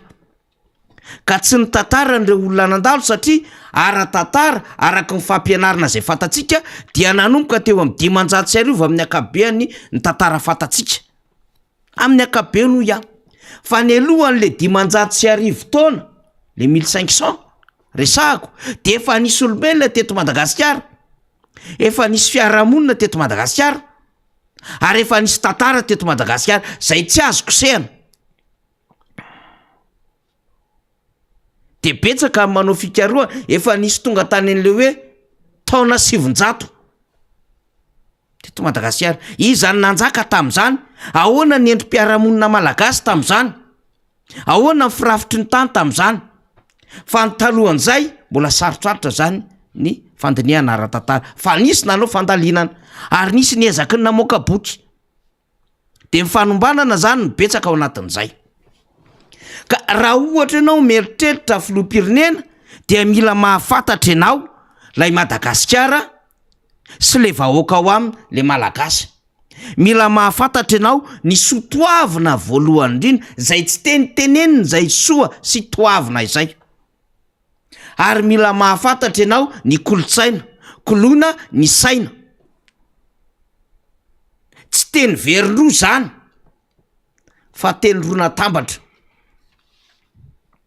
Ka tsy ny tantaran'ireo olona nandalo satria ara-tantara araka ny fampianarana izay fantatsika dia nanomboka teo amin'ny 1500 amin'ny ankapobeany ny tantara fantatsika. Amin'ny ankapobeany hoy aho. Fa ny alohan'le 1500 taona, le 1500 resahako dia efa nisy olombelona teto Madagasikara, efa nisy fiarahamonina teto Madagasikara ary efa nisy tantara teto Madagasikara izay tsy azo kosehana. De betsaka ny manao fikarohana, efa nisy tonga tany an'le hoe taona 900 teto Madagasikara. Iza no nanjaka tamin'izany? Ahoana ny endri-piarahamonina malagasy tamin'izany? Ahoana ny firafitry ny tany tamin'izany? Fa ny talohan'izay mbola sarotrarotra zany ny fandinihana ara-tantara, fa nisy nanao fandalinana ary nisy niezaky ny namoaka boky. De ny fanombanana zany no betsaka ao anatin'izay. Ka raha ohatra ianao mieritreritra filoham-pirenena dia mila mahafantatra ianao lay Madagasikara sy le vahoaka ao aminy, le Malagasy. Mila mahafantatra ianao ny soa toavina voalohany indrindra izay tsy tenitenenina izay soa sy toavina izay. Ary mila mahafantatra ianao ny kolontsaina, koloina ny saina. Tsy teny very roa zany fa teny roa natambatra.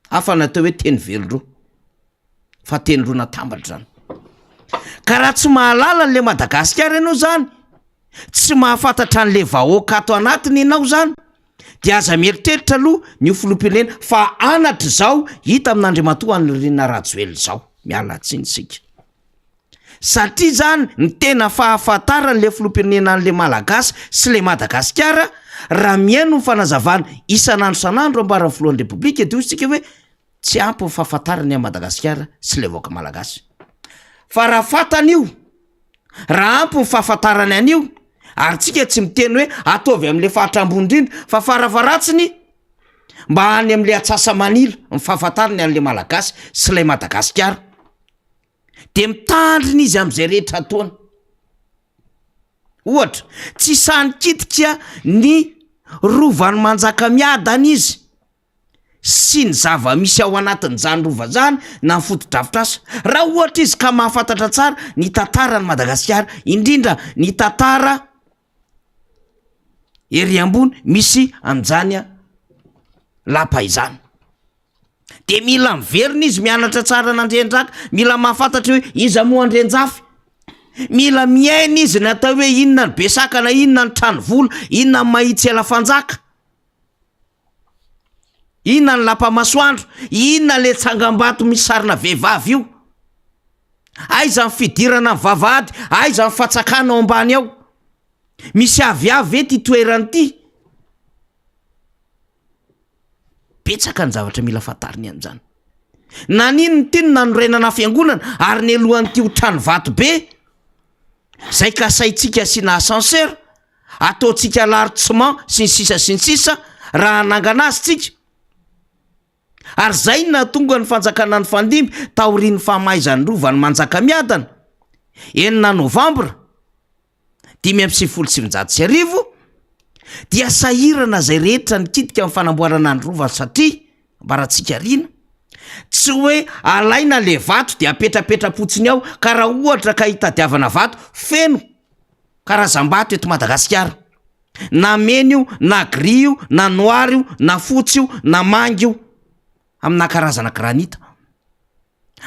Hafa ny atao hoe teny very roa fa teny roa natambatra zany. Ka raha tsy mahalala an'le Madagasikara ianao zany, tsy mahafantatra an'le vahoaka ato anatiny ianao zany, de aza mieritreritra aloha ny ho filoham-pirenena fa anatra izao hita amin'Andriamatoa Andry Nirina Rajoelina izao. Miala tsiny isika. Satria zany ny tena fahafantaran'le filoham-pirenena an'le Malagasy sy le Madagasikara raha mihaino ny fanazavana isan'andro isan'andro ambaran'ny filohan'ny Repoblika de hoy isika hoe tsy ampy ny fahafantarany an'i Madagasikara sy le vahoaka Malagasy. Fa raha fantany io, raha ampy ny fahafantarany an'io, ary tsika tsy miteny hoe ataovy am'le faritra ambony indrindra fa farafaharatsiny mba any am'le atsasa-manila ny fahafantarany an'le Malagasy sy lay Madagasikara. De mitandrina izy am'zay rehetra ataony. Ohatra, tsy sahy nikitika ny rovan'i Manjakamiadana izy sy ny zava-misy ao anatin'izany rova zany na ny fotodrafitrasa. Raha ohatra izy ka mahafantatra tsara ny tantaran'i Madagasikara, indrindra ny tantara ery ambony misy an'izany lapa izany. De mila miverina izy mianatra tsara an'Andrianjaka, mila mahafantatra hoe iza moa Andrianjafy, mila miaina izy ny atao hoe inona ny besakana, inona ny trano vola, inona ny mahitsy ela fanjaka, inona ny lapa masoandro, inona le tsangambato misy sarina vehivavy io, aiza ny fidirana ny vavahady, aiza ny fatsakana ao ambany ao, misy aviavy ve ty toerana ty? Betsaka ny zavatra mila fantariny amin'izany. Naninona ity no nanorenana fiangonana ary nelohan'ity ho trano vato be izay kasaintsika asiana ascenseur, ataontsika largement sy ny sisa sy ny sisa raha hanangana azy tsika. Ary izay no nahatonga ny fanjakana nifandimby taorian'ny fahamaizan'ny rovan'i Manjakamiadana, enina novambra. 1995 dia sahirana izay rehetra nikitika amin'ny fanamboarana ny rova satria ambarantsika aoriana tsy hoe alaina le vato de apetrapetra-potsiny ao ka raha ohatra ka hitadiavana vato feno karazam-bato eto Madagasikara na mena io na gris io na noir io na fotsy io na manga io amina karazana granita.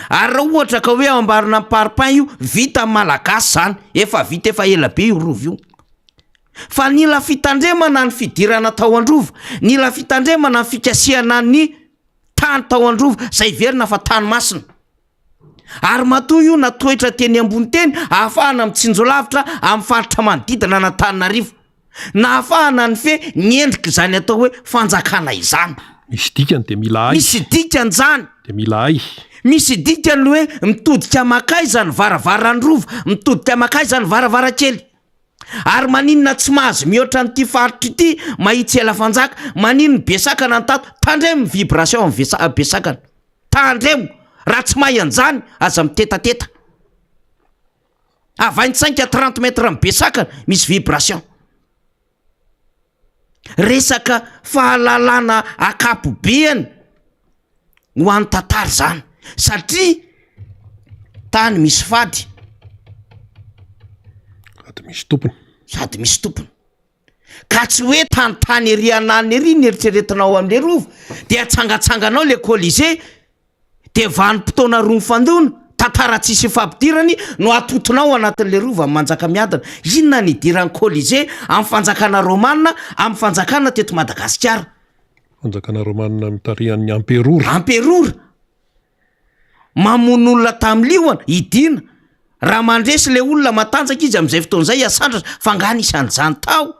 Ary raha ohatra ka hoe amboarina amin'ny parpaing io, vita malagasy zany, efa vita efa ela be io rova io. Fa nila fitandremana ny fidirana tao an-drova, nila fitandremana ny fikasihana ny tany tao an-drova, zay heverina fa tany masina. Ary matoa io natoetra teny ambony teny ahafahana mitsinjo lavitra amin'ny faritra manodidina an'Antananarivo. Nahafahana nifehy ny endrik'izany atao hoe fanjakana izany. Misy dikany dia mila ahy. Misy dikany izany. Dia mila ahy. Misy dikany ny hoe mitodika mankaiza ny varavaran'ny rova, mitodika mankaiza ny varavarankely. Ary maninona tsy mahazo mihoatra an'ity faritra ity mahitsy ela fanjaka, maninona besakana ny tato, tandremo ny vibration amin'ny vesa- besakana, tandremo, raha tsy mahay an'izany aza mitetateta. À 25 à 30 mètres amin'ny besakana misy vibration. Resaka fahalalana ankapobeany ho an'ny tantara izany satria tany misy fady. Sady misy tompony. Sady misy tompony. Ka tsy hoe tany ery ananona ery ny eritreretinao amin'le rova de atsangatsanganao le colisée de vanim-potoana roa mifandona, tantara tsisy ifampidirany no atotonao anatin'le rova Manjakamiadana. Inona ny idiran'ny colisée amin'ny fanjakana romana amin'ny fanjakana teto Madagasikara? Fanjakana romana notarihan'ny amperora. Amperora. Mamono olona tamin'ny liona, idina. Raha mandresy le olona matanjaka izy amin'izay fotoana izay asandratra fa angaha nisy an'izany tao?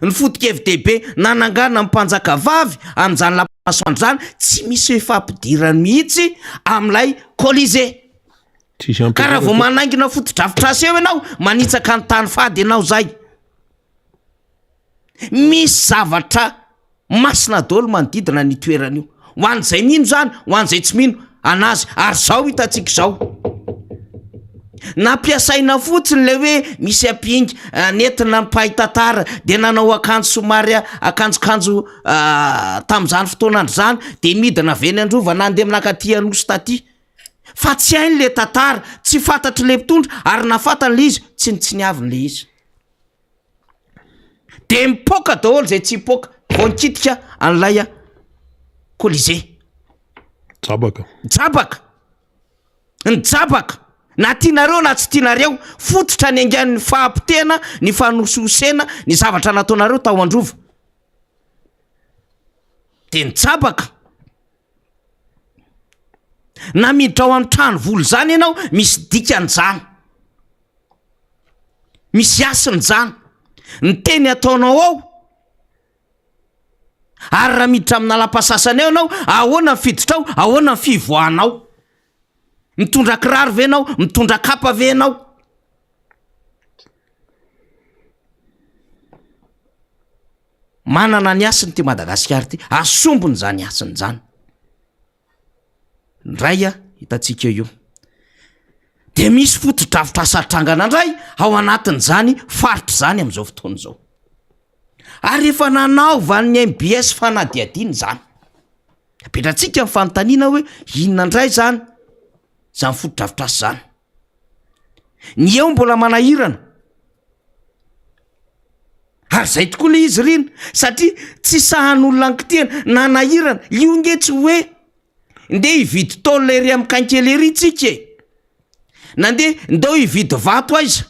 Ny foto-kevi-dehibe nanangana ny mpanjaka vavy amin'izany lapan'i izany tsy misy ifampidirany mihitsy amin'ilay Colisée. Tsisy Ka raha vao amperora manaingina fotodrafitrasa eo ianao, manitsaka ny tany fady ianao izay. Misy zavatra masina daholo manodidina an'io toerana io. Ho an'izay mino izany, ho an'izay tsy mino anazy. Ary izao hitantsika izao. Nampiasaina fotsiny ilay hoe misy ampinga eh, nentina ny mpahay tantara dia nanao akanjo somary akanjokanjo ah, tamin'izany fotoan'andro izany dia midina avy eny Androva nandeha nankaty Anosy taty. Fa tsy hainy ilay tantara, tsy fantatr'ilay mpitondra ary na fantany ilay izy, tsy nitsiniaviny ilay izy. De mipoaka daholo zay tsy hipoaka vao nikitika an'ilay Colisée. Jabaka. Jabaka. Ny jabaka. Na tianareo na tsy tianareo, fototra niaingan'ny fahapotehana, ny fanosihosena, ny zavatra nataonareo tao Androva. De nijabaka. Na miditra ao amin'ny trano vola izany ianao, misy dikany izany. Misy hasiny izany. Ny teny ataonao ao, ary raha miditra amina lapa sasany ao ianao, ahoana ny fiditrao, ahoana ny fivoahanao. Mitondra kiraro ve ianao, mitondra kapa ve ianao? Manana ny hasiny ity Madagasikara ity, asombony izany hasiny izany. Ndray a, hitantsika eo io. De misy fotodrafitrasa trangana ndray ao anatin'izany faritra izany amin'izao fotoana izao. Ary efa nanaovan'ny MBS fanadihadiana izany. Apetratsika ny fanontaniana hoe inona ndray izany izany fotodrafitrasa izany. Ny eo mbola manahirana. Ary zay tokoa le izy rina satria tsy sahan'olona ankitihana nanahirana io nge tsy hoe ndeha hividy tôle ery amin'ny quincaillerie tsika e! Nandeha ndao hividy vato aiza?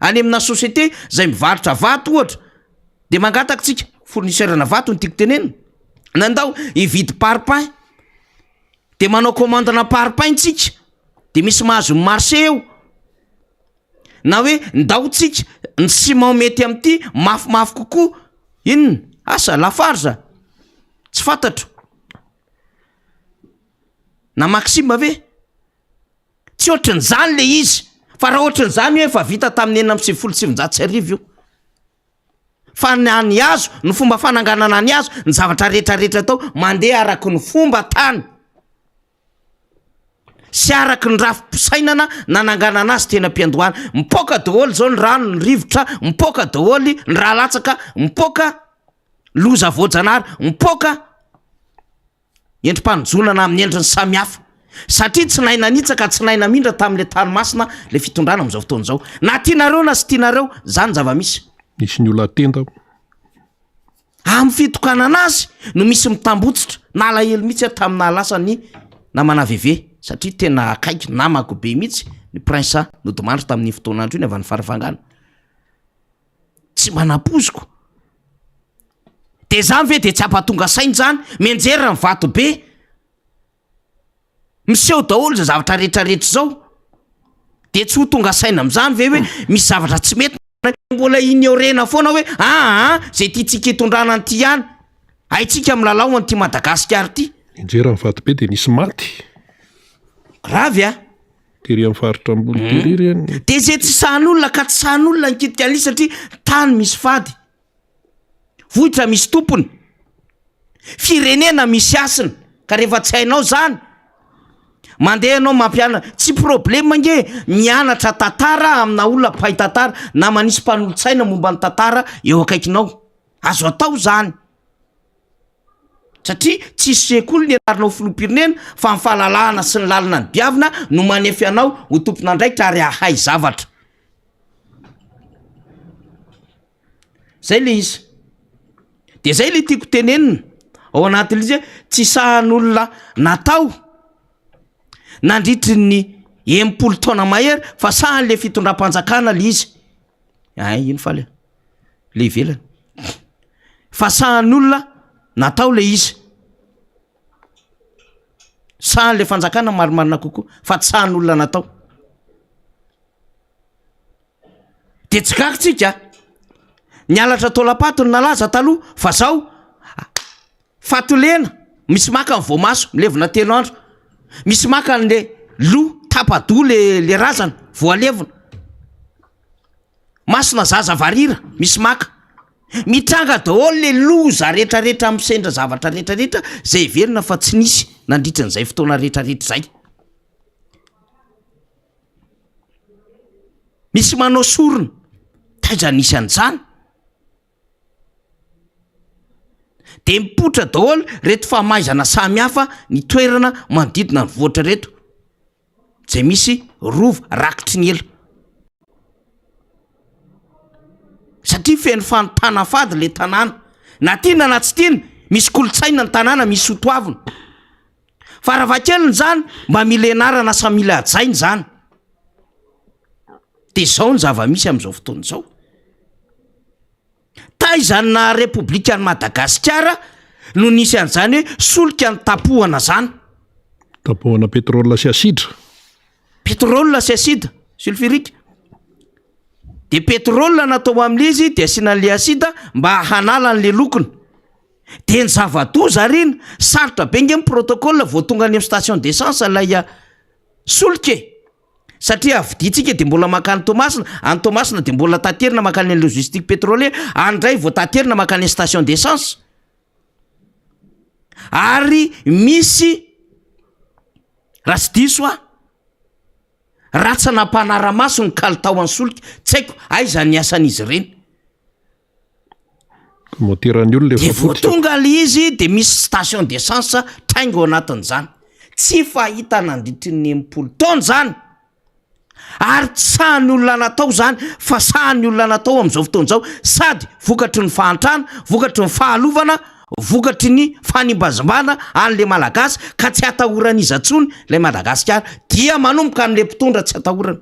Any amina société zay mivarotra vato ohatra de mangataka tsika fournisseur-na vato no tiako tenenina, na ndao hividy parpaing de manao commande-na parpaing tsika de misy mahazo ny marché eo. Na hoe ndao tsika ny ciment mety amin'ity mafimafy kokoa, inona? Asa, Lafarge? Tsy fantatro. Na Maxime ve? Tsy ohatran'izany le izy, fa raha ohatran'izany io efa vita tamin'ny 1996 io. Fa na ny hazo, ny fomba fananganana ny hazo, ny zavatra rehetrarehetra atao, mandeha araky ny fomba tany. sy araky ny rafi-pisainana nananganana azy teny am-piandohana. Mipoaka daholo izao ny rano, ny rivotra, mipoaka daholo ny raha latsaka, mipoaka loza voajanahary, mipoaka endri-panojonana amin'ny endriny samihafa. Satria tsy nahay nanitsaka, tsy nahay namindra tamin'ilay tany masina ilay fitondrana amin'izao fotoana izao. Na tianareo na tsy tianareo, izany ny zava-misy. Nisy ny olona tenda. Amin'ny fitokanana azy no misy mitambotsitra, nalahelo mihitsy aho tamin'ny nahalasa ny namana VV satria tena akaiky namako be mihitsy ny prince nodimandry tamin'iny fotoan'andro iny avy any Farafangana. Tsy mba nampoiziko. De zany ve de tsy hampatonga saina zany? Mianjera ny vato be. Miseho daholo izao zavatra rehetra rehetra izao. De tsy ho tonga saina amin'izany ve hoe misy zavatra tsy mety? anay. Mbola ignorer-na foana hoe aa zay tiantsika hitondrana an'ity ihany. Haintsika milalao an'ity Madagasikara ity. Nianjera ny vatobe dia nisy maty. Grave a! Tery amin'ny faritra ambony tery ireny. Dia izay tsy sahan'olona ka tsy sahan'olona nikitika an'ilay izy satria tany misy fady. Vohitra misy tompony. Firenena misy hasina. Ka rehefa tsy hainao zany, mandeha ianao mampianatra. Tsy problème ange mianatra tantara amina olona mpahay tantara na manisy mpanolotsaina momba ny tantara eo akaikinao. Azo atao zany. Satria tsisy sekoly nianaranao filoham-pirenena fa ny fahalalahana sy ny lalana nodiavina no manefy anao ho tompon'andraikitra ary hahay zavatra. Zay le izy. De zay le tiako tenenina ao anatin'le izy hoe tsy sahan'olona natao nandritry ny 60 taona mahery fa sahan'le fitondram-panjakana le izy. Ay ino faly a? Le ivelany. Fa sahan'olona natao le izy. Sahan'le fanjakana marimarina kokoa fa tsy sahan'olona natao. De tsy gaga tsika, ny halatra taolam-paty no nalaza taloha fa zao faty lena misy maka ny voamaso milevina telo andro, misy maka an'le loha tapa-doha le le razana voalevina, masona zaza varira misy maka, mitranga daholo le loza retraretra misendra zavatra retraretra zay heverina fa tsy nisy nandritran'izay fotoana retraretra zay. Misy manao sorona, taiza nisy an'izany? De mipoitra daholo reto famaizana samy hafa ny toerana manodidina ny vohitra reto, zay misy rova rakitry ny ela. Satria feno fanontana fady le tanàna, na tiana na tsy tiana, misy kolontsaina ny tanàna, misy soatoavina. Faravakeliny zany mba mila ianarana sa mila hajaina zany. De zao ny zava-misy am'izao fotoana izao. Taiza ny naha repoblika an'i Madagasikara no nisy an'izany hoe solika ny tapohana zany? Tapohana pétrole sy asidra. Pétrole sy acide sulfurique. De pétrole natao amin'ilay izy de asiana an'le acide mba hanala an'le lokony. De ny zava-doza ary iny, sarotra be nge ny protocole vao tonga any amin'ny station d'essence ilay solika e! Satria vidintsika de mbola mankany Toamasina, any Toamasina de mbola taterina mankany amin'ny logistique pétrolier, any indray vao taterina mankany amin'ny station d'essence. Ary misy, raha tsy diso aho, ratsana mpanara-maso ny kalitaon'ny solika, tsy haiko aiza ny asan'izy ireny. Moteran'ny olona De efa vao potika. tonga le izy de misy station d'essence traingo ao anatin'izany. Tsy fahita nandritry ny 60 taona izany. Ary tsy sahan'ny olona natao izany fa sahan'ny olona natao amin'izao fotoana izao sady vokatry ny fahantrana, vokatry ny fahalovana, vokatry ny fanimbazimbana an'le Malagasy ka tsy atahoran'iza intsony ilay Madagasikara dia manomboka amin'le mpitondra tsy atahorana.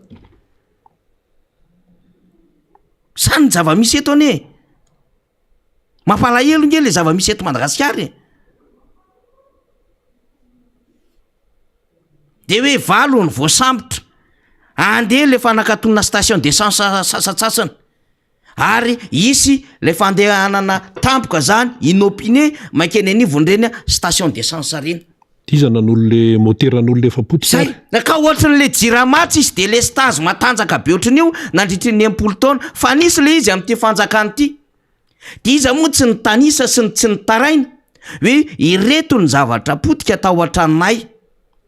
Zany ny zava-misy eto anie e! Mampalahelo nge le zava-misy eto Madagasikara e! De hoe valo ny voasambotra, andeha le fanakatonana station d'essence sasantsasany, ary hisy le fandehanana tampoka zany inopiné mankeny anivon'ireny station d'essence reny. Iza nanolo le moteran'olona efa potika Zay, ary? ka ohatrin'le jirama tsisy delestazy matanjaka be ohatrin'io nandritry ny 60 taona, fa nisy le izy amin'ity fanjakana ity, de iza moa tsy nitanisa sy ny tsy nitaraina hoe ireto ny zavatra potika tao an-tranonay,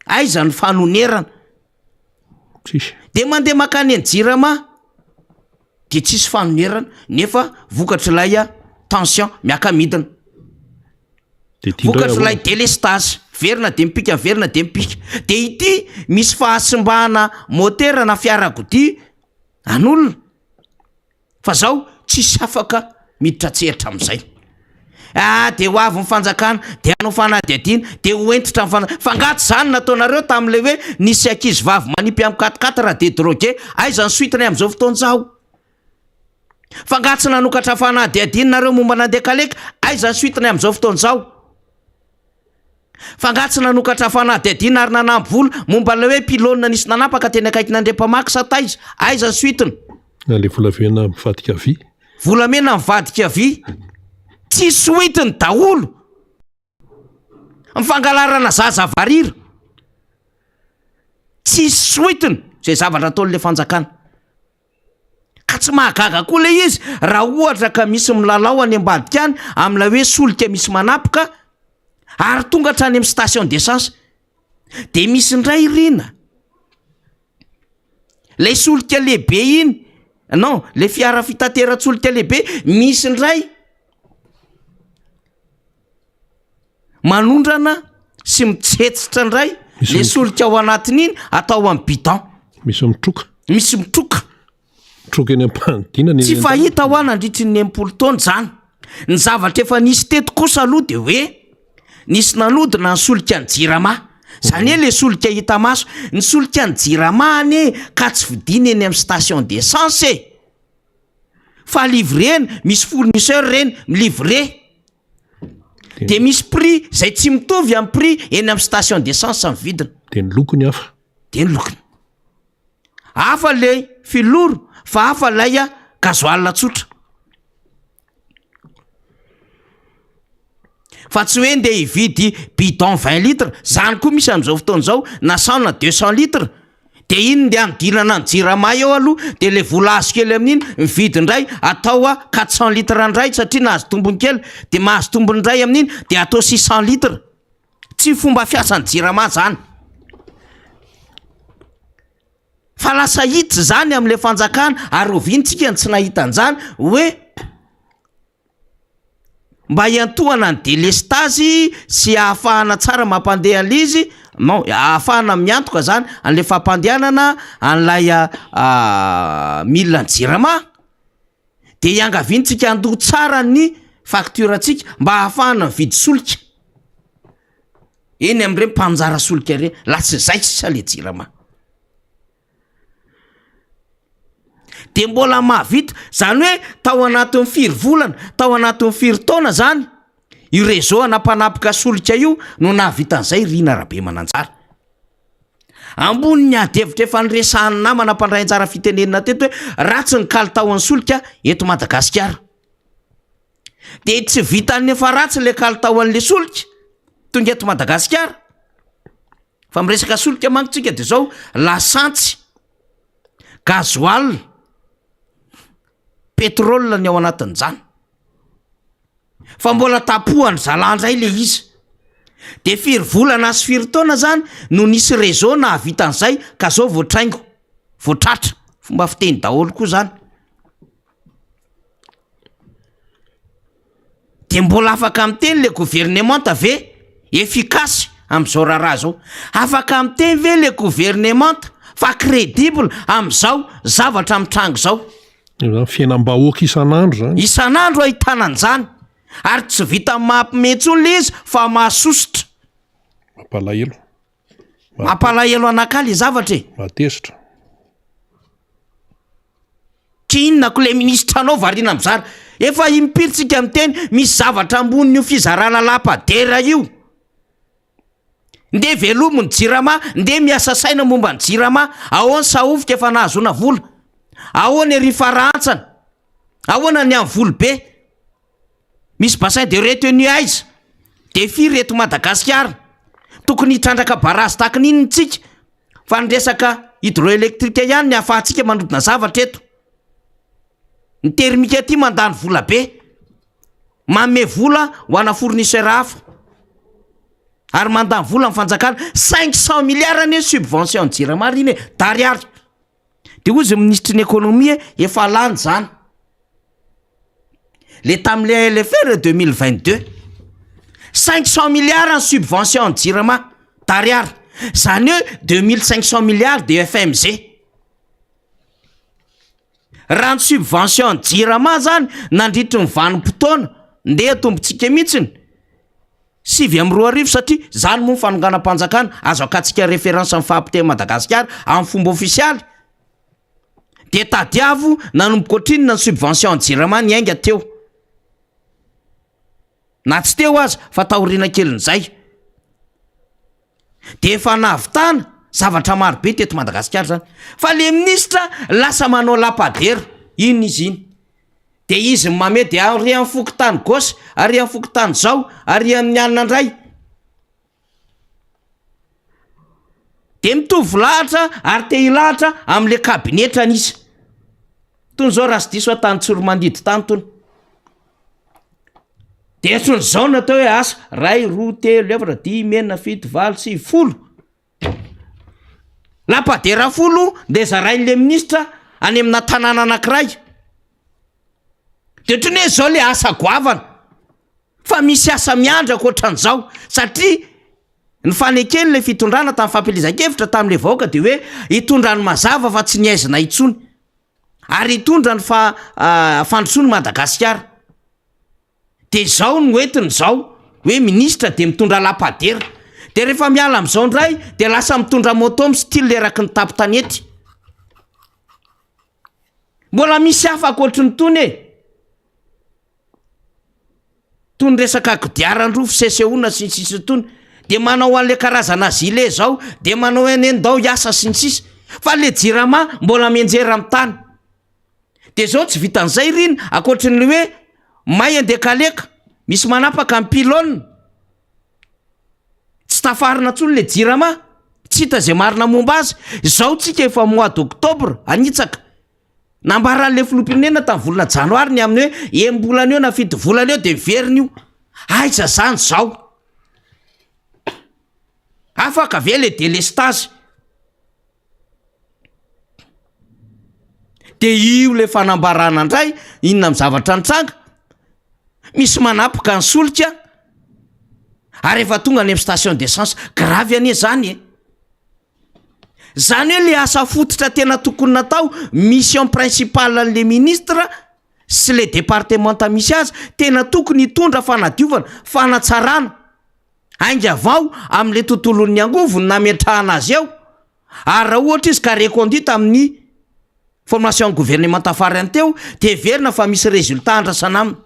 aiza ny fanonerana? Tsisy. De mandeha makany any jirama de tsisy fanonerana nefa vokatr'ilay tension miaka-midina. De ity indray Vokatr'ilay ahoana? delestazy, verina de mipika, verina de mipika. De ity misy fahasimbana motera na fiarakodia an'olona fa zao tsisy afaka miditra an-tsehatra amin'izay. Ah de ho avy ny fanjakana, de hanao fanadihadiana, de ho hentitra ny fana- fa angaha tsy zany nataonareo tamin'ilay hoe nisy ankizy vavy manipy amin'ny quat-quatre de drogué, aiza ny suite-ny amin'izao fotoana izao? Fa angaha tsy nanokatra fanadihadiana nareo momba an'Andekaleka? Aiza ny suite-ny amin'izao fotoana izao? Fa angaha tsy nanokatra fanadihadiana ary nanampy vola momba ilay hoe pylône nisy nanapaka teny akaikin'Andriampamaky sa taiza? Aiza ny suite-ny? Ilay volamena mivadika vy. Volamena mivadika vy. Tsisy hoentiny daholo. Ny fangalarana zaza varira. Tsisy hoentiny izay zavatra ataon'ilay fanjakana. Ka tsy mahagaga koa ilay izy raha ohatra ka misy milalao any ambadika any amin'ilay hoe solika misy manapoka ary tonga hatrany amin'ny station d'essence. Dia misy indray rina. Ilay solika lehibe iny, non, ilay fiara fitateran-tsolika lehibe, misy indray manondrana sy mitsetsitra indray Misy le solika ao anatin'iny atao amin'ny bidon. Misy mitroka. Misy mitroka. Mitroka eny am-panidinana Tsy eny fahita hoa nandritry ny 60 taona izany. Ny zavatra efa nisy teto kosa aloha dia hoe nisy nanodina ny solika ny jirama. Izany hoe le solika hita maso. Ny solika ny jirama anie ka tsy vidiana eny amin'ny station d'essence e. Fa livrena, misy fournisseur ireny mi-livrer. Dia misy prix izay tsy mitovy amin'ny prix eny amin'ny station d'essence ny vidiny. Dia ny lokony hafa. Dia ny lokony. Hafa le filoro fa hafa ilay gasoil tsotra. Fa tsy hoe ndeha hividy bidon 20 litres, zany koa misy amin'izao fotoana izao na 100 na 200 litres, de iny ndeha hanodinana ny jirama eo aloha de le vola azo kely amin'iny mividy indray atao 400 litres indray satria nahazo tombony kely de mahazo tombony indray amin'iny de atao 600 litres. Tsy fomba fiasan'ny jirama zany. Fa lasa hita izany amin'ilay fanjakana ary oviana tsika no tsy nahita an'izany hoe mba hiantohana ny delestazy sy ahafahana tsara mampandeha an'ilay izy, non ahafahana miantoka zany an'ilay fampandehanana an'ilay milina ny jirama de iangaviantsika handoa tsara ny facture antsika mba ahafahana mividy solika eny amin'ireny mpanjara solika ireny, lasa izay sisa le jirama. De mbola mahavita, zany hoe tao anatin'ny firy volana, tao anatin'ny firy taona zany io réseau ana mpanapaka solika io no nahavita an'izay Rina Rabemananjara. Ambonin'ny ady hevitra efa niresahan'ny namana mpandray anjara fitenenana teto hoe ratsy ny kalitaon'ny solika eto Madagasikara. De tsy vitan'ny efa ratsy le kalitaon'le solika tonga eto Madagasikara fa miresaka solika manko tsika de zao lasantsy, gasoil, pétrole ny ao anatin'izany. Fa mbola tapohan-dry zalahy indray le izy. De firy volana sy firy taona zany no nisy réseau nahavita an'izay ka zao vao traingo, vao tratra, fomba fiteny daholo koa zany. De mbola afaka miteny le governemanta ve efficace am'zao raharaha zao? Afaka miteny ve le governemanta fa crédible am'zao zavatra mitranga zao? Io zany fiainam-bahoaka isan'andro zany. Isan'andro ahitana an'izany ary tsy vitan'ny mampime intsony le izy fa mahasosotra. Mampalahelo. Mampalahelo anakahy le zavatra e. Mahatezitra. Tsy inona ko le ministra anao variana mizara. Efa impiry tsika miteny misy zavatra ambonin'io fizarana lapadera io. Ndeha velomy ny jirama, ndeha miasa saina momba ny jirama. Ahoana Sahofika efa nahazoana vola? Ahoana ery Farahantsana? Ahoana ny any Volobe? Misy bassin de retenue aiza? De firy eto Madagasikara? Tokony hitrandraka barazy tahaka ny inona tsika? Fa ny resaka hydroélectrique ihany ny ahafahantsika manodina zavatra eto. Ny thermique aty mandany vola be. Manome vola ho ana fournisseur hafa. Ary mandany vola ny fanjakana. 500 milliards anie subvention ny jirama ry iny e, d'ariary. De hozy ny minisitry ny économie efa lany zany. Le tamin'le LFR 2022. 500 milliards ny subvention ny jirama d'ariary. Zany hoe 2500 milliards de FMG. Raha ny subvention ny jirama zany nandritry ny vanim-potoana ndeha atombontsika mihitsiny 2009 satria zany moa ny fanonganam-panjakana azo akantsika référence amin'ny fahapotehan'i Madagasikara amin'ny fomba ofisialy de tadiavo nanomboka ohatrinona ny subvention ny jirama niainga teo na tsy teo aza fa taoriana kelin'izay de efa nahavitana zavatra maro be teto Madagasikara zany fa le minisitra lasa manao lapadera. Inona izy iny? De izy no mamehy de ary amin'ny fokontany gauche, ary amin'ny fokontany zao, ary amin'ny alina indray. De mitovy lahatra ary te hilahatra am'le kabinetra an'isa. Tony zao raha tsy diso aho tany Tsoromandidy tany tony. De ohatran'izao no atao hoe asa, ray, roa, telo, efatra, dimy, enina, fito, valo, sivy, folo. Lapadera folo de zarain'le minisitra any amina tanàna anankiray. De ohatran'ny hoe zao le asa goavana fa misy asa miandry ankoatran'izao satria ny faneken'le fitondrana tamin'ny fampielezan-kevitra tamin'le vahoaka de hoe hitondra ny mazava fa tsy ny aizina intsony ary hitondra ny fa- fandrosoan'i Madagasikara. De zao no entiny zao hoe ministra de mitondra lapadera de rehefa miala amizao ndray de lasa mitondra moto mi-style eraky ny tapo-tanety. Mbola misy hafa ankoatry ny tony e! Tony resaka kodiaran-droa fisesehoana sy ny sisa tony de manao an'le karazana gilet zao de manao eny ndao hiasa sy ny sisa fa le jirama mbola mianjera amin'ny tany. De zao tsy vitan'izay ry iny ankoatry ny hoe may andekaleka, misy manapaka ny pylone, tsy tafarina intsony le jirama, tsy hita izay marina momba azy, izao tsika efa mois d'octobre hanitsaka, nambaran'le filoham-pirenena tamin'ny volana janoary ny amin'ny hoe enim-bolana eo na fito volana eo de miverina io, aiza zany zao? Afaka ve le delestazy? De io le fanambarana ndray, inona amin'ny zavatra nitranga? Misy manapoka ny solika ary efa tonga any amin'ny station d'essence, gravy anie zany e! Zany hoe le asa fototra tena tokony natao, mission principale an'le ministre sy le departemanta misy azy, tena tokony hitondra fanadiovana, fanatsarana. Ainga vao amin'ilay tontolon'ny angovo no nametrahana azy eo, ary raha ohatra izy ka reconduit tamin'ny formation gouvernemanta farany teo dia heverina fa misy résultat andrasana aminy.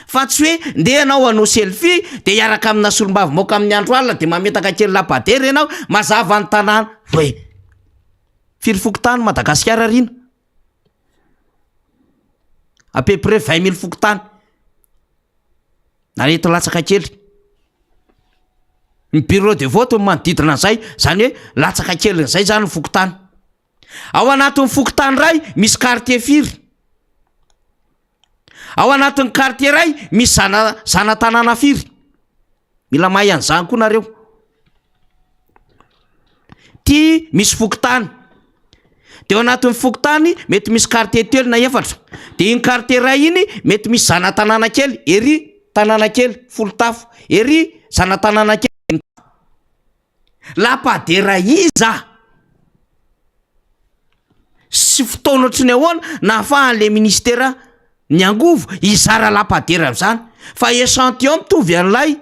Fa tsy hoe ndeha ianao hanao selfie dia hiaraka amina solombavambahoaka amin'ny andro alina dia mametaka kely lapadera ianao, mazava ny tanàna. Hoe firy fokontany Madagasikara ry ina? À peu près 20 000 fokontany. Na eto latsaka kely. Ny bureau de vote no manodidina an'izay, zany hoe latsaka kelin'izay zany ny fokontany. Ao anatin'ny fokontany iray misy quartier firy? Ao anatin'ny quartier iray misy zana- zana-tanàna firy? Mila mahay an'izany koa nareo. Ty misy fokontany, de ao anatin'ny fokontany mety misy quartier telo na efatra, de iny quartier iray iny mety misy zana-tanàna kely ery tanàna kely folo tafo, ery zana-tanàna kely dimy tafo. Lapadera iza? Sy fotoana ohatry ny ahoana nahafahan'le ministera ny angovo hizara lapadera am'zany? Fa echantillon mitovy an'ilay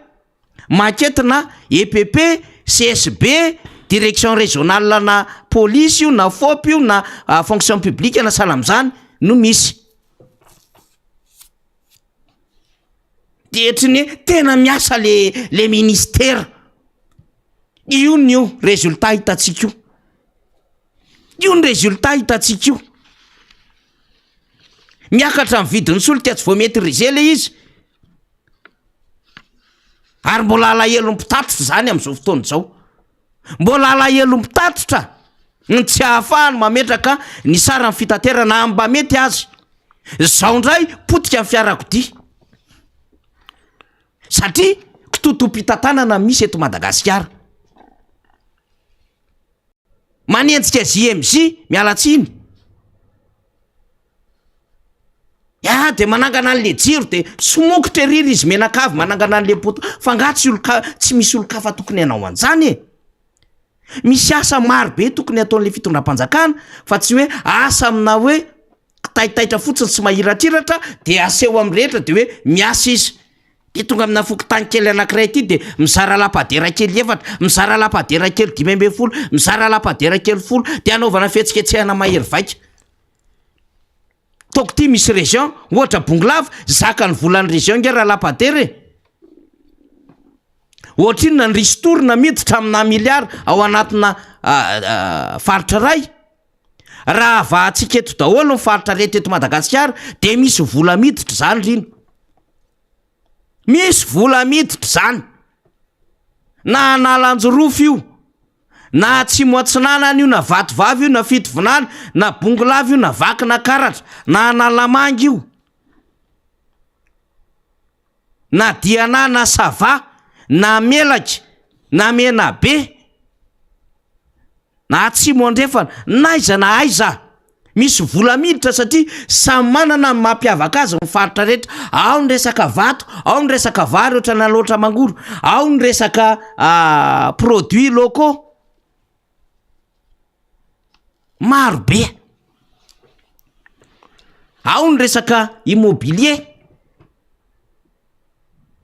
Maquette na EPP, CSB, direction régionale na police io na fop io na fonction publique na sahala amin'izany no misy. De ohatry ny hoe tena miasa le le ministera. Io ny io résultat hitantsika io. Io ny résultat hitantsika io. Miakatra ny vidin'ny solika tsy vao maitriser le izy. Ary mbola alahelon'ny mpitatitra izany amin'izao fotoana izao. Mbola alahelon'ny mpitatitra ny tsy ahafahany mametraka ny saran'ny fitaterana amin'ny mba mety azy. Izao indray potika ny fiarakodia. Satria kitotoam-pitantanana misy eto Madagasikara. Manenjika JMJ, miala tsiny. Ah de manangana an'le jiro de somokotra ery ry izy menakavy manangana an'le poto fa nga tsy olon-ka tsy misy olon-kafa tokony hanao an'zany e! Misy asa maro be tokony ataon'le fitondram-panjakana fa tsy hoe asa amina hoe kitaitaitra fotsiny sy mahiratr'iratra de aseho amin'ny rehetra de hoe miasa izy. De tonga amina fokontany kely anankiray ity de mizara lapadera kely efatra, mizara lapadera kely 15, mizara lapadera kely folo de anaovana fihetsiketsehana mahery vaika. Ataoko ty misy région, ohatra Bongolava, zakan'ny volan'ny région nge raha lapadera e! Ohatrinona ny ristourne miditra amina milliard ao anatina faritra iray? Raha avahantsika eto daholo ny faritra rehetra eto Madagasikara dia misy vola miditra izany ry ino. Misy vola miditra izany. Na Analanjirofo io, na Atsimo Atsinanana io, na Vatovavy io, na Fitovinany, na Bongolava io, na Vakinakaratra, na Analamanga io. Na Diana na Sava, na Melaky, na Menabe, na Atsimo Andrefana, n'aiza na aiza. Misy vola miditra satria samy manana ny mampiavaka azy ny faritra rehetra. Ao ny resaka vato, ao ny resaka vary ohatran'Alaotra Mangoro, ao ny resaka produits locaux. Maro be. Ao ny resaka immobilier.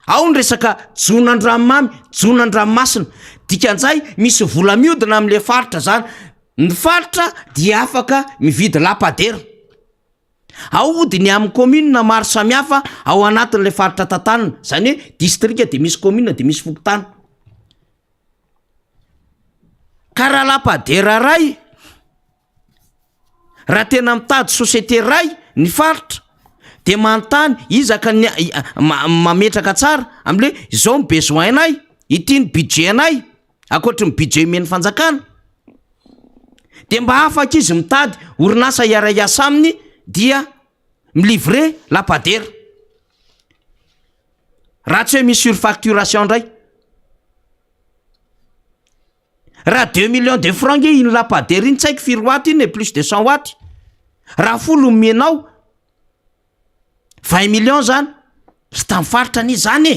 Ao ny resaka jono an-dranomamy, jono an-dranomasina. Dikan'izay misy vola miodina amin'ilay faritra zany. Ny faritra dia afaka mividy lapadera. Ahodiny amin'ny commune maro samihafa ao anatin'ilay faritra tantanina. Zany hoe distrika dia misy commune dia misy fokontany. Ka raha lapadera ray, raha tena mitady société ray ny faritra de manontany iza ka ny mametraka tsara amle izao ny besoin nay, ity ny budget nay, ankoatry ny budget omen'ny fanjakana, de mba afaka izy mitady orinasa hiara-hiasa aminy dia mi-livrer lapadera. Raha tsy hoe misy surfacturation indray. Raha deux millions de francs nge iny lampadaire iny tsy haiko firy watt iny e, plus de cent watt. Raha folo omenao, vingt millions zany, hitan'ny faritra anie zany e!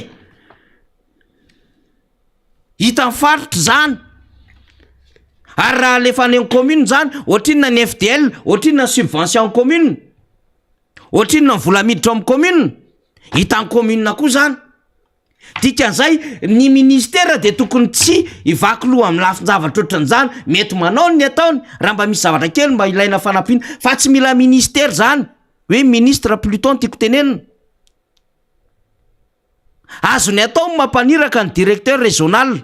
Hitan'ny faritra zany. Ary raha alefa any amin'ny commune zany, ohatrinona ny FDL, ohatrinona ny subvention commune? Ohatrinona ny vola miditra ao amin'ny commune? Hitan'ny commune koa zany. Dikan'izay, ny ministera dia tokony tsy hivaky loha amin'ny lafin-javatra ohatran'izany, mety manao ny ataony raha mba misy zavatra kely mba ilaina fanampiana, fa tsy mila ministera zany, hoe ministre plutot no tiako tenenina. Azony atao ny mampaniraka ny directeur régional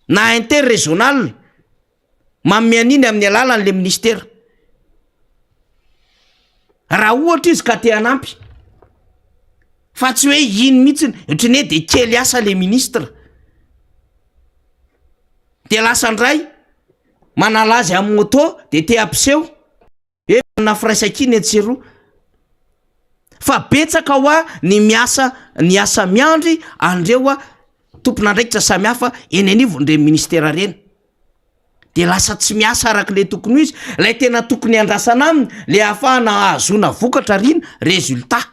na inter régional manome an'iny amin'ny alalan'le ministera. Raha ohatra izy ka te hanampy fa tsy hoe iny mihitsy ohatran'ny hoe de kely asa le ministre de lasa ndray manala azy amin'ny moto de te hampiseho Hoe manana firaisankina etsy sy eroa. Fa betsaka hoa ny miasa ny asa miandry an'ireo tompon'andraikitra samihafa eny anivon'ireny ministera ireny. De lasa tsy miasa araka le tokony ho izy, lay tena tokony andrasana aminy, le ahafahana ahazoana vokatra aoriana, résultat.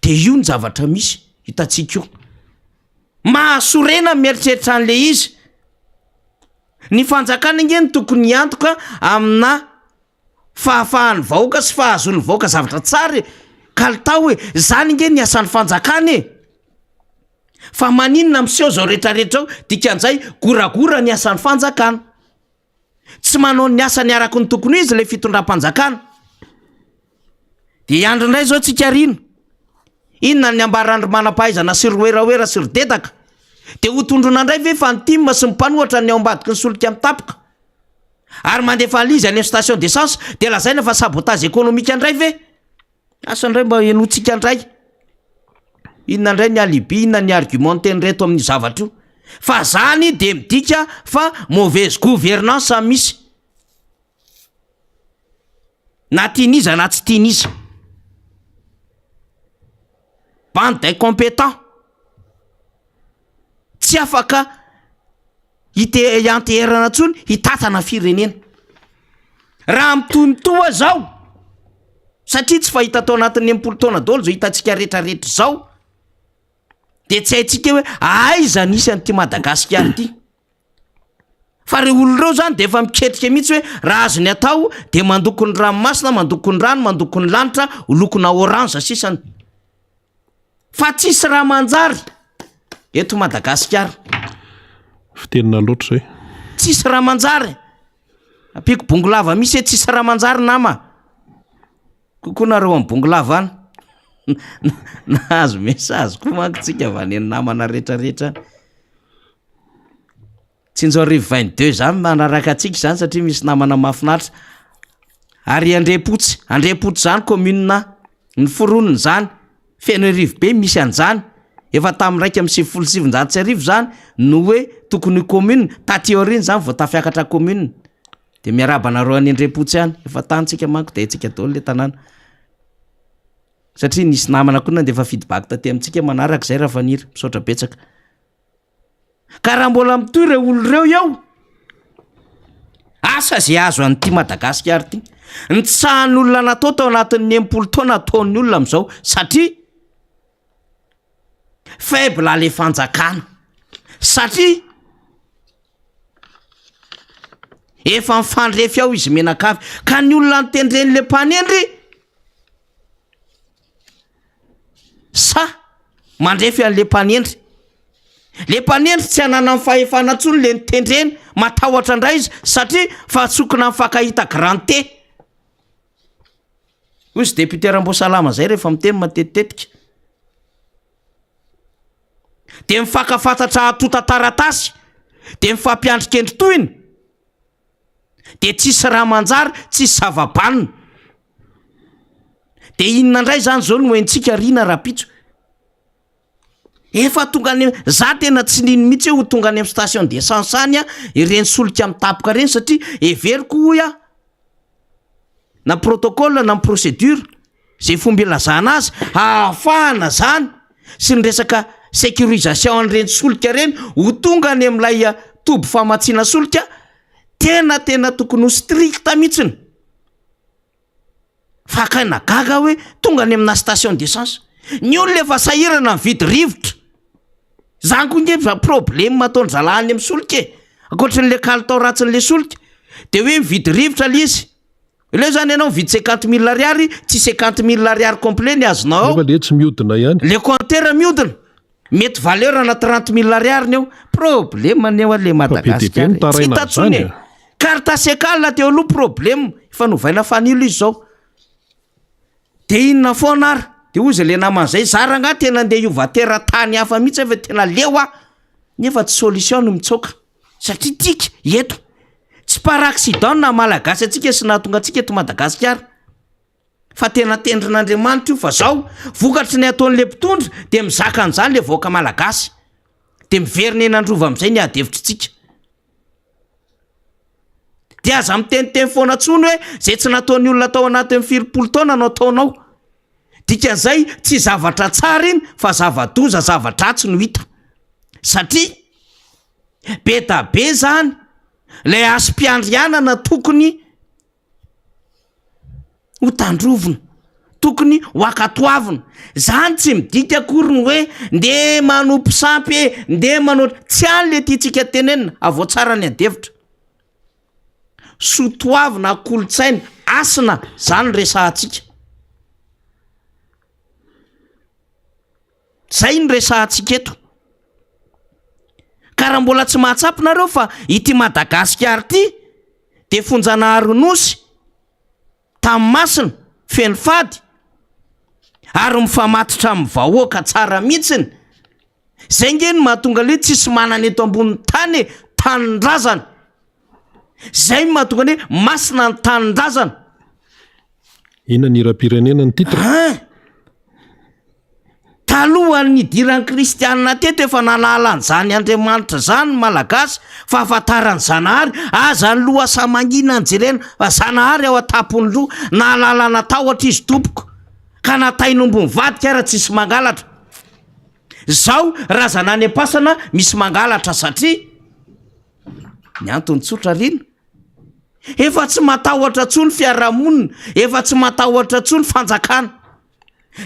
De io ny zavatra misy hitantsika io. Mahasorena ny mieritreritra an'le izy. Ny fanjakana ange no tokony hiantoka amina fahafahan'ny vahoaka sy fahazoan'ny vahoaka zavatra tsara e, kalitao e, zany ange ny asan'ny fanjakana e. Fa maninona miseho zao retraretra zao, dikan'izay goragora ny asan'ny fanjakana. Tsy manao ny asany araka ny tokony ho izy ilay fitondram-panjakana. Dia hiandry indray izao tsika rino. Inona ny ambaran'ry manam-pahaizana sy ry werawera sy ry dedaka? Dia ho tondroina indray ve fa ny tim sy ny mpanohatra ny ao ambadiky ny solika mitapoka? Ary mandefa an'izy any amin'ny station d'essence dia lazaina fa sabotage économique indray ve? Asa indray mba henointsika indray. Inona indray ny alibi, inona ny argument ten'ireto amin'io zavatra io. Fa zany dia midika fa mauvaise gouvernance misy. Na tian'iza na tsy tian'iza. Bande d'incompétents. Tsy afaka hite- hianteherana intsony hitantana firenena. Raha mitohimitoha zao, satria tsy fahita tao anatin'ny 60 taona daholo zao hitantsika retraretra zao, de tsy haintsika hoe aiza nisy an'ity Madagasikara ity. Fa reo olona reo zany de efa miketrika mihitsy hoe raha azony atao de mandoko ny ranomasina, mandoko ny rano, mandoko ny lanitra ho lokona orange sisany. Fa tsisy raha manjary eto Madagasikara. Fitenina loatra zay. Tsisy raha manjary. Ampiako bongolava misy hoe tsisy raha manjary nama. Coucou nareo any bongolava any. Nahazo message koa manko tsika avy any amin'ny namana retraretra any. Tsinjoarivo 22 zany manaraka antsika izany satria misy namana mahafinaritra. Ary Andriampotsy, Andriampotsy zany commune noforonina izany, Fenoarivo be misy an'izany, efa tamin'ny 1991 zany no hoe tokony ho commune, taty aoriana zany vao tafiakatra commune. De miarahaba anareo any Andriampotsy any, efa tany tsika manko de haintsika daholo le tanàna. Satria nisy namana koa nandefa feedback taty amintsika manaraka izay Rafaniry, misaotra betsaka. Ka raha mbola mitohy ireo olona ireo eo, asa ze azo an'ity Madagasikara ity. Ny tsy sahan'olona natao tao anatin'ny 60 taona ataon'ny olona amin'izao satria faible le fanjakana satria efa mifandrefy ao izy mianakavy ka ny olona notendren'le mpanendry sa mandrefy an'le mpanendry le mpanendry tsy ananany fahefana ntsony le notendreny matahotra indray izy satria fa sokina mifankahita grand T hoy izy député Ramboasalama zay rehefa miteny matetitetika de mifankafantatra antontan-taratasy de mifampiandry kendry tohina de tsisy raha manjary tsisy zava-banona de inona indray zany zao no haintsika rina rahampitso efa tonga any za tena tsy nino mihitsy hoe ho tonga any amin'ny station d'essence any a ireny solika mitapoka ireny satria heveriko hoy aho na protocole na procédure zay fomba ilazana azy ahafahana zany sy ny resaka sécurisation an'ireny solika ireny ho tonga any amin'ilay toby famatsiana solika tena tena tokony ho strict mihitsiny fa kay nagaga hoe tonga any amina station d'essence ny olona efa sahirana mividy rivotra zany koa nge fa problème ataony zalahy any amin'ny solika e ankoatran'le kalitao ratsin'le solika de hoe mividy rivotra le izy Aleo zany ianao mividy cinquante mille ariary, tsy cinquante mille ariary complet ny azonao ao. Nefa le tsy miodina ihany. Le compteur miodina, mety valeur ana trente mille ariary ny eo. Problème ny eo le Madagasikara e. Tsy hita intsony e. Carte secal teo aloha problème, efa novaina fanilo izy zao. De inona foana ary? De hozy le namana zay, za rangaha tena andeha hiova teratany hafa mihitsy aho fa tena leo aho. Nefa tsy solution ny mitsoaka. Satria tika eto, tsy par accident no naha malagasy antsika sy nahatonga antsika eto Madagasikara, fa tena tendrin'Andriamanitra io fa zao, vokatry ny ataon'le mpitondra de mizaka an'izany le vahoaka malagasy, de miverina eny an-drova am'zay ny ady hevitritsika. De aza miteniteny foana tsony hoe zay tsy nataon'ny olona tao anatin'ny filopolo taona no ataonao. Dikan'izay tsy zavatra tsara iny fa zava-doza, zava-dratsy no hita. Satria be da be zany lay hasim-piandrianana tokony ho tandrovina, tokony ho ankatoavina. Zany tsy midika akory ny hoe ndeha manompo sampy e, ndeha manao, tsy any le tiantsika tenenina, avoa tsara ny adihevitra. Soa toavina, kolontsaina, hasina, zany no resahantsika. Zay no resahantsika eto. Ka raha mbola tsy mahatsapa nareo fa ity Madagasikara ity de fonjanahary nosy, tany masina, feno fady, ary mifamatotra amin'ny vahoaka tsara mihitsiny. Zay nge no mahatonga le tsisy manana eto ambonin'ny tany e, tanindrazana. Zay no mahatonga ny hoe masina ny tanindrazana. Inona ny hiram-pirenena ny titre? Hein! Talohan'ny nidiran'ny kristianina teto efa nahalala an'izany Andriamanitra izany ny Malagasy fa ahafantaran'i Zanahary, aza ny lohasaha mangina no jerena fa Zanahary ao an-tampon'ny loha, nahalala natahotra izy tompoko ka na tain'omby mivadika ara tsisy mangalatra. Zao razana any am-pasana misy mangalatra satria ny antony tsotra rina efa tsy matahotra tsony fiarahamonina, efa tsy matahotra tsony fanjakana.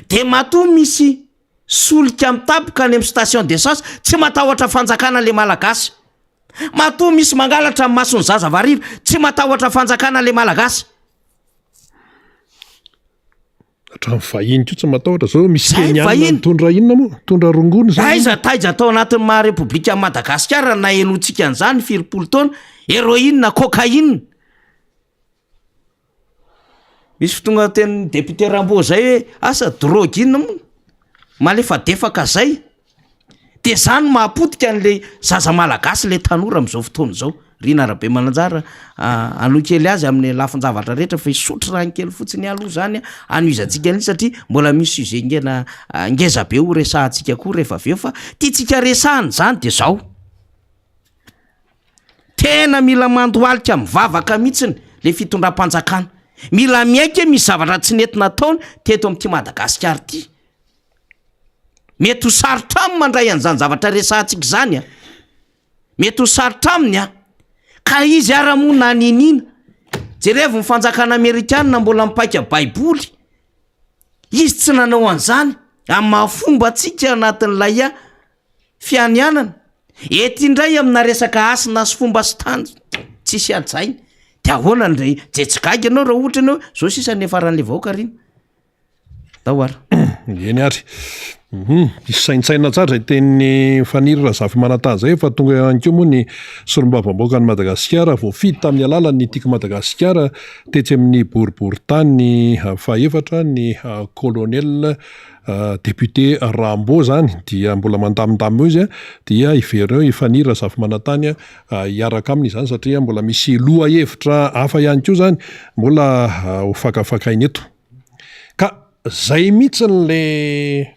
De matoa misy solika mitapoka any amin'ny station d'essence, tsy matahotra fanjakana le malagasy. Matoa misy mangalatra amin'ny mason'ny zaza varira, tsy matahotra fanjakana le malagasy. Hatramin'ny vahiny koa tsy matahotra zao misy Zay Keniana vahiny. mitondra inona moa? Mitondra rongony zany. Aiza taiza tao anatin'ny maha Repoblika an'i Madagasikara no nahenoantsika an'izany filipolo taona, héroïne, cocaïne. Misy fotoana tenin'ny député Rambo zay hoe asa drogue inona moa? Malefadefaka zay. De zany no mahapotika an'le zaza malagasy le tanora am'zao fotoana zao. Rina Rabemananjara hanohy kely azy amin'ny lafin-javatra rehetra fa hisotro rano kely fotsiny aloha zany hanohizantsika an'iny satria mbola misy sujet ngena ngeza be ho resahantsika koa rehefa avy eo fa tiantsika resahana izany de zao. Tena mila mandohalika mivavaka mihitsiny le fitondram-panjakana. Mila miaiky hoe misy zavatra tsy nety nataony teto amin'ity Madagasikara ity. Mety ho sarotra aminy mandray an'izany zavatra resahantsika izany an. Mety ho sarotra aminy an. Ka izy ara moa naniniana. Jerevo ny fanjakana amerikanina mbola mipaika baiboly. Izy tsy nanao an'izany amin'ny maha fomba antsika anatin'ilay fianianana. Ety indray amina resaka hasina sy fomba sy tany tsisy hajaina. De ahoana ndray? De tsy gaga ianao raha ohatra ianao hoe zao sisa ny niafaran'le vahoaka ry. Ndao ary. Eny ary. Hum, hisaintsaina tsara izay tenin'i Faniry Razafimanantany izay fa tonga ihany koa moa ny solombavambahoakan'i Madagasikara voafidy tamin'ny alalan'ny Tiako Madagasikara tetsy amin'ny boriborintany fahefatra ny colonel Député Rambo zany dia mbola mandamindamina eo izy dia hiverina eo i Faniry Razafimanantany hiaraka aminy izany satria mbola misy lohahevitra hafa ihany koa zany mbola ho fakafakaina eto. Ka zay mihitsy le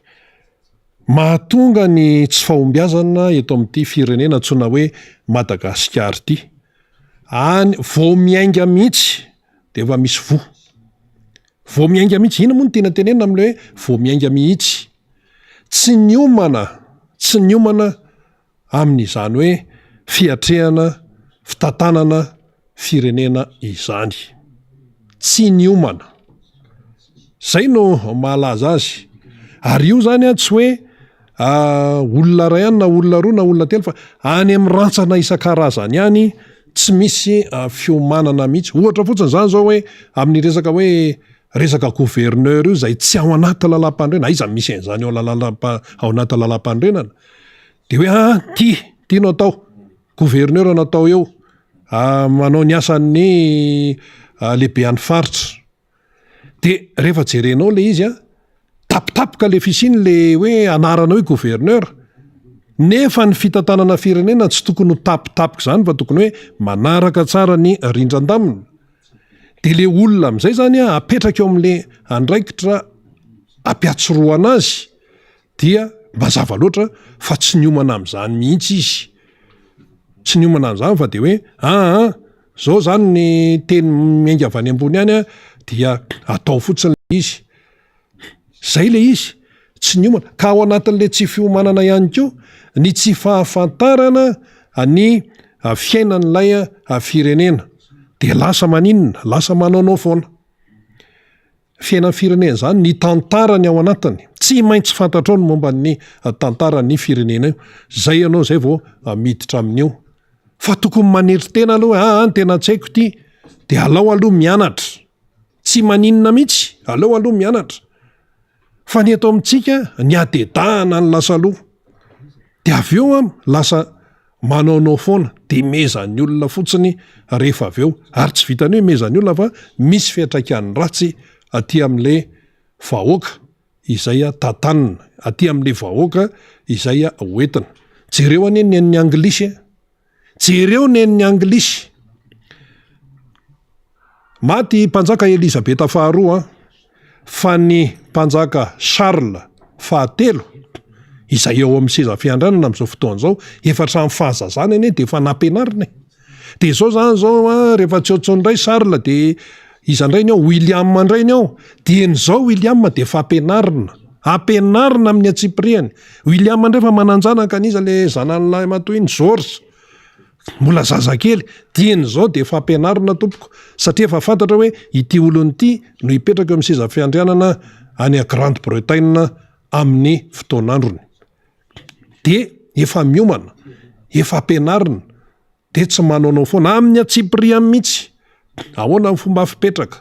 mahatonga ny tsy fahombiazana eto amin'ity firenena antsoina hoe Madagasikara ity. Any vao miainga mihitsy dia efa misy voa. Vao miainga mihitsy, inona moa no tiana tenenina amin'ilay hoe vao miainga mihitsy? Tsy niomana, tsy niomana amin'izany hoe fiatrehana fitantanana firenena izany. Tsy niomana. Izay no mahalaza azy. Ary io izany an, tsy hoe olona iray ihany na olona roa na olona telo fa any amin'ny rantsana isan-karazany any tsy misy fiomanana mihitsy. Ohatra fotsiny izany izao hoe amin'ny resaka hoe resaka gouverneur io izay tsy ao anaty lalàmpanorenana, aiza no misy an'izany ao lalàmpa- ao anaty lalàmpanorenana? Dia hoe ah ty, ty no atao, gouverneur no atao eo, manao ny asan'ny lehiben'ny faritra. De rehefa jerenao le izy an, tapitapoka le fisiany le hoe anarana hoe gouverneur, nefa ny fitantanana firenena tsy tokony ho tapitapoka izany fa tokony hoe manaraka tsara ny rindran-damina. De le olona am'zay zany an apetraka eo am'le andraikitra ampiatsorohana azy dia mazava loatra fa tsy niomana am'zany mihitsy izy, tsy niomana am'zany fa de hoe aa zao zany ny teny miainga avy any ambony any an dia atao fotsiny le izy, zay le izy, tsy niomana, ka ao anatin'le tsy fiomanana ihany koa ny tsy fahafantarana ny fiainan'ilay firenena de lasa maninona? Lasa manaonao foana. Fiainan'ny firenena izany, ny tantarany ao anatiny. Tsy maintsy fantatrao ny momba ny tantaran'ny firenena io. Zay ianao zay vao miditra amin'io. Fa tokony manetry tena aloha hoe aa ny tena tsy haiko ity. De alao aloha mianatra. Tsy maninona mihitsy, aleo aloha mianatra. Fa ny eto amintsika, ny hadedahana ny lasa aloha. De avy eo an, lasa manaonao foana, de mezan'ny olona fotsiny rehefa avy eo. Ary tsy vitan'ny hoe mezan'ny olona fa misy fiantraikany ratsy aty amin'le vahoaka izay tantanina, aty amin'le vahoaka izay hoentina. Jereo anie ny an'ny anglisy e! Jereo nen'ny anglisy. Maty mpanjaka Elizabeta faharoa an, fa ny mpanjaka Charles fahatelo izay eo amin'ny seza fiandranana amin'izao fotoana izao, efa hatramin'ny fahazazany anie dia efa nampianarina e. Dia izao izany izao an, rehefa tsy eo intsony indray Charles dia iza indray ny ao? William indray ny ao. Dieny izao William dia efa ampianarina, ampianarina amin'ny antsipiriany. William indray efa manan-janaka, an'iza ilay zanany lahimatoa iny? George. Mbola zazakely. Dieny izao dia efa ampianarina tompoko, satria efa fantatra hoe ity olona ity no hipetraka eo amin'ny seza fiandrianana any Grande Bretagne amin'ny fotoan'androny. Dia efa miomana, efa ampianarina. Dia tsy manaonao foana, amin'ny antsipiriany mihitsy. Ahoana ny fomba fipetraka?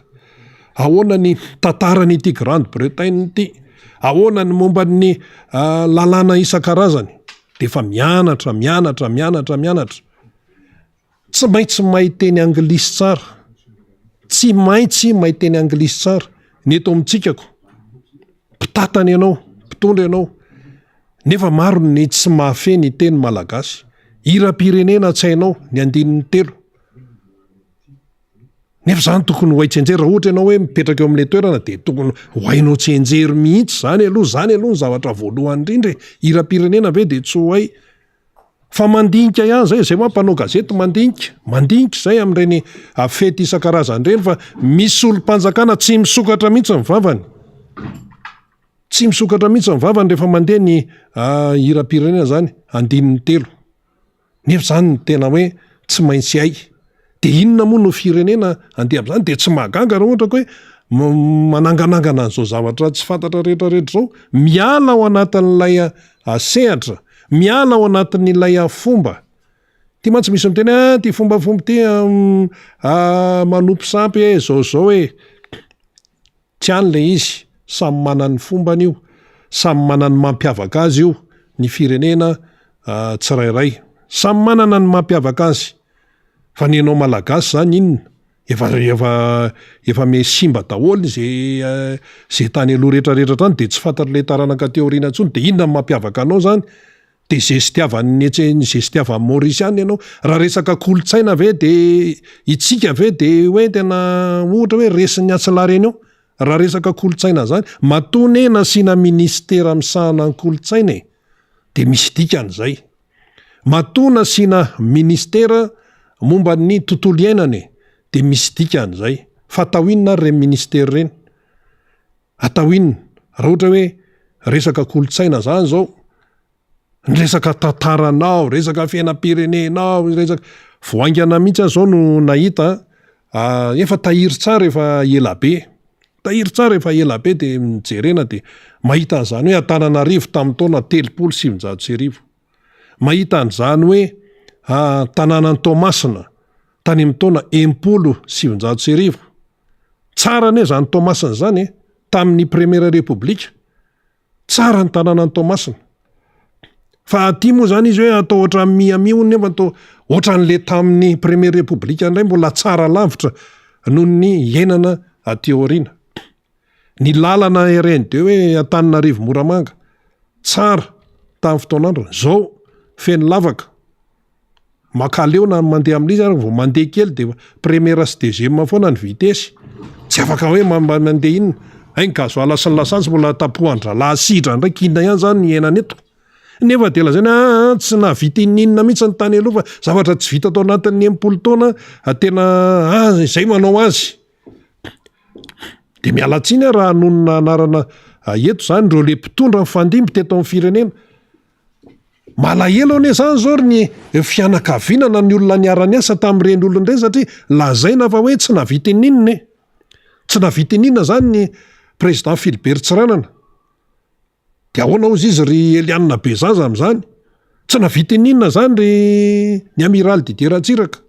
Ahoana ny tantaran'ity Grande Bretagne ity? Ahoana ny momba ny lalàna isan-karazany? Dia efa mianatra, mianatra, mianatra, mianatra. Tsy maintsy mahay teny anglisy tsara. Tsy maintsy mahay teny anglisy tsara. Ny eto amintsika ko, mpitantana ianao, mpitondra ianao. Nefa maro ny tsy mahafehy ny teny malagasy. Hiram-pirenena tsy hainao ny andininy telo. Nefa izany tokony ho hay tsianjery, raha ohatra ianao hoe mipetraka eo amin'ilay toerana dia tokony ho hainao tsianjery mihitsy izany aloha, izany aloha ny zavatra voalohany indrindra e. Hiram-pirenena ve dia tsy ho hay? Fa mandinika ihany izay, izay manko mpanao gazety mandinika, mandinika izay amin'ireny fety isan-karazany ireny fa misy olom-panjakana tsy misokatra mihitsy ny vavany. Tsy misokatra mihitsy ny vavany rehefa mandeha ny hiram-pirenena izany, andininy telo. Nefa izany no tena hoe tsy maintsy hay. Dia inona moa no firenena handeha amin'izany? Dia tsy mahagaga raha ohatra ka hoe mananganangana an'izao zavatra tsy fantatra rehetra rehetra izao, miala ao anatin'ilay sehatra, miala ao anatin'ilay fomba. Ity mantsy misy miteny hoe ah ity fombafomba ity manompo sampy e, izao izao e. Tsy any ilay izy, samy manana ny fombany io, samy manana ny mampiavaka azy io ny firenena tsirairay. Samy manana ny mampiavaka azy. Fa ny anao Malagasy zany inona? Efa efa efa me simba daholo ze ze tany aloha retraretra tany de tsy fantatr'ilay taranaka aty aoriana intsony de inona ny mampiavaka anao zany? De zestiavan'ny etsy ny zestiavan'i Maurice any ianao. Raha resaka kolontsaina ve de itsika ve de hoe tena ohatra hoe resin'ny atsilahy eo? Raha resaka kolontsaina zany, matoa ne nasiana ministera misahana ny kolontsaina e, de misy dikany zay. Matoa nasiana ministera momba ny tontolo iainana e, de misy dikany zay. Fa atao inona ary reny ministera reny? Atao inona? Raha ohatra hoe resaka kolontsaina zany zao, ny resaka tantaranao, resaka fiainam-pirenenao, resaka, vao haingana mihitsy aho zao no nahita an, efa tahiry tsara efa ela be, tahiry tsara efa ela be de jerena de mahita an'izany hoe Antananarivo tamin'ny taona 1930, mahita an'izany hoe tanànan'i Toamasina tany amin'ny taona 1960, Tsara anie zany Toamasina zany e, tamin'ny première république, tsara ny tanànan'i Toamasina. Fa aty moa zany izy hoe atao ohatran'ny Miami hono nefa atao ohatran'le tamin'ny première république indray mbola tsara lavitra noho ny iainana aty aoriana. Ny lalana RN2 hoe Antananarivo Moramanga, tsara tamin'ny fotoan'androny, zao feno lavaka. Mankaleo na ny mandeha amin'izy ary vao mandeha kely dia première sy deuxième foana ny vitesse. Tsy afaka hoe mandeha inona. Hay ny gasoil sy ny lasantsy mbola tapohan-drahalahy sidra ndraiky inona ihany zany ny iainana eto. Nefa dia lazaina hoe aa tsy nahavita inon'inona mihitsy ny tany aloha fa zavatra tsy vita tao anatin'ny 60 taona tena aa izay manao azy. Dia miala tsiny aho raha hanonona anarana eto izany ireo le mpitondra nifandimby teto amin'ny firenena. Malahelo anie zany zao ry ny fianakaviana na ny olona niara-niasa tamin'ireny olona ireny satria lazaina fa hoe tsy nahavita ininona e! Tsy nahavita ininona zany ny président Philibert Tsiranana. De ahoana hozy izy ry Eliane Bezaza amin'izany? Tsy nahavita ininona zany ry ny amiral Didier Ratsiraka.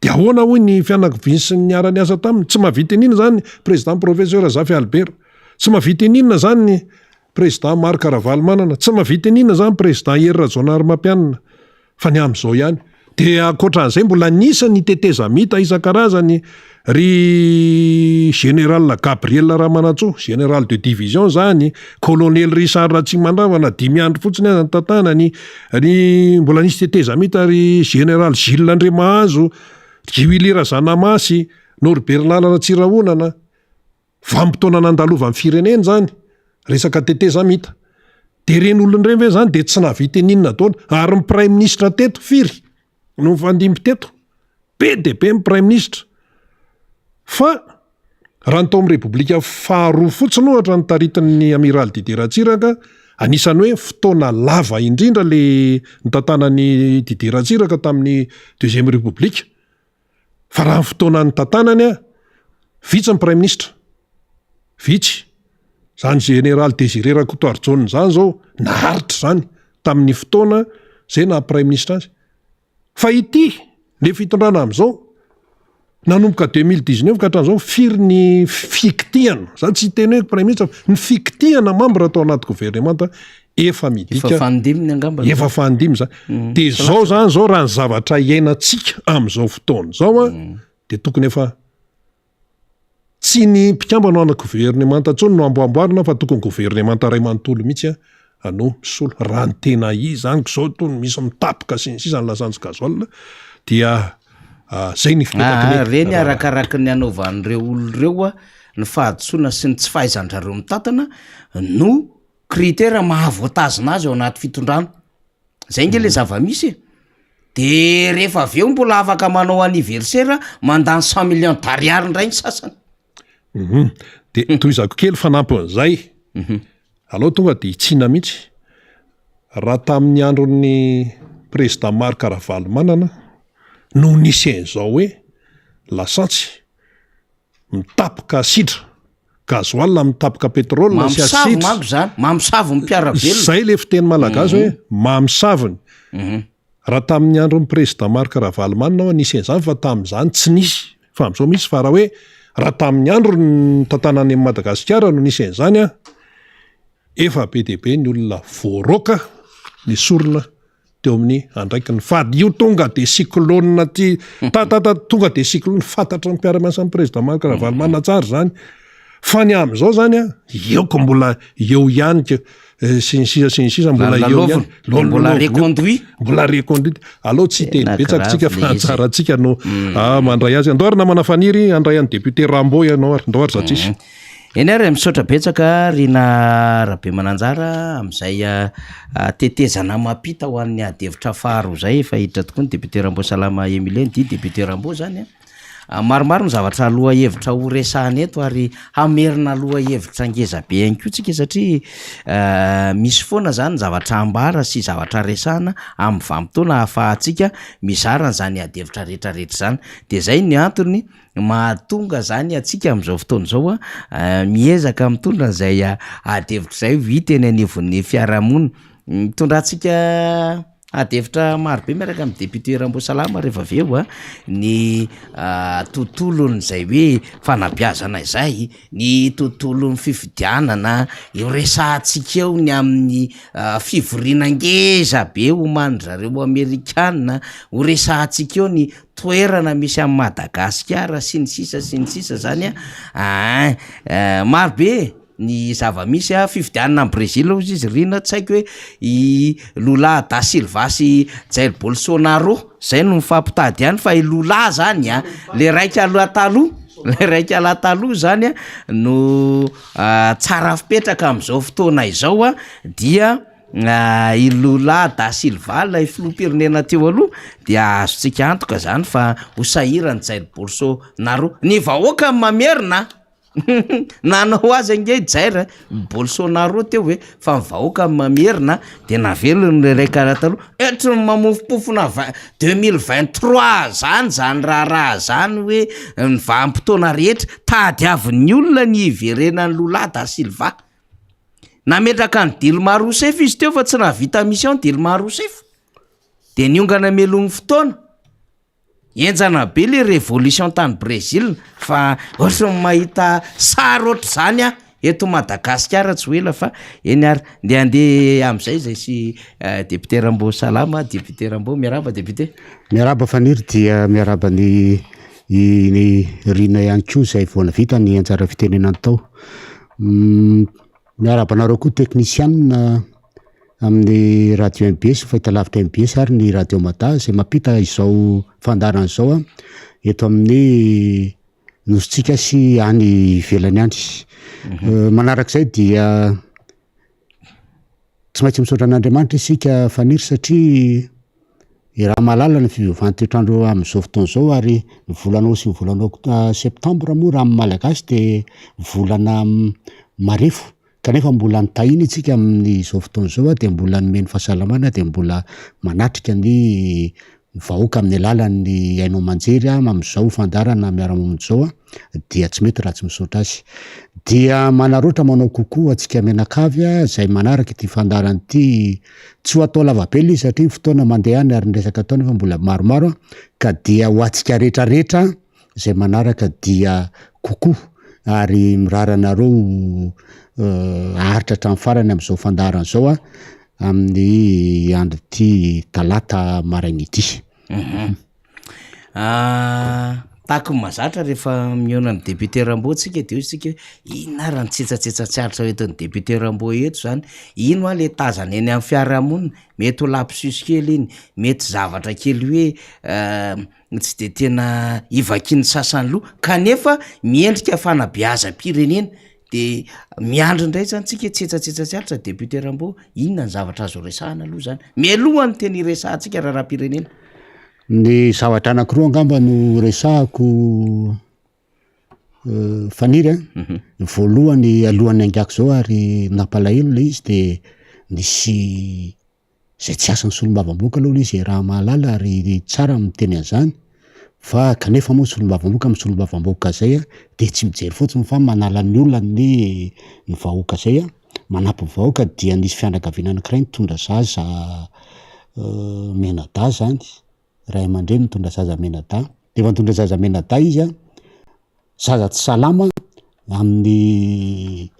De ahoana hoy ny fianakaviany sy ny niara-niasa taminy? Tsy mahavita ininona zany ny président professeur Zafy Albert. Tsy mahavita ininona zany ny président Marc Ravalomanana. Tsy mahavita ininona zany président Hery Rajaonarimampianina. Fa ny amin'izao ihany. De ankoatran'izay mbola nisy ny tetezamita isan-karazany ry général Gabriel Ramanantsoa, général de division zany, colonel Richard Ratsimandravana, dimy andro fotsiny aza nitantanany, ry mbola nisy tetezamita ry général Gilles Andriamahazo, Guy Willy Razanamasy, Norbert Lala Ratsirahonana, vanim-potoana nandalovan'ny firenena izany, resaka tetezamita. De ireny olona ireny ve zany de tsy nahavita ininona daholo, ary ny praiminisitra teto firy no nifandimby teto? Be dia be ny praiminisitra. Fa raha ny tao amin'ny repoblika faharoa fotsiny ohatra notaritin'ny amiraly Didier Ratsiraka, anisan'ny hoe fotoana lava indrindra le nitantanan'i Didier Ratsiraka tamin'ny deuxième république. Fa raha ny fotoana nitantanany, vitsy ny praiminisitra. Vitsy. Izany général Désiré Rakotoarijaona izany izao naharitra izany tamin'ny fotoana izay naha praiminisitra azy. Fa ity le fitondrana amizao nanomboka 2019 ka hatramizao firy ny fikitihana, za tsy hiteny hoe praiministra fa ny fikitihana membre tao anaty gouvernemanta efa midika Efa fanindiminy angamba efa fanindimy zany. Mm. De zao zany zao raha ny zavatra iainantsika amizao fotoana zao an de tokony efa Tsy ny mpikambana ao anaty governemanta intsony no amboamboarina fa tokony governemanta iray manontolo mihitsy. no misolo. Raha ny tena izy zany ko zao tony misy mitapoka sy ny sisa ny lasantsy gasoil dia zay ny fipetaky ny Aa reny arakaraky ny anaovan'ireo olona ireo a ny fahadisoana sy ny tsy fahaizan-drareo mitantana no critère mahavoatazona azy ao anaty fitondrana. Zay nge le zava-misy e! De rehefa avy eo mbola afaka manao anniversaire mandany cent millions d'ariary ndray ny sasany. Hum de tohizako kely fanampin'izay, aleo tonga de hitsina mihitsy, raha tamin'ny andron'ny président Marc Ravalomanana no nisy an'izao hoe lasantsy mitapoka asidra, gasoil mitapoka pétrole sy Mamosavy asidra, manko zany, mamosavy ny mpiara-belona. Zay le fiteny malagasy hoe mamosavy ny. Raha tamin'ny andron'ny président Marc Ravalomanana ho'a nisy an'izany fa tamin'izany tsy nisy fa amin'izao misy fa raha hoe raha tamin'ny androny nitantanany an'i Madagasikara no nisy an'izany an, efa be dia be ny olona voaroaka nesorina teo amin'ny andraikiny fa io tonga dia cyclone aty tatata tonga dia cyclone fantatry ny mpiara-miasa amin'ny président Marc Ravalomanana tsara izany fa ny amin'izao izany an, eo ko mbola eo ihany ko sy ny sisa sy ny sisa mbola eo ihany Lalaovina, mbola reconduit. Mbola reconduit. Aleo tsy hiteny Tena betsaka tsika grave fa le izy. anjarantsika no ah, mandray azy. Andao ary namana Faniry handray an'i député Rambo ianao ary. Ndao ary Zatsisy. Eny ary e, misaotra betsaka Rina Rabemananjara amin'izay tetezana mampita ho an'ny ady hevitra faharoa izay. Efa hiditra tokoa ny député Ramboasalama Emilien, dit député Rambo zany an. Maromaro ny zavatra lohahevitra ho resahana eto ary hamerina lohahevitra ngeza be ihany koa tsika satria misy foana zany ny zavatra ambara sy zavatra resahana amin'ny vanim-potoana ahafahantsika mizara an'izany ady hevitra rehetrarehetra izany. De zay ny antony mahatonga zany antsika amin'izao fotoana izao a miezaka mitondra an'izay ady hevitra izay ho hita eny anivon'ny fiarahamonina. Mitondra antsika Ady hevitra maro be miaraka amin'ny député Ramboasalama rehefa avy eo a, ny tontolon'izay hoe fanabeazana izay, ny tontolon'ny fifidianana, eo resahantsika eo ny amin'ny fivoriana ngeza be omanin-dry zareo amerikana, ho resahantsika eo ny toerana misy an'i Madagasikara sy ny sisa sy ny sisa zany a, aa maro be e. Ny zava-misy a, fifidianana any Brésil hozy izy ry na tsy haiko hoe i Lula da Silva sy Jair Bolsonaro zay no mifampitady any fa i Lula zany a le raika aloha taloha le raika lahy taloha zany a no tsara fipetraka am'zao fotoana izao a dia i Lula da Silva lay filoham-pirenena teo aloha dia azontsika antoka zany fa ho sahiran'i Jair Bolsonaro, ny vahoaka no mamerina. Nanao azy ange i Jair Bolsonaro teo e, fa ny vahoaka no mamerina de navelony le ray karaha taloha, ohatry ny mamofompofona vingt 2023 zany zany raharaha zany hoe ny vanim-potoana rehetra tadiavin'ny olona ny hiverenan'i Lula da Silva, nametraka an'i Dilma Rousseff izy teo fa tsy nahavita mission Dilma Rousseff, de niongana mialoha ny fotoana. Henjana be le révolution tany Brésil fa ohatran'ny mahita sary ohatr'izany aho eto Madagasikara tsy ho ela fa eny ary ndeha handeha am'zay zay sy député Rambo salama député Rambo miarahaba député. Miarahaba Faniry dia miarahaba ny i ny Rina ihany koa izay vao navita ny anjara fitenenany tao. Miarahaba anareo koa teknisianina amin'ny radio mbs, fahitalavitra mbs ary ny radio mada izay mampita izao fandaharana izao eto amin'ny nosintsika sy any ivelany any. Manarak'izay dia tsy maintsy misaotra an'Andriamanitra isika Faniry satria I raha mahalala ny fiovaovan'ny toetr'andro amin'izao fotoana izao ary ny volana août sy ny volana okt- septambra moa raha amin'ny malagasy dia volana marefo kanefa mbola nitahiana isika amin'izao fotoana izao dia mbola nomeny fahasalamana dia mbola manatrika ny vahoaka amin'ny alalan'ny haino aman-jery amin'izao fandaharana miara-mamonjy izao dia tsy mety raha tsy misaotra azy. Dia manaraotra manao kokoa antsika mianakavy izay manaraka ity fandaharana ity Tsy ho atao lava be ilay izy satria ny fotoana mandeha any ary ny resaka atao nefa mbola maromaro ka dia ho antsika rehetra rehetra izay manaraka dia coucou ary mirary anareo haharitra hatramin'ny farany amin'izao fandaharana izao aho amin'ny andro ity talata maraina ity. Tahaka ny mahazatra rehefa mihaona amin'ny député Rambo tsika dia hoy isika hoe inona ary ny tsetsatsetsa tsy aritra hoentin'ny député Rambo eto izany? Ino hoa le tazana eny amin'ny fiarahamonina? Mety ho lapsus kely iny, mety zavatra kely hoe tsy de tena ivakian'ny sasany loha kanefa miendrika fanabeazam-pirenena de miandry indray zany tsika tsetsatsetsa tsy aritra député Rambo, inona ny zavatra azo resahana aloha zany mialohan'ny tena hiresahantsika raharaham-pirenena? Ny zavatra anankiroa angamba no resahako Faniry a, ny voalohany alohan'ny haingako zao ary nampalahelo le izy de nisy zay tsy asan'ny solombavambahoaka aloha le izy e raha mahalala ary tsara ny miteny an'zany fa kanefa moa solombavambahoaka amin'ny solombavambahoaka zay a de tsy mijery fotsiny fa manala ny olona ny ny vahoaka zay a, manampy ny vahoaka dia nisy fianakaviana anankiray nitondra zaza mianadahy zany, ray aman-dreny nitondra zaza mianadahy, de efa nitondra zaza mianadahy izy an, zaza tsy salama amin'ny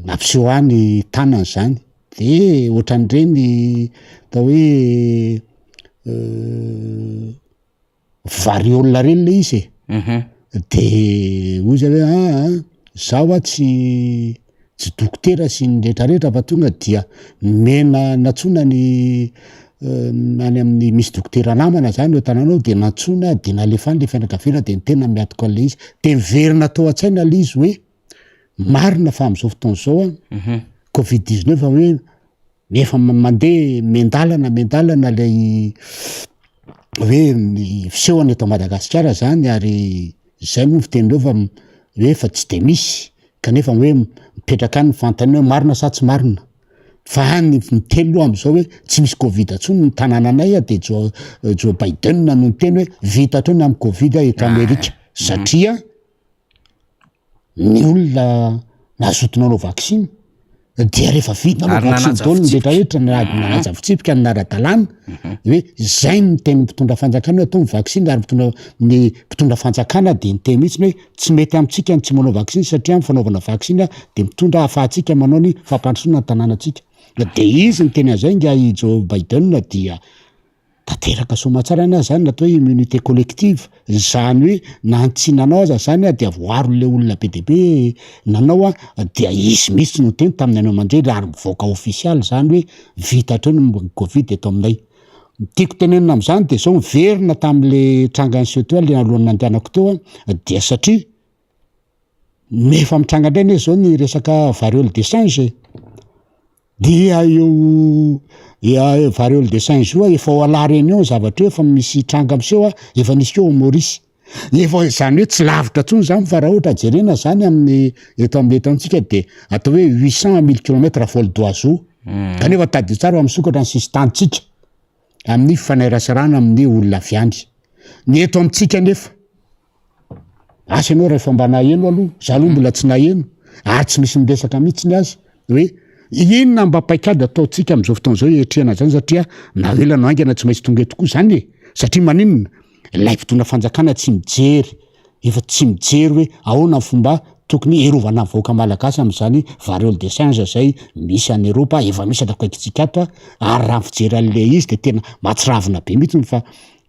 nampiseho ahy ny tanany zany, de ohatran'ireny atao hoe Variole reny le izy e, de hoy zay hoe aa zaho a tsy tsy dokotera sy ny retraretra fa tonga dia nomena nantsoina ny any amin'ny misy dokotera namana zany eo an-tanàna ao de nantsoina de nalefa any le fianakaviana de ny tena miatoka an'le izy, de miverina tao an-tsaina le izy hoe marina fa am'zao fotoana zao an covid 19 hoe Efa mandeha miandalana miandalana ilay hoe ny fisehony eto Madagasikara zany ary zay moa ny fitenindreo fa hoe efa tsy de misy kanefa hoe mipetraka any ny fanontaniana hoe marina sa tsy marina? Fa any miteny aloha am'zao hoe tsy misy covid intsony ny tanànanay de Joe Joe Biden no niteny hoe vita hatreo ny amin'ny covid eto Amerika satria Ny olona nazoto nanao vaksiny dia rehefa vita nanao Ary vaksiny nanaja daholo ny fitsipika. rehetrarehetra na nanaja fitsipika ny nara-dalàna hoe zay no tenin'ny mpitondra fanjakana hoe atao ny vaksiny ary mpitondra ny mpitondra fanjakana dia niteny mihitsy hoe tsy mety amintsika ny tsy manao vaksiny satria ny fanaovana vaksiny dia mitondra ahafahantsika manao ny fampandrosoana ny tanànantsika. Dia izy niteny an'izay ingahy Joe Biden dia Tanteraka soamatsara anie zany ny atao hoe immunité collective, zany hoe na ny tsy nanao aza zany dia voaaro le olona be dia be nanao an, dia izy mihitsy no niteny tamin'ny haino aman-jery ary mivoaka ofisialy zany hoe vita hatreo ny covid eto aminay. Ny tiako tenenina am'zany de zao, miverina tam'le tranga niseho teo aho le alohan'ny nandehanako teo an, dia satria efa mitranga indray anie zao ny resaka variole de singe e. Dia io variole de singe io efa ao à la réunion zavatra io efa misy tranga miseho efa nisy koa ao Maurice. Efa izany hoe tsy lavitra intsony zany fa raha ohatra jerena zany amin'ny eto amin'ny eto amintsika de atao hoe 800 à 1000 kilomètres à vol d'oiseau. Kanefa tadidio tsara fa misokatra ny sisin-tanintsika amin'ny fifaneraserana amin'ny olona avy any. Ny eto amintsika anefa Asa ianao raha efa mba naheno aloha, za aloha mbola tsy naheno ary tsy misy miresaka mihitsy ny azy hoe inona mba paikady ataontsika amin'izao fotoana izao hiatrehana an'izany satria na ela na haingana tsy maintsy tonga eto koa zany e! Satria maninona? Ilay mpitondra fanjakana tsy mijery, efa tsy mijery hoe ahoana ny fomba tokony hiarovana ny vahoaka malagasy amin'izany variole de singe izay misy any Eropa, efa misy ato akaikintsika ato ary raha ny fijery an'ilay izy de tena mahatsiravina be mihitsy fa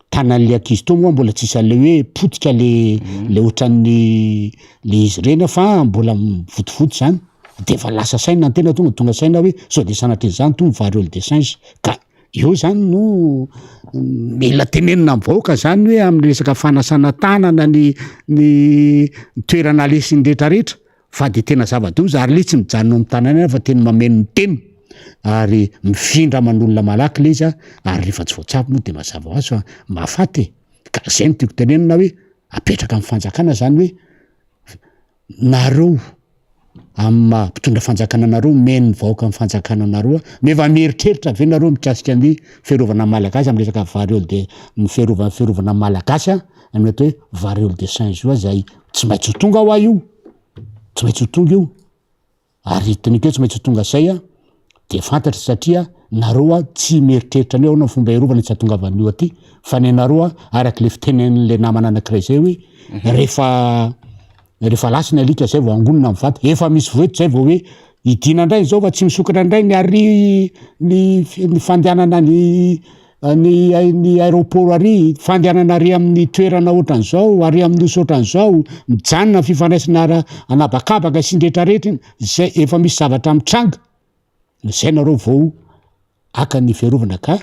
Tanan'le ankizy teo moa mbola tsisy an'le hoe potika le le ohatran'ny le izy ireny fa mbola mivotivoty zany de efa lasa saina ny tena tonga tonga saina hoe sao de sanatria zany tony variole de singe ka eo zany no mila tenenina amin'ny vahoaka zany hoe amin'ny resaka fanasana tanana ny ny toerana aleha sy ny retraretra Fa dia tena zava-doza ary le tsy mijanona ao amin'ny tanàna ihany fa tena mameno ny tena ary mifindra aman'olona malaky le izy a, ary rehefa tsy voatsabo moa dia mazava ho azy fa mahafaty e! Ka zay no tiako tenenina hoe apetraka amin'ny fanjakana zany hoe nareo amin'ny maha mpitondra fanjakana anareo omeny ny vahoaka ny fanjakana anareo nefa mieritreritra ve nareo mikasika ny fiarovana ny malagasy amin'ny resaka variole de ny fiarovana fiarovana ny malagasy a amin'ny atao hoe variole de singe io zay tsy maintsy ho tonga hoa io. Tsy maintsy ho tonga io, ary teniko hoe tsy maintsy ho tonga zay an, de fantatra satria nareo an tsy mieritreritra ny hoe ahoana ny fomba hiarovana tsy hahatongavan'io aty, fa ny anareo an araka le fitenen'le namana anakiray zay hoe rehefa rehefa lasa ny alika zay vao angonina ny vato, efa misy voa eto zay vao hoe hidiana ndray zao fa tsy misokatra ndray ny ary ny ny fandehanana ny. ny ny aéroport ary, fandehanana ary amin'ny toerana ohatran'izao, ary amin'ny nosy ohatran'izao, mijanona ny fifandraisana ara an'habakabaka sy ny rehetrarehetra iny, zay efa misy zavatra mitranga, zay nareo vao haka ny fiarovana ka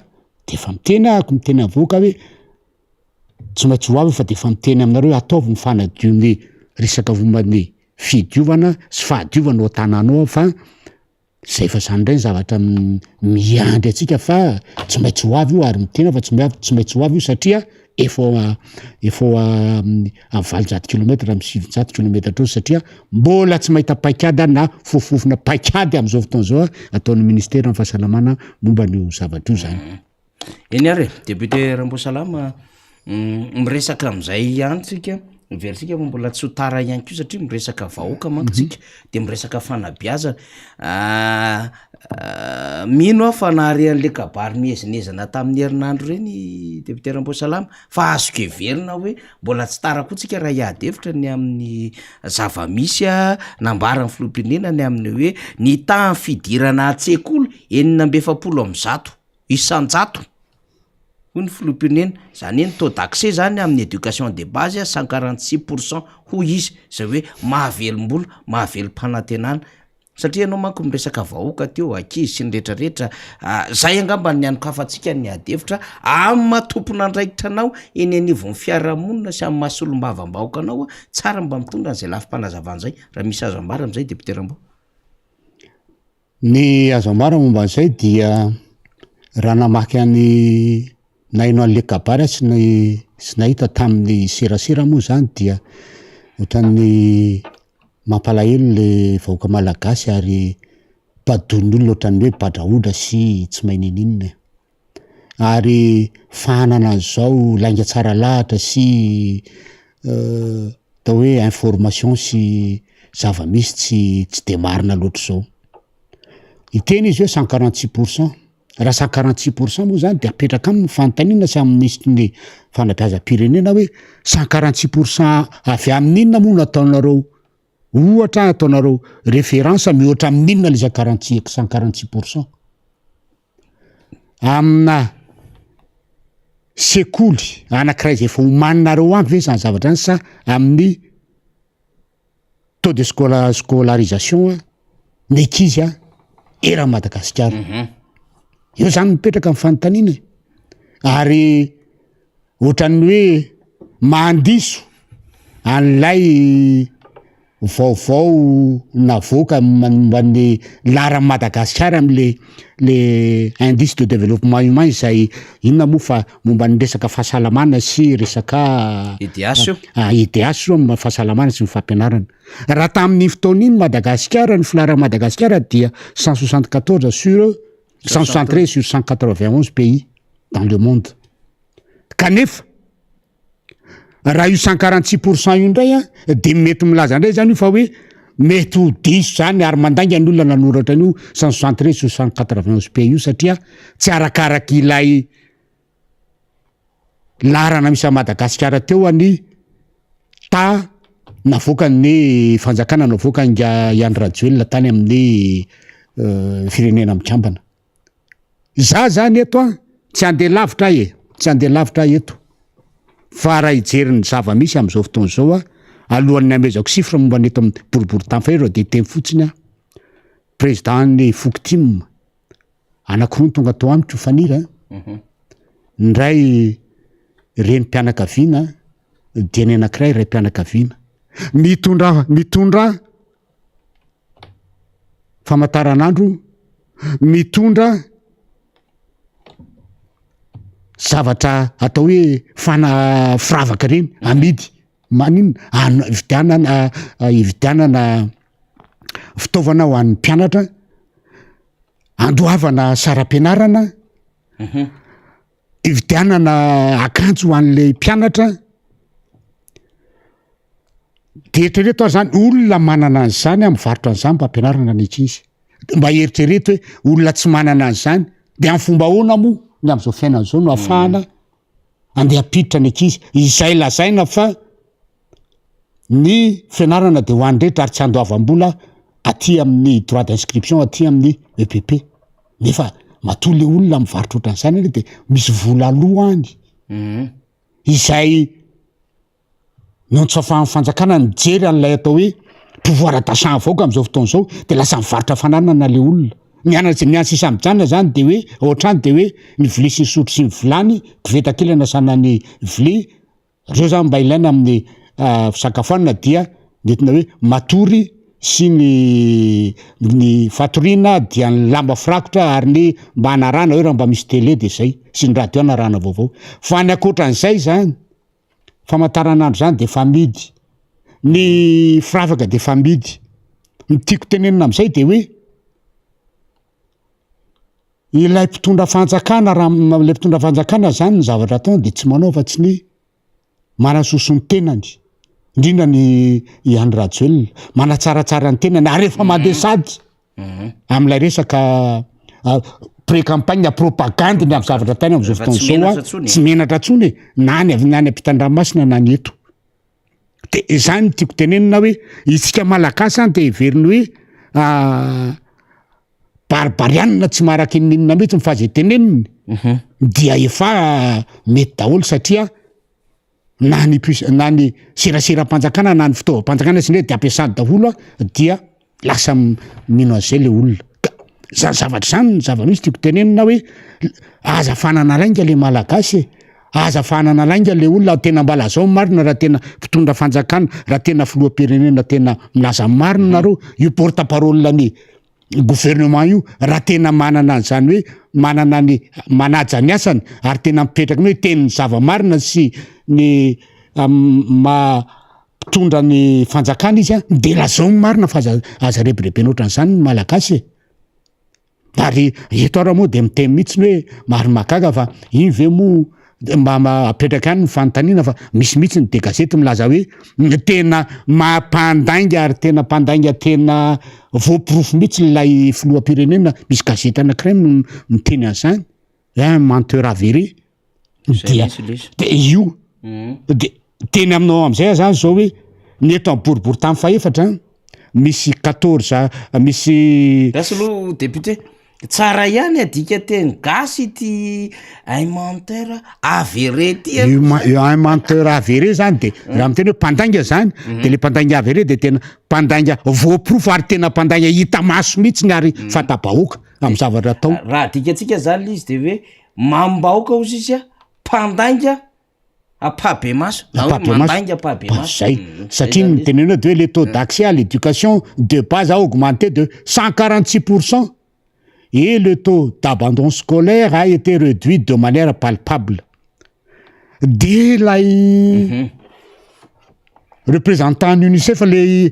de efa miteny ahako miteny amin'ny vahoaka hoe tsy maintsy ho avy fa de efa miteny aminareo hoe ataovy ny fanadio ny resaka momba ny fidiovana sy fahadiovana ao an-tanàna ao fa zay efa zany ndray ny zavatra miandry antsika fa tsy maintsy ho avy io ary miteny aho fa tsy miavy tsy maintsy ho avy io satria efa ao efa ao amin'ny amin'ny 800 kilomètre amin'ny 900 kilomètre eo satria mbola tsy mahita paikady aho na fofofofona paikady amin'izao fotoana izao ataon'ny ministeran'ny fahasalamana momba an'io zavatra io zany. Eny ary e, député Ramboasalama, miresaka amin'izay ihany tsika, miverintsika fa mbola tsy ho tara ihany koa satria miresaka vahoaka manko tsika, de miresaka fanabeazana, mino aho fa nahare an'le kabary miezinezina tamin'ny herinandro ireny député Ramboasalama fa azoko heverina hoe mbola tsy tara koa tsika raha hiady hevitra ny amin'ny zava-misy nambaran'ny filoham-pirenena ny amin'ny hoe ny tahan'ny fidirana an-tsekoly 146 isan-jato hoy ny filoham-pirenena, zany hoe ny taux d'accès zany amin'ny éducation de base 146 pourcent hoy izy, zay hoe mahavelom-bolo, mahavelom-panantenana, satria ianao manko miresaka vahoaka teo, ankizy sy ny retraretra, zay angamba ny hanokafantsika ny ady hevitra amin'ny maha tompon'andraikitra anao eny anivon'ny fiarahamonina sy amin'ny maha solombavambahoaka anao, tsara mba mitondra an'izay lafim-panazavana zay, raha misy azo ambara am'zay député Rambo. Ny azo ambara momba an'izay dia raha namaky an'i naheno an'le kabary aho sy ny sy nahita tamin'ny serasera moa zany dia ohatran'ny mampalahelo le vahoaka malagasy ary badoin'ny olona ohatran'ny hoe badrahodra sy tsy mahay n'inon'inona e. Ary fahanana an'izao lainga tsara lahatra sy atao hoe information sy zava-misy tsy tsy de marina loatra izao. Hiteny izy hoe 146 pour cent, raha 146 pour cent moa zany de apetraka aminy ny fanontaniana sy amin'ny minisitry ny fanabeazam-pirenena hoe 146 pour cent avy amin'inona moa no ataonareo ohatra ataonareo référence mihoatra amin'inona le 146 146 pour cent? Amina sekoly anankiray zay efa omaninareo any ve zany zavatra zany sa amin'ny taux de scola- scolarisation ny ankizy a eran'i Madagasikara? Eo zany mipetraka ny fanontaniana e, ary ohatran'ny hoe mandiso an'ilay vaovao navoaka momba ny laharan'i Madagasikara am'le le indice de développement humain izay inona moa fa momba ny resaka fahasalamana sy resaka IDH io. IDH io momba ny fahasalamana sy ny fampianarana. Raha tamin'iny fotoana iny Madagasikara, ny filaharan'i Madagasikara dia 174 sur 173 sur 191 pays dans le monde. Kanefa Raha io 146 pour cent io indray an, de mety milaza indray zany io fa hoe mety ho diso zany ary mandainga ny olona nanoratra an'io 173 sur 191 pays io satria tsy arakaraky ilay laharana misy an'i Madagasikara teo any ta navoakan'ny fanjakana navoakan'i Andry Rajoelina tany amin'ny firenena mikambana. Za zany eto an, tsy handeha lavitra aho e, tsy handeha lavitra aho eto, fa raha hijery ny zava-misy amin'izao fotoana izao aho, alohan'ny hamezako chiffre momba ny eto amin'ny boriborintany faharoa dia hiteny fotsiny aho, président-n'ny foko tim, anankiroa no tonga tao amiko Faniry an, ny iray renim-pianakaviana dia ny anankiray raim-pianakaviana, mitondra mitondra Famantaranandro mitondra zavatra atao hoe fana- firavaka ireny amidy, maninona? An- ividianana ividianana fitaovana ho an'ny mpianatra, andoavana saram-pianarana, ividianana akanjo ho an'le mpianatra. De eritrereto ary zany olona manana an'izany a mivarotra an'izany mba ampianarana ny ankizy, de mba eritrereto hoe olona tsy manana an'izany de amin'ny fomba ahoana moa ny am'zao fiainana zao no ahafahana andeha hampiditra ny ankizy, izay lazaina fa ny fianarana de ho an'ny rehetra ary tsy andoavam-bola aty amin'ny droit d'inscription aty amin'ny EPP nefa. Matoa le olona mivarotra ohatran'izany anie de misy vola aloa any. Izay noho ny tsy fahafahan'ny fanjakana mijery an'ilay atao hoe pouvoir d'achat avoaka amin'izao fotoana izao de lasa mivarotra fananana le olona. Ny anana ny any sisa mijanona zany de hoe ao an-trano de hoe ny vilia sy ny sotro sy ny vilany, koveta kely anasana ny vilia, Reo zany mba ilaina amin'ny fisakafoanana dia ny entina hoe matory sy ny ny fatoriana dia ny lamba firakotra ary ny mba hanarahana hoe raha mba misy tele de zay sy ny radio hanarahana vaovao. Fa ny ankoatran'izay zany famantaranandro zany de efa amidy, ny firavaka de efa amidy. Ny tiako tenenina am'zay de hoe Ilay mpitondra fanjakana raha ilay mpitondra fanjakana zany ny zavatra ataony de tsy manao afa-tsy ny manasoso ny tenany, indrindra ny i Andry Rajoelina, manatsaratsara ny tenany ary efa mandeha sady amin'ilay resaka pré-campagne propagande ny amin'ny zavatra ataony amin'izao Efa tsy fotoana izao menatra a, intsony e. tsy menatra intsony e, na any avy na any ampitan-dranomasina na ny eto. De izany no tiako tenenina hoe isika Malagasy zany de heveriny hoe Barbarianina tsy maharaka inoninona mihitsy fa zay teneniny dia efa mety daholo satria na ny puce na ny seraseram-panjakana na ny fitaovam-panjakana sy ny hoe de ampiasany daholo a dia lasa mino an'izay le olona ka zany zavatra zany ny zava-misy tiako tenenina hoe aza fanana lainga le malagasy e, aza fanana lainga le olona tena mba lazao ny marina raha tena mpitondra fanjakana raha tena filoham-pirenena tena milaza ny marina nareo io porte parole ny gouvernement io raha tena manana an'izany hoe manana ny manaja ny asany ary tena mipetraka ny hoe tenin'ny zava-marina sy ny maha mpitondra ny fanjakana izy a de lazao ny marina fa aza aza rebirebena ohatran'izany ny malagasy e. Ary eto ara moa de miteny mihitsy ny hoe maro mahagaga fa iny ve moa de mba mba apetraka ihany ny fanontaniana fa misy mihitsy ny de gazety milaza hoe ny tena mampandainga ary tena mpandainga tena voaporofo mihitsy ilay filoham-pirenena, misy gazety anankiray no miteny an'izany, un menteur avéré. Zay Dia mihitsy lesy. de io de teny aminao am'zay aho zany zao hoe ny eto amin'ny boriborintany fahefatra misy 14 misy Gasy aloha député, tsara ihany adika teny gasy ity un menteur avéré ity Io ma- io un menteur avéré zany de raha miteny hoe mpandainga zany de le mpandainga avéré de tena mpandainga voaporofo ary tena mpandainga hita maso mihitsy ny ary fanta-bahoaka amin'ny zavatra atao. Raha adikantsika zany le izy de hoe Mamim-bahoaka hozy izy a, mpandainga ampahibemaso na hoe Ampahibemaso. mandainga ampahibemaso. Zay. Mm, Satria zay ny zany tenenina hoe de hoe le taux d'accès à l'éducation de base a augmenté de 146% et le taux d'abandon scolaire a été réduit de manière palpable. De ilay représentant ny UNICEF le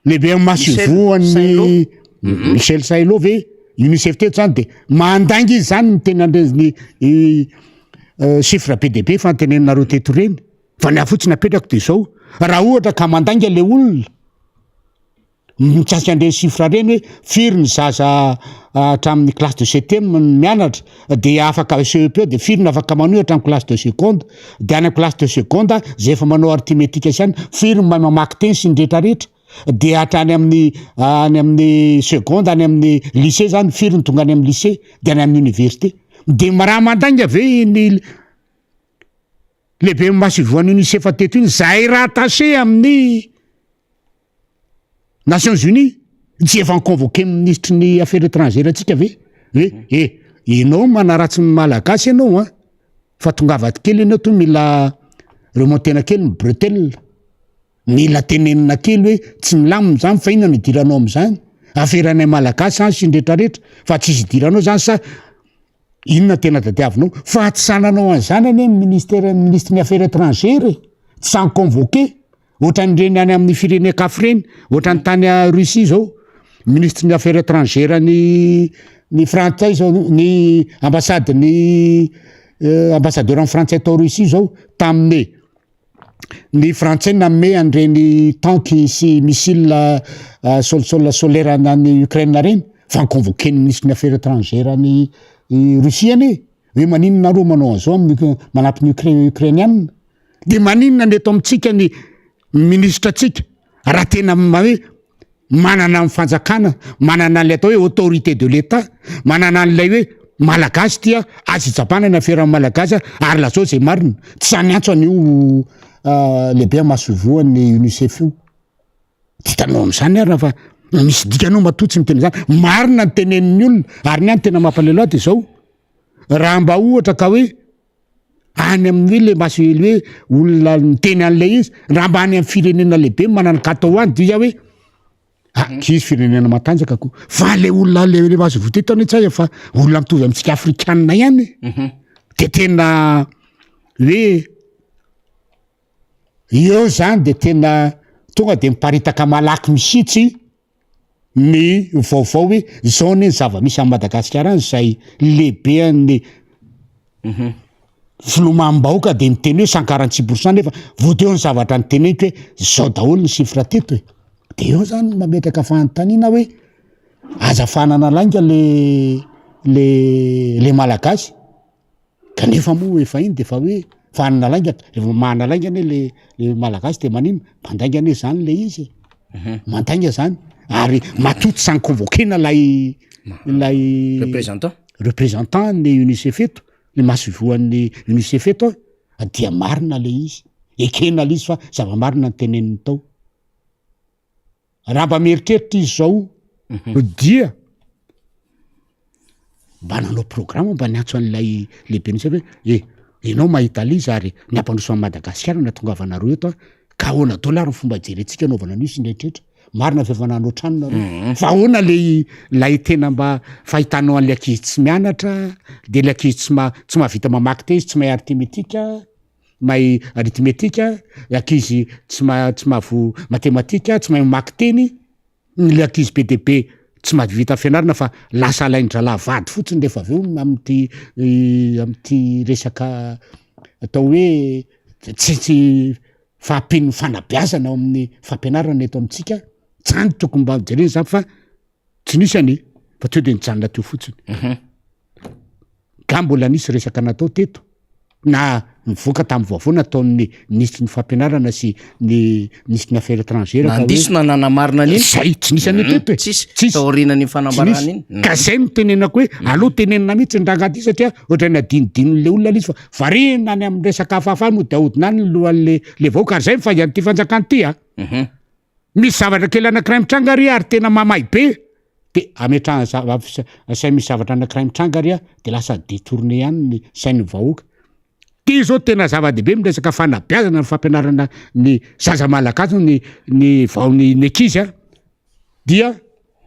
lehibe amin'ny masoivohon'ny Michel Sailo ve UNICEF teto zany de mandainga izy zany miteny an'ireny chiffre be dia be fa noteneninareo teto ireny fa ny ahy fotsiny apetrako de zao raha ohatra ka mandainga le olona Mikasika an'ireny chiffre ireny hoe firy ny zaza hatramin'ny classe de septième no mianatra de afaka CEPE de firy no afaka manohy hatramin'ny classe de seconde de any amin'ny classe de seconde zay efa manao arithmétique sy any firy no mahay mamaky teny sy ny retraretra de hatrany amin'ny any amin'ny seconde any amin'ny lycée zany firy no tonga any amin'ny lycée de any amin'ny université de raha mandainga ve ny lehiben'ny masoivohon'ny UNICEF teto iny zay rattaché amin'ny Nations Unies, tsy efa ni-convoquer minisitry ny affaires étrangères antsika ve? Hoe eh, enao manaratsy ny Malagasy ianao an, fa tongava aty kely ianao to mila remonter-na kely ny bretelle, mila tenenina kely hoe tsy milamina zany fa inona no idiranao am'zany, aferanay Malagasy zany sy ny retraretra fa tsisy idiranao zany sa inona tena tadiavinao, fa tsy sahy nanao an'zany anie ny ministère minisitry ny affaires étrangères e, tsy sahy ni-convoquer. Ohatran'ireny any amin'ny firenen-kafa ireny, ohatran'ny tany Russie zao, minisitry ny affaires étrangères ny ny frantsay zao, ny ambassade ny ambassadeur ny frantsay tao Russie zao tamin'ny ny frantsay nanome an'ireny tank sy missile sol sol solaire any Ukraine ireny fa ni-convoquer ny minisitry ny affaires étrangères ny Russie anie hoe maninona nareo manao an'izao amin'ny manampy ny Ukra- Ukrainiana. De maninona ny eto amintsika ny minisitra antsika raha tena hoe manana ny fanjakana, manana an'ilay atao hoe autorité de l'Etat, manana an'ilay hoe. Malagasy ity a, aza ijabana ny aferan'ny Malagasy a, ary lazao izay marina. Tsy sahy niantso an'io lehibe masoivohon'ny Unicef io. Tsy hitanao amin'izany ary fa misy dikany io matoa tsy miteny izany. Marina ny tenenin'ny olona, ary ny ahy ny tena mampalahelo ahy dia izao, raha mba ohatra ka hoe any amin'ny hoe le maso le hoe olona miteny an'ilay izy, raha mba any amin'ny firenena lehibe manana katao any dia hoe ah izy firenena matanjaka ko, fa le olona le le maso voa teto anie tsy hay fa olona mitovy amintsika afrikanina ihany de tena hoe Eo zany de tena tonga de miparitaka malaky mihitsy ny vaovao hoe zao anie ny zava-misy any Madagasikara any zay lehibean'ny filoham-bahoaka de miteny hoe cent quarante six pour cent nefa vao teo ny zavatra noteneniko hoe zao daholo ny chiffre teto e, de eo zany mametraka fanontaniana hoe aza fahanana lainga le le le malagasy. Kanefa moa efa iny de efa hoe fahanana lainga, rehefa mahana lainga anie le le malagasy de manino? Mandainga anie zany le izy e, mhm. mandainga zany ary matoa tsy samy convoquena lay lay représentant représentant ny UNICEF eto, ny masoivohon'ny UNICEF eto a dia marina le izy, ekena le izy fa zava-marina ny teneniny tao. Raha mba mieritreritra izy zao dia mba nanao programa mba niantso an'ilay lehiben'ny hoe e ianao mahita an'izy ary ny hampandroso an'i Madagasikara no nahatongavanareo eto a, ka ahoana daholo ary ny fomba hijerentsika hanaovana an'io sy ny rehetrarehetra, marina fa efa nanao trano nareo fa ahoana le lay tena mba fahitanao an'le ankizy tsy mianatra de le ankizy tsy ma- tsy mahavita mamaky teny izy tsy mahay arithmétique. mahay arithmétique, ankizy tsy ma- tsy mahavoa matematika, tsy mahay mamaky teny, le ankizy be dia be tsy mahavita fianarana fa lasa alain-drahalahy vady fotsiny rehefa avy eo amin'ity amin'ity resaka atao hoe tsy tsy fahampian'ny fanabeazana ao amin'ny fampianarana eto amintsika, zany tokony mba hojerena zany fa Tsy nisy anie fa teo de nijanona teo fotsiny. Mhm. Ka mbola nisy resaka natao teto na nivoaka tamin'ny vaovao nataon'ny minisitry ny fampianarana sy ny minisitry ny affaires étrangères ka hoe Nandiso na nanamarina an'iny? Zay, tsy nisy anie mhm. teto e. Tsisy, tsisy. Taorianan'iny fanambarana iny. Mhm. Ka zay no tenenako hoe aleo tenenina mihitsy ny rangahy ty satria ohatran'ny adinodinon'le olona le izy fa variana any amin'ny resaka hafahafa any moa de ahodina any ny lohan'le le vahoaka ary zay ny fahaizan'ity fanjakana ity a. Mhm. Misy zavatra kely anankiray mitranga ary ary tena mamay be de ametrahana zava- asay misy zavatra anankiray mitranga ary de lasa detourné ihany ny sain'ny vahoaka. Ty zao tena zava-dehibe miresaka fanabeazana ny fampianarana ny zaza malagasy ny ny vao ny ny ankizy a dia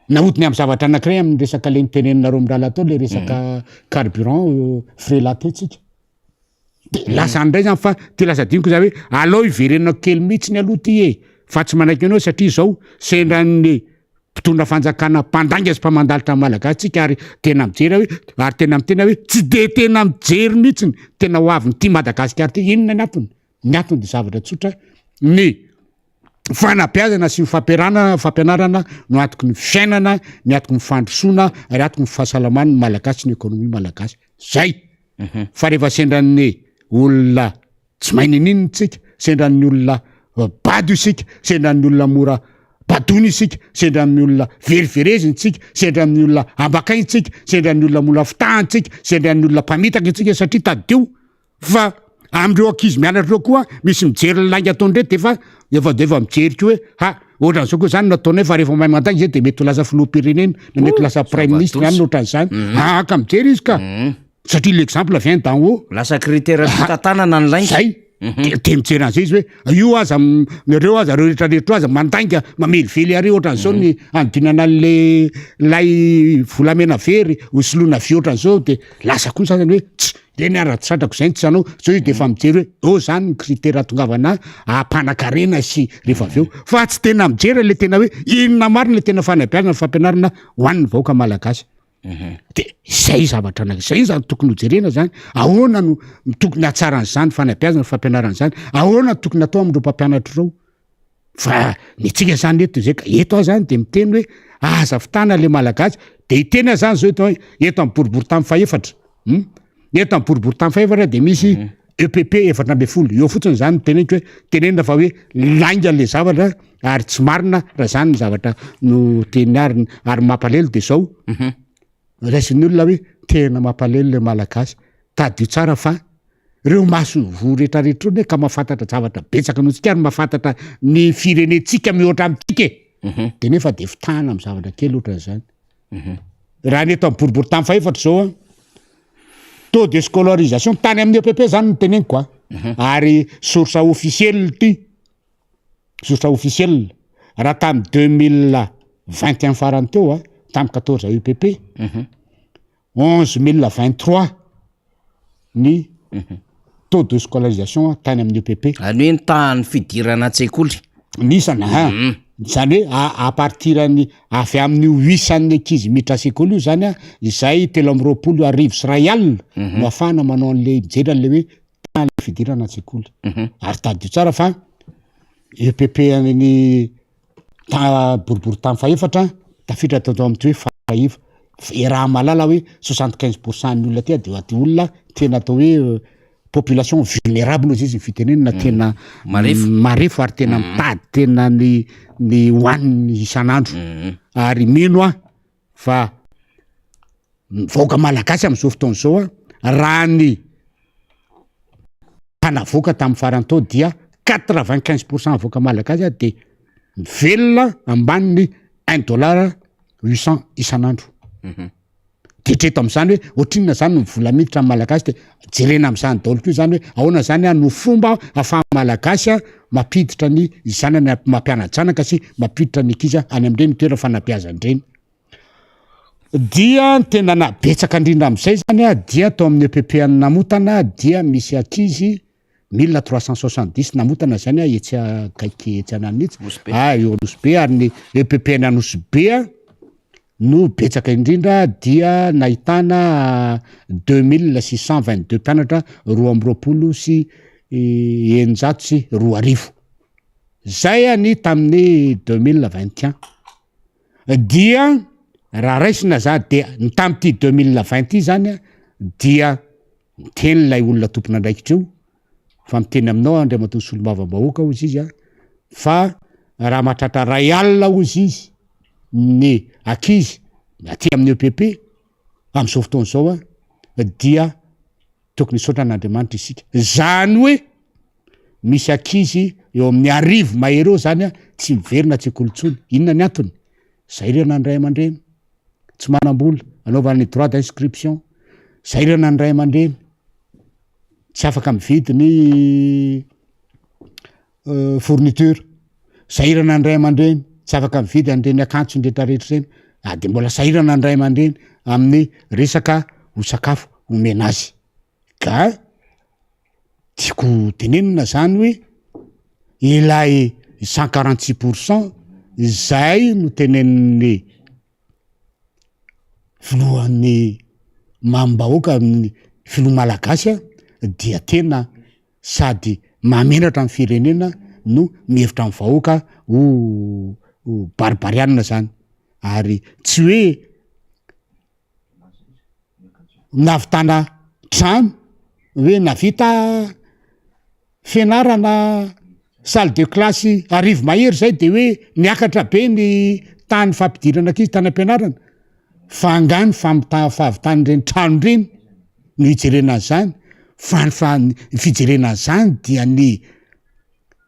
nahodiny amin'ny zavatra anankiray amin'ny resaka le niteneninareo mirahalahy teo le resaka carburant frelaté tsika. De lasa any ndray zany fa ty lasa adinoko za hoe alao hiverenako kely mihitsiny aloha ty e fa tsy manaiky anao satria zao sendran'ny mpitondra fanjakana mpandainga sy mpamandalitra malagasy tsika ary tena mijery hoe ary tena mitena hoe tsy de tena mijery mihitsiny tena ho avin'ity Madagasikara ty inona ny antony ny antony de zavatra tsotra ny fanabeazana sy ny fampiarana fampianarana no antoky ny fiainana ny antoky ny fandrosoana ary antoky ny fahasalaman'ny malagasy sy ny ekonomia malagasy zay Fa rehefa sendran'ny olona tsy mahay nininona tsika, sendran'ny olona bado isika, sendran'ny olona mora badoina isika, sendran'ny olona veriverezina isika, sendran'ny olona ambakaina isika, sendran'ny olona mora fitahana isika, sendran'ny olona mpamitaka isika satria tadidio fa am'ireo ankizy mianatra ireo koa misy mijery ny lainga ataon'ireto de efa efa de efa mijery koa hoe ha ohatran'izao koa zany no ataonay fa rehefa mahay mandainga zay de mety ho lasa filoham-pirenena na mety ho lasa praiminisitra na ohatran'izany. Ah ka mijery izy ka. Satria l'exemple vient d'en haut. Lasa critère fitantanana ny lainga. Zay. De de mijery an'izay izy hoe io aza reo aza reo rehetra rehetra aza mandainga mamelively ary ohatran'izao ny anodinana an'le lay volamena very ho soloina vy ohatran'izao de lasa koa ny sasany hoe tsy reny ary raha tsy tratrako zay ny tsy hanao zao izy de efa mijery hoe eo zany ny critère ahatongavana hampanakarena sy rehefa avy eo fa tsy tena mijery le tena hoe inona marina le tena fanabeazana fampianarana ho an'ny vahoaka malagasy. De izay zavatra ana- zay zany tokony hojerena zany, ahoana no tokony hahatsaran'izany fanabeazana fampianarana zany, ahoana no tokony atao am'ireo mpampianatra ireo, fa ny antsika zany eto zay ka eto aho zany de miteny hoe aza fitana le malagasy, de hiteny aho zany zao eto hoe eto am'boriborintany fahefatra um, eto am'boriborintany fahefatra de misy EPP 14, eo fotsiny zany no teneniko hoe tenenina fa hoe lainga le zavatra ary tsy marina raha zany ny zavatra no teniny ary ary mampalelo de zao raisin'ny olona hoe. tena mampalahelo le Malagasy. Tadidio tsara fa reo masoivoho retraretra reo ne ka mahafantatra zavatra betsaka noho tsika ary mahafantatra ny firenentsika mihoatra amintsika e. De nefa de fitahana amin'ny zavatra kely ohatran'izany. Raha ny eto amin'ny boriborintany fahefatra zao an, taux de scolarisation tany amin'ny EPP zany no teneniko a, ary source officielle ity, source officielle, raha tamin'ny 2021 farany teo a, tamin'ny 14 EPP, 11023 ny taux de scolarisation tany amin'ny EPP. Zany hoe ny tahan'ny fidirana an-tsekoly. Ny isany an, zany hoe à à partir ny avy amin'io isan'ny ankizy miditra sekoly io zany an, izay 1023 no ahafahana manao an'le mijery an'le hoe tahan'ny fidirana an-tsekoly. Ary tadidio tsara fa EPP an'ny Ta boriborintany fahefatra, tafiditra tao amin'ity hoe faritra iva. Iaraha-mahalala hoe 75 pour cent ny olona aty dia aty olona tena atao hoe population vulnérable hozy izy ny fitenenana, tena Marefo. marefo ary tena mitady tena ny ny hohaniny isan'andro. Ary mino aho fa ny vahoaka malagasy amin'izao fotoana izao an, raha ny mpanavoaka tamin'ny farany tao dia 95 pour cent vahoaka malagasy dia mivelona ambanin'ny un dollar 800 isan'andro. De hatreto amin'izany hoe ohatrinona zany ny vola miditra amin'ny malagasy de jerena amin'izany daholo koa zany hoe ahoana zany no fomba ahafahan'ny malagasy mampiditra ny zanany, mampiana-janaka sy mampiditra ny ankizy any amin'ireny toerana fanabeazana ireny. Dia ny tena nahabetsaka indrindra amin'izay zany a dia tao amin'ny EPP an'i Namotana dia misy ankizy 1370 Namotana zany a etsy akaiky etsy ananona etsy, ah eo Anosibe ary ny EPP an'i Anosibe a no betsaka indrindra dia nahitana 2622 mpianatra 2622. Zay ny tamin'ny 2021. Dia raha raisina za dia ny tamin'ity 2020 ity zany a dia miteny ilay olona tompon'andraikitra io fa miteny aminao Andriamatoa solombavambahoaka hozy izy a fa raha mahatratra ray alina hozy izy ny ankizy aty amin'ny EPP amin'izao fotoana izao a dia tokony hisaotra an'Andriamanitra isika. Zany hoe misy ankizy eo amin'ny arivo mahery eo zany a tsy miverina an-tsekoly intsony. Inona ny antony? Zairana ny ray aman-dreny, tsy manam-bola anaovana ny droit d'inscription, zairana ny ray aman-dreny, tsy afaka mividy ny fourniture, sahirana ny ray aman-dreny, tsy afaka mividy an'ireny akanjo retraretra ireny, ah de mbola sahirana ny ray aman-dreny amin'ny resaka ho sakafo omena azy, ka tiako tenenina zany hoe ilay 146 pour cent izay no tenenin'ny filohan'ny mamim-bahoaka amin'ny filoha malagasy a dia tena sady mahamenatra ny firenena no mihevitra ny vahoaka ho ho baribarianina zany ary tsy hoe nahavitana trano hoe navita fianarana salle de classe 1000 mahery zay de hoe niakatra be ny tany fampidirana ankizy tany am-pianarana fa angaha ny famita- fahavitan'ireny trano ireny no hijerena an'izany fa ny fa- ny fijerena an'izany dia ny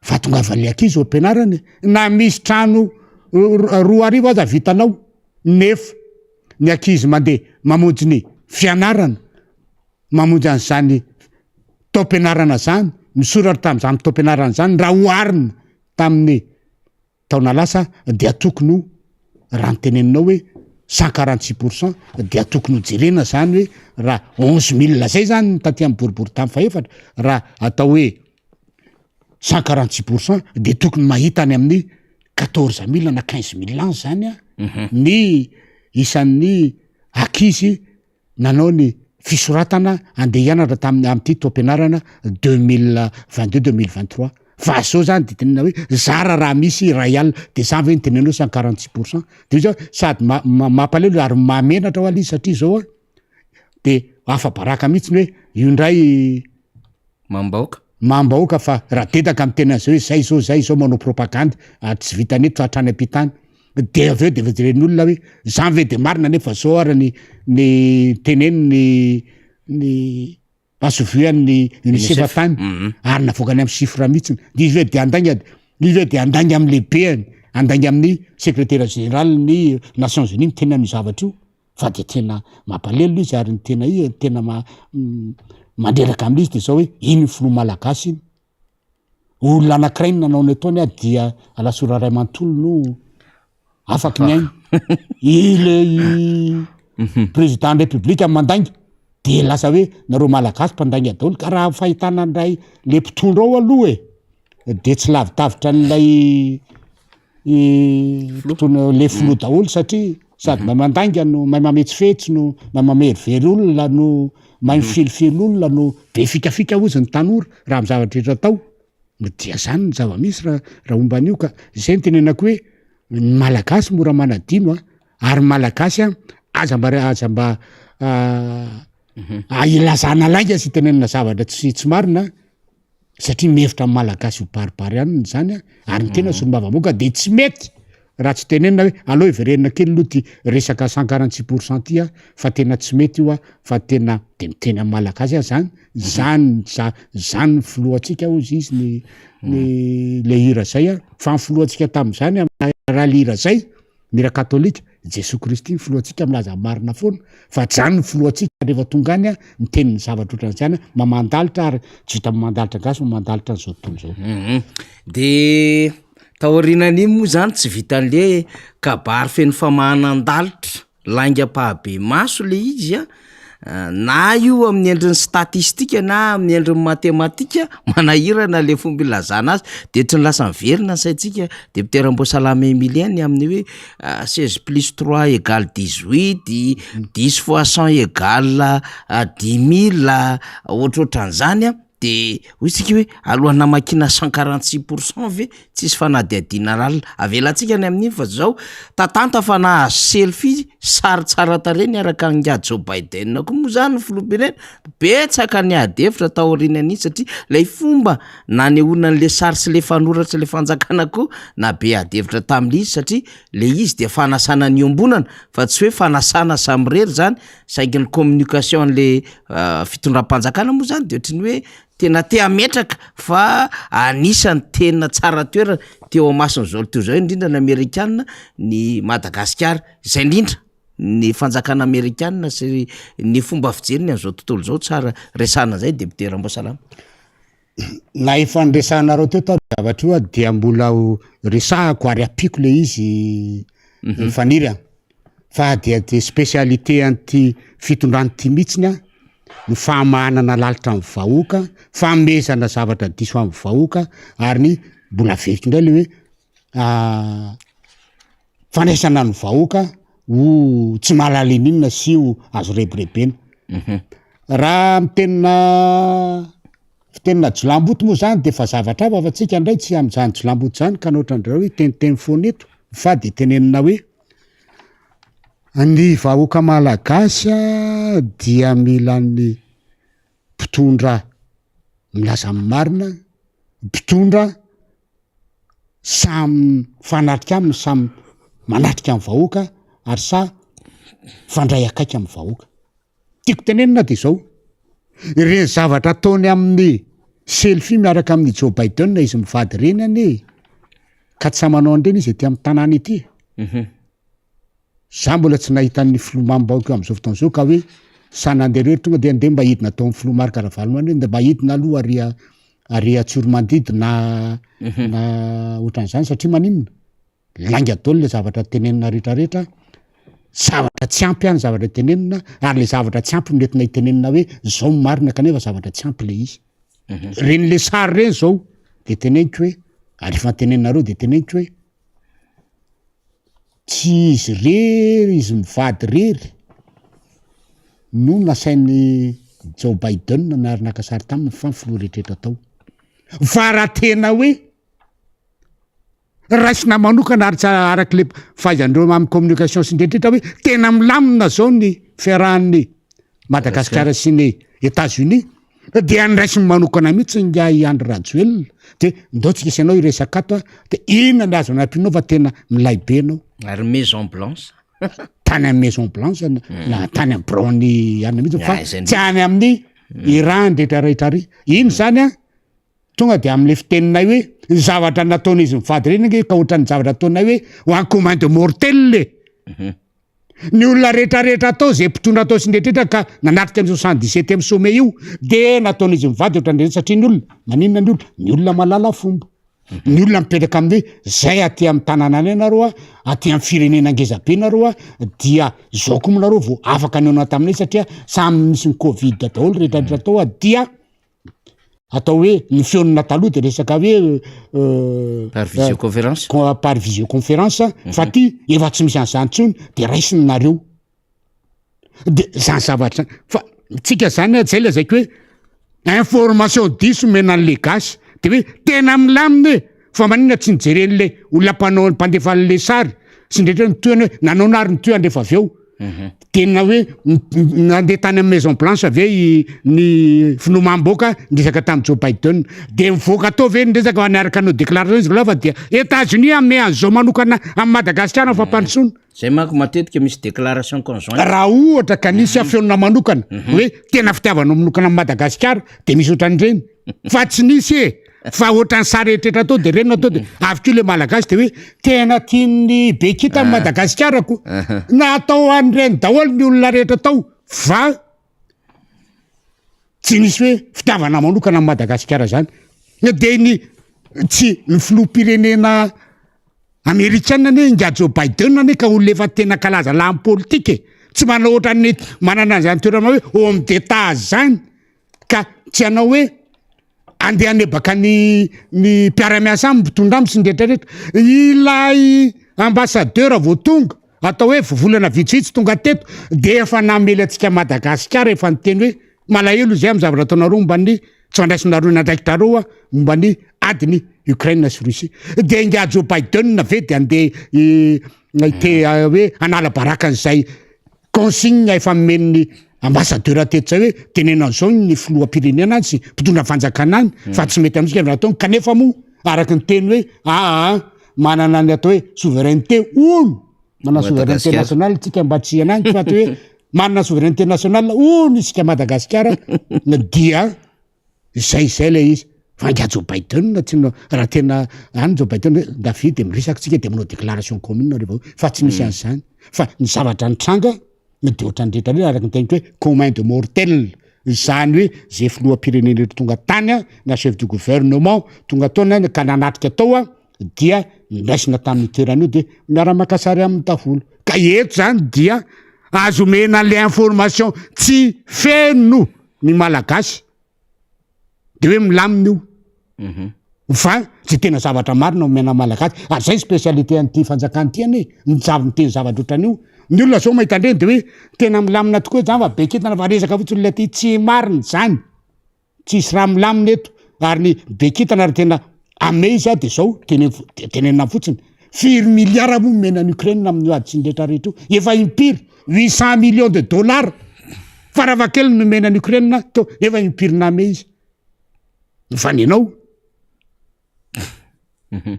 fahatongavan'le ankizy ao am-pianarana e, na misy trano 2000 aza vitanao nefa ny ankizy mandeha mamonjy ny fianarana mamonjy an'izany taom-pianarana zany, misoratra tamin'izany taom-pianarana zany raha oharina tamin'ny taona lasa dia tokony ho raha ny teneninao hoe 146 pour cent dia tokony ho jerena zany hoe raha 11000 zay zany ny taty amin'ny boriborintany fahefatra raha atao hoe 146 pour cent dia tokony mahita any amin'ny 14000 na 15000 any zany a ny isan'ny ankizy nanao ny fisoratana andeha hianatra tamin'ny amin'ity taom-pianarana 2022 2023 fa zao zany de tenena hoe zara raha misy 1000 de zany ve ny tenenao 146 pour cent de zao sady mampalelo ary mahamenatra ho aloha izy satria zao a de afa-baraka mihitsy ny hoe io indray Mambaoka. Mambaoka fa raha dedaka miteny an'izao hoe zay zao zay zao manao propagandy ary tsy vitan'ny eto fa hatrany am-pitany. De avy eo de efa jeren'ny olona hoe zany ve de marina nefa zao ary ny ny teneniny ny masoivohon'ny UNICEF tany ary navoakany amin'ny chiffre mihitsy. De izy ve de handainga, izy ve de handainga amin'ny lehibeny, handainga amin'ny secrétaire général ny Nations Unies miteny an'io zavatra io? Fa de tena mampalelo izy ary ny tena i- tena ma- mandreraka amin'izy de zao hoe iny filoha malagasy iny. Olona anankiray no nanao ny ataony ah dia Alasora ray manontolo no afaky ny ainy. Ilay président ny république mandainga de lasa hoe nareo malagasy mpandainga daholo ka raha fahitana an'ilay le mpitondra ao aloha e de tsy lavidavitra an'ilay mpitondra le filoha daholo satria sady mahay mandainga no mahay mametsifetsy no mahay mamerivery olona no mahay mifilifily olona no be fikafika hozy ny tanora raha amy zavatra rehetra atao dia zany ny zava-misy raha raha momba an'io ka zay no tenenako hoe ny malagasy mora manadino a ary ny malagasy a aza mba aza mba ilazana lainga sy itenenana zavatra tsy tsy marina satria mihevitra ny malagasy ho baribary aminy zany a, ary ny tena solombavambahoaka de tsy mety raha tsy tenenina hoe aleo hiverenana kely aloha ty resaka 146 pour cent ty a fa tena tsy mety io a fa tena de miteny amin'ny malagasy aho zany zany za zany ny filohantsika hozy izy ny ny le hira zay a fa ny filohantsika tamin'izany raha le hira zay Mira katolika, Jesoa Kristy ny filohantsika milaza ny marina foana fa zany ny filohantsika rehefa tonga any miteny ny zavatra ohatran'izany mamandalitra ary tsy vita mamandalitra gasy mamandalitra an'izao tontolo izao. Hum de taorianan'iny moa zany tsy vitan'le kabary feno famahanan-dalitra lainga ampahabemaso le izy a, Na io amin'ny endriny statistika na amin'ny endriny matematika, manahirana le fomba ilazana azy, de ohatry ny lasa miverina ny saintsika, député Ramboasalama Emilien ny amin'ny hoe seize plus trois égale dix huit, dix fois cent égale dix mille, ohatrohatran'izany an, de hoy isika hoe alohan'ny hamakiana cent quarante six pour cent ve tsisy fanadihadiana lalina, avelantsika ny amin'iny fa zao tatanta fa nahazo selfie sary tsara tarehy niaraka an'ingahy Joe Biden koa moa zany ny filoham-pirenena, betsaka ny ady hevitra taorian'iny satria lay fomba nanehoana an'le sary sy le fanoratra le fanjakana koa nahabe ady hevitra tamin'le izy satria le izy dia fanasana niombonana fa tsy hoe fanasana samirery zany saingy ny communication an'le fitondram-panjakana moa zany de ohatry ny hoe tena te hametraka fa anisan'ny tena tsara toerana teo amason'izao tontolo izao indrindra ny amerikana ny Madagasikara, izay indrindra ny fanjakana amerikana sy ny fomba fijeriny an'izao tontolo izao tsara resahana zay député Ramboasalama. Na efa niresahanareo teo tao zavatra io dia mbola ho resahako ary ampiako le izy Faniry a! Fa dia dia spécialité an'ity fitondrana ity mihitsiny a, ny famahanana lalitra amin'ny vahoaka, fanomezana zavatra diso amin'ny vahoaka ary ny mbola averiko indray le hoe fandraisana ny vahoaka ho tsy mahalala ininona sy ho azo rebirebena. Raha mitenina fitenina jiolahimboto moa zany de efa zavatra hafa fa tsika ndray tsy am'zany jiolahimboto zany ka na ohatran-dry zareo hiteniteny foana eto fa de tenenina hoe ny vahoaka malagasy a dia mila ny mpitondra milaza ny marina, mpitondra samy mifanatrika aminy, samy manatrika ny vahoaka ary sahy mifandray akaiky amin'ny vahoaka. Tiako tenenina de zao, ireny zavatra ataony amin'ny selfie miaraka amin'i Joe Biden izy mivady ireny anie ka tsy sahy manao an'ireny izy aty amin'ny tanàna ety e. Za mbola tsy nahita ny filoha mamim-bahoaka amin'izao fotoana izao ka hoe sahy nandeha irery tonga de andeha mba hidina tao amin'ny filoha Marc Ravalomanana hoe ndeha mba hidina aloha ary ary Antsiromandidy na na ohatran'izany satria maninona? Lainga daholo le zavatra tenenina rehetrarehetra, zavatra tsy ampy any zavatra tenenina ary le zavatra tsy ampy no entina hitenenina hoe zao ny marina kanefa zavatra tsy ampy le izy. Reny le sary reny zao de teneniko hoe ary efa noteneninareo de teneniko hoe tsy izy rery izy mivady rery no nasain'i Joe Biden niara naka sary taminy fa ny filoha rehetrarehetra tao. Fa raha tena hoe Raisina manokana ary tsy araka le fahaizandreo amin'ny communication sy ny rehetra hoe tena milamina zao ny fiarahan'ny Madagasikara sy ny Etats Unis. Dia andraisiny manokana mihitsy ingahy Andry Rajoelina de ndao tsika sy ianao hiresaka ato a, de inona ny azo anampianao fa tena milay be ianao. Ary Maison Blanche. Tany amin'ny Maison Blanche na tany amin'ny biraon'ny any mihitsy fa tsy any amin'ny Iran rehetra rehetra ary. Iny zany a, tonga de amin'le fiteninay hoe ny zavatra nataon'izy mivady ireny ange ka ohatran'ny zavatra ataonay hoe ho en commun de mortel e. Ny olona rehetra rehetra atao izay mpitondra atao sy ny rehetra ka nanatrika an'io 77ème sommet io de nataon'izy mivady ohatran'ireny satria ny olona maninona ny olona? Ny olona mahalala fomba. Ny olona mipetraka amin'ny hoe zay aty amin'ny tanànanay nareo a, aty amin'ny firenena ngeza be nareo a, dia zao koa moa nareo vao afaka nihaona taminay satria samy nisy ny covid daholo rehetra rehetra tao a dia atao hoe ny fihaonana taloha de resaka hoe Par visioconférence. par visioconférence fa ty efa tsy misy an'izany intsony de raisiny nareo de zany zavatra zany fa tsika zany a zay lazaiko hoe information diso omena an'le gasy de hoe tena milamina e fa maninona tsy nijeren'le olona mpanao mpandefa an'le sary sy ny rehetra ny tohiny hoe nanao nary ny tohiny rehefa avy eo Tena hoe nandeha tany amin'ny Maison Blanche ve i ny filoham-bahoaka niresaka tamin'i Joe Biden? Dia nivoaka tao ve ny resaka fa niaraka hanao déclaration izy roalahy fa dia Etats-Unis hanome an'izao manokana amin'i Madagasikara ny fampandrosoana. Zay manko matetika misy déclaration conjointe. Raha ohatra ka nisy fihaonana manokana hoe tena fitiavanao manokana amin'i Madagasikara dia misy ohatran'ireny fa tsy nisy e! Fa ohatran'ny sary eritreritra atao de reny natao de avy koa le malagasy de hoe tena tian'ny be kintana Madagasikara ko. Natao an'ireny daholo ny olona rehetra tao fa tsy nisy hoe fitiavana manokana an'i Madagasikara zany. De ny tsy ny filoham-pirenena amerikana anie ingahy Joe Biden anie ka olona efa tena kalaza lahy amin'ny politika e. Tsy manao ohatran'ny manana an'izany toerana hoe homme d'état zany ka tsy hanao hoe Andeha hanebaka ny ny mpiara-miasa aminy, mpitondra aminy sy ny rehetra rehetra. Ilay ambassadeur vao tonga, atao hoe volana vitsivitsy tonga teto dia efa namely antsika Madagasikara, efa niteny hoe malahelo izahay amin'ny zavatra ataonareo momba ny tsy fandraisanareo ny andraikitrareo momba ny adin'i Ukraine sy Russie. Dia ingahy Joe Biden ve dia andeha te hoe hanala baraka an'izay Consigne efa nomen'ny ambassadeur teto zay hoe teneno an'izao ny filoham-pirenena any sy mpitondra fanjakana any fa tsy mety amintsika ny raha ataony kanefa moa araka ny teny hoe aa manana ny atao hoe souveraineté hono manana souveraineté nationale tsika mba tsy anany fa atao hoe manana souveraineté nationale hono isika Madagasikara dia Izay izay ilay izy. Fa angaha Joe Biden tsy no raha tena any Joe Biden hoe David de miresaka tsika de manao déclaration commune rehefa fa tsy misy an'izany. Fa ny zavatra nitranga de ohatran'ny rehetra rehetra araka ny teniko hoe commun de mortel. Izany hoe zay filoham-pirenena rehetra tonga tany an, na chef du gouvernement tonga tao na ka nanatrika tao an, dia noraisina tamin'io toerana io de miara-maka sary aminy daholo. Ka eto zany dia azo omena an'le information tsy feno. ny malagasy de hoe milamina io mhm. fa tsy tena zavatra marina omena malagasy ary zay spécialité an'ity fanjakana ity anie ny jav miteny zavatra ohatran'io ny olona zao mahita andreny de hoe tena milamina tokoa zany fa be kintana fa resaka fotsiny olona ty tsy marina zany tsisy raha milamina eto ary ny be kintana ary tena ame izy a de zao tene tenenina fotsiny Firy milliards moa nomena an'i Ukraine amin'io ady sy ny rehetra rehetra io? Efa impiry? 800 millions de dollars farafahakeliny nomena an'i Ukraine teo, nefa impiry name izy. Fa ny anao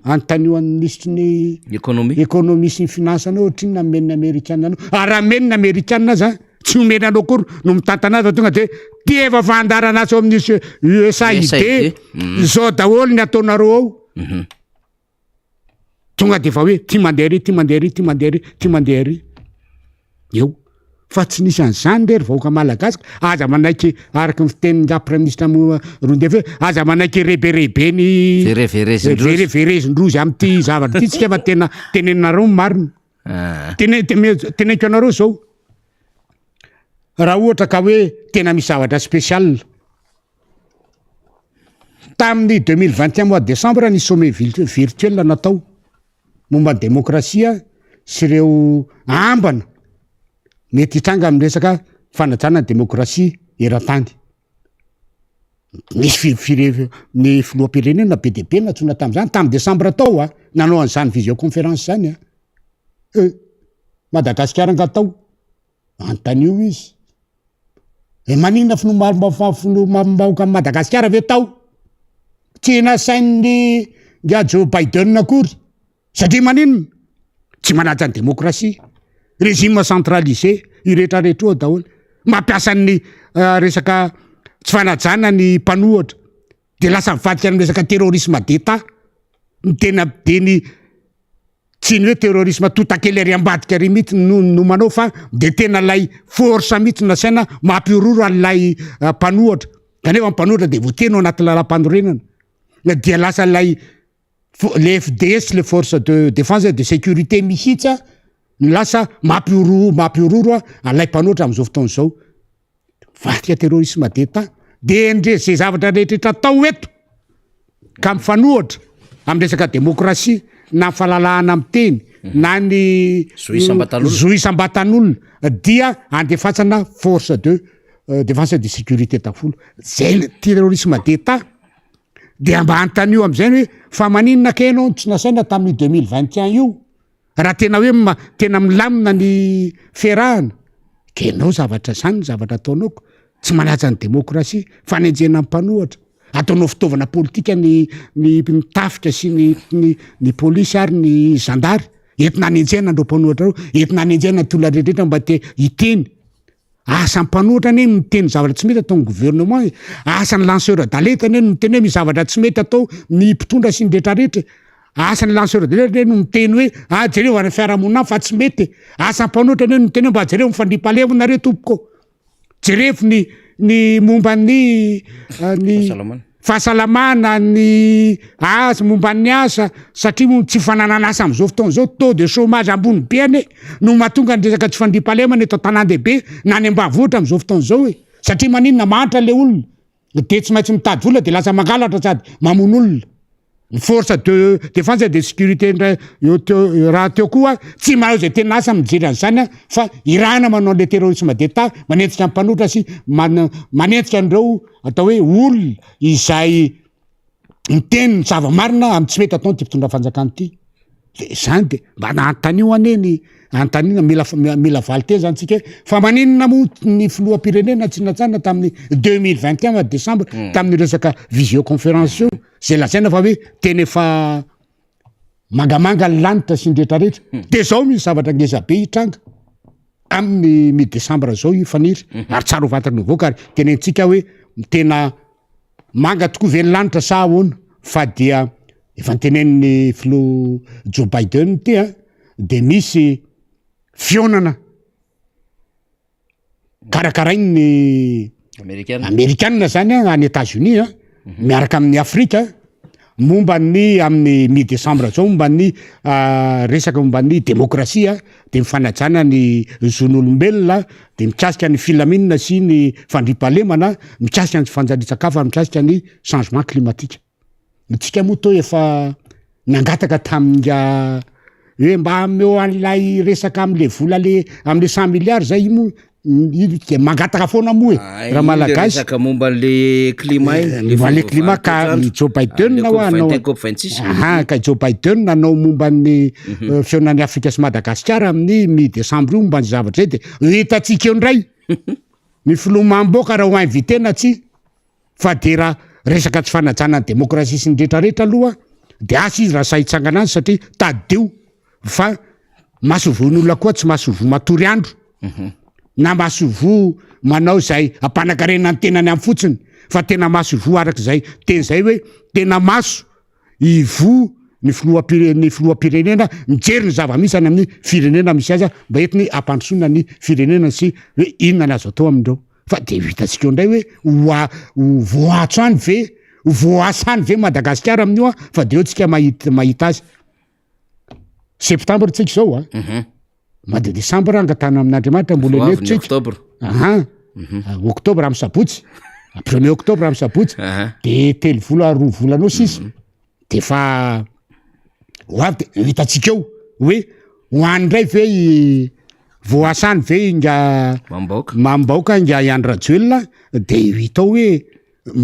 anontanio an'ny minisitry ny Économie. économie sy ny finance anao ohatrinona nomen'ny amerikana anao. Ary raha omen'ny amerikana aza tsy omena anao akory no mitantana azy fa tonga de ty efa fandaharan'asa ao amin'ny USAID, USAID. izao daholo ny ataonareo ao. Tonga de efa hoe ty mandeha ary, ty mandeha ary, ty mandeha ary, ty mandeha ary. Eo. Fa tsy nisy an'izany re ry vahoaka malagasy ka aza manaiky araka ny fitenin'ingahy praiminisitra moa Roindefo hoe aza manaiky reberebeny Vereverezin-drozy. vereverezin-drozy amin'ity zavatra ity tsika fa tena teneninareo ny marina. Ah. Tene- tene- Teneniko anareo zao, raha ohatra ka hoe tena misy zavatra spécial Tamin'ny 2021 mois décembre ny sommet virtuel natao momba ny demokrasia sy ireo ambana mety hitranga amin'ny resaka fanajana ny demokrasia eran-tany. Nisy fi- fire- ny filoham-pirenena be dia be nantsoina tamin'izany, tamin'ny décembre tao a, nanao an'izany visioconférence zany a. Eh, Madagasikara angaha tao? Anontanio izy. E maninona filoham-bahoakan'i Madagasikara ve tao? Tsy nasain'ny nga Joe Biden akory. Satria maninona? Tsy manaja ny demokrasia. Régime centralisé, io rehetra rehetra io daholo. Mampiasa ny resaka tsy fanajana ny mpanohatra. De lasa mivadika amin'ny resaka terrorisme d'Etat. Ny tena de ny Tsy ny hoe terrorisme totakely ary ambadika ary mihitsy no no manao fa de tena lay force mihitsy no asaina mampihorohoro an'ilay mpanohatra kanefa ny mpanohatra de voateny ao anaty lalam-panorenana dia lasa lay le FDS le force de défense et de sécurité mihitsy no lasa mampihorohoro mampihorohoro an'ilay mpanohatra am'izao fotoana izao. Mivadika terrorisme d'Etat. De ndre ze zavatra rehetra atao eto ka mifanohatra amin'ny resaka demokrasia na ny fahalalahana miteny na ny Zo isam-batan'olona. zo isam-batan'olona dia andefatsana force de défense et de sécurité daholo. Zay le terrorisme d'Etat. De mba anontanio am'zay hoe fa maninona kay ianao no tsy nasaina tamin'io 2021 io? Raha tena hoe ma- tena milamina ny fiarahana, de enao zavatra zany ny zavatra ataonao ko, tsy manaja ny demokrasia, fanenjehana ny mpanohatra, ataonao fitaovana politika ny ny ny tafika sy ny ny ny polisy ary ny zandary, entina anenjehana an'ireo mpanohatra reo, entina anenjehana ny tolona rehetrarehetra mba te hiteny. Asan'ny mpanohitra anie ny miteny zavatra tsy mety ataon'ny gouvernement e, asan'ny lanceur d'alerte anie ny miteny hoe misy zavatra tsy mety atao ny mpitondra sy ny retraretra e, asan'ny lanceur d'alerte anie no miteny hoe ah jereo any fiarahamonina any fa tsy mety e, asan'ny mpanohitra anie no miteny hoe mba jereo ny fandriampahalemana nareo tompoko ô, jerevo ny ny momba ny ny Fahasalamana. Fahasalamana, ny asa, momba ny asa, satria moa tsy fananana asa amin'izao fotoana izao, taux de chômage ambony be anie no mahatonga ny resaka tsy fandriampahalemana eto an-tanàn-dehibe na any ambanivohitra amin'izao fotoana izao e! Satria maninona? Mahantra le olona de tsy maintsy mitady vola de lasa mangalatra sady mamono olona. Ny force de défense et de sécurité ndray eo teo rahateo koa tsy manao izay tena asa mijery an'izany an, fa irahana manao an'le terrorisme d'Etat, manenjika ny mpanohitra sy man- manenjika an'ireo atao hoe olona izay miteny ny zava-marina amin'ny tsy mety ataon'ity mpitondra fanjakana ity. De zany de mba anontanio anie ny anontanina mila mila valin-teny zany tsika hoe fa maninona moa ny filoham-pirenena tsy natsanina tamin'ny 2021 mois de décembre tamin'ny resaka visioconférence io zay lazaina fa hoe tena efa mangamanga ny lanitra sy ny rehetrarehetra de zao misy zavatra ngeza be hitranga amin'ny mi décembre zao io faniry ary tsara ho fantatra ny vahoaka ary tenentsika hoe tena Manga tokoa ve ny lanitra sa ahoana fa dia efa notenenin'ny filoha Joe Biden ity an, dia misy fihaonana karakarain'ny Amerikana zany an, any Etats-Unis an, miaraka amin'ny Afrika momba ny amin'ny mi décembre zao momba ny resaka momba ny demokrasia de ny fanajana ny zon'olombelona de mikasika ny filaminana sy ny fandriampahalemana mikasika ny tsy fanjarian-tsakafo ary mikasika ny changement climatique. Ntsika moa toa efa nangataka tamin'inga hoe mba ameo an'ilay resaka am'le vola le am'le cent milliards zay io moa io de mangataka foana moa e Ah, raha iny le malagasy resaka momba an'le climat iny, le momba an'le climat ka fiovaovan'ny i Joe toetr'andro, Biden le hoa COP hanao 21 COP 26. Aha, ka i Joe Biden nanao momba ny eh, fihaonan'i Afrika sy Madagasikara amin'ny mi décembre io momba ny zavatra izay de ho hitantsika eo indray ny filoha Mamboka raha ho invité na tsia. Fa de raha resaka tsy fanajana ny demokrasia sy ny retraretra aloha de asa izy raha sahy hitsangana any satria tadidio fa masoivohon'olona koa tsy masoivoho matory andro na masoivoho manao izay ampanankarena ny tenany amin'ny fotsiny fa tena masoivoho araka izay teny izay hoe tena maso ivoho ny filoham-pire- ny filoham-pirenena mijery ny zava-misy any amin'ny firenena misy azy mba entiny hampandrosoana ny firenena sy hoe inona ny azo atao amin'ireo. Fa de ho hitantsika eo indray hoe ho a- ho voaantso any ve, ho voaasa any ve Madagasikara amin'io an, fa de eo tsika mahita mahita azy. Septembre tsika izao an, mois de décembre angatahana amin'Andriamanitra mbola Ho avy eto ny tsika. octobre. Aha, octobre amin'ny sabotsy, premier octobre amin'ny sabotsy, de telo vola roa volana eo sisa. De efa ho avy de ho hitantsika eo hoe ho any indray ve i voasany ve i nga Mambaoka. Mambaoka nga i Andry Rajoelina de ho hita ao hoe.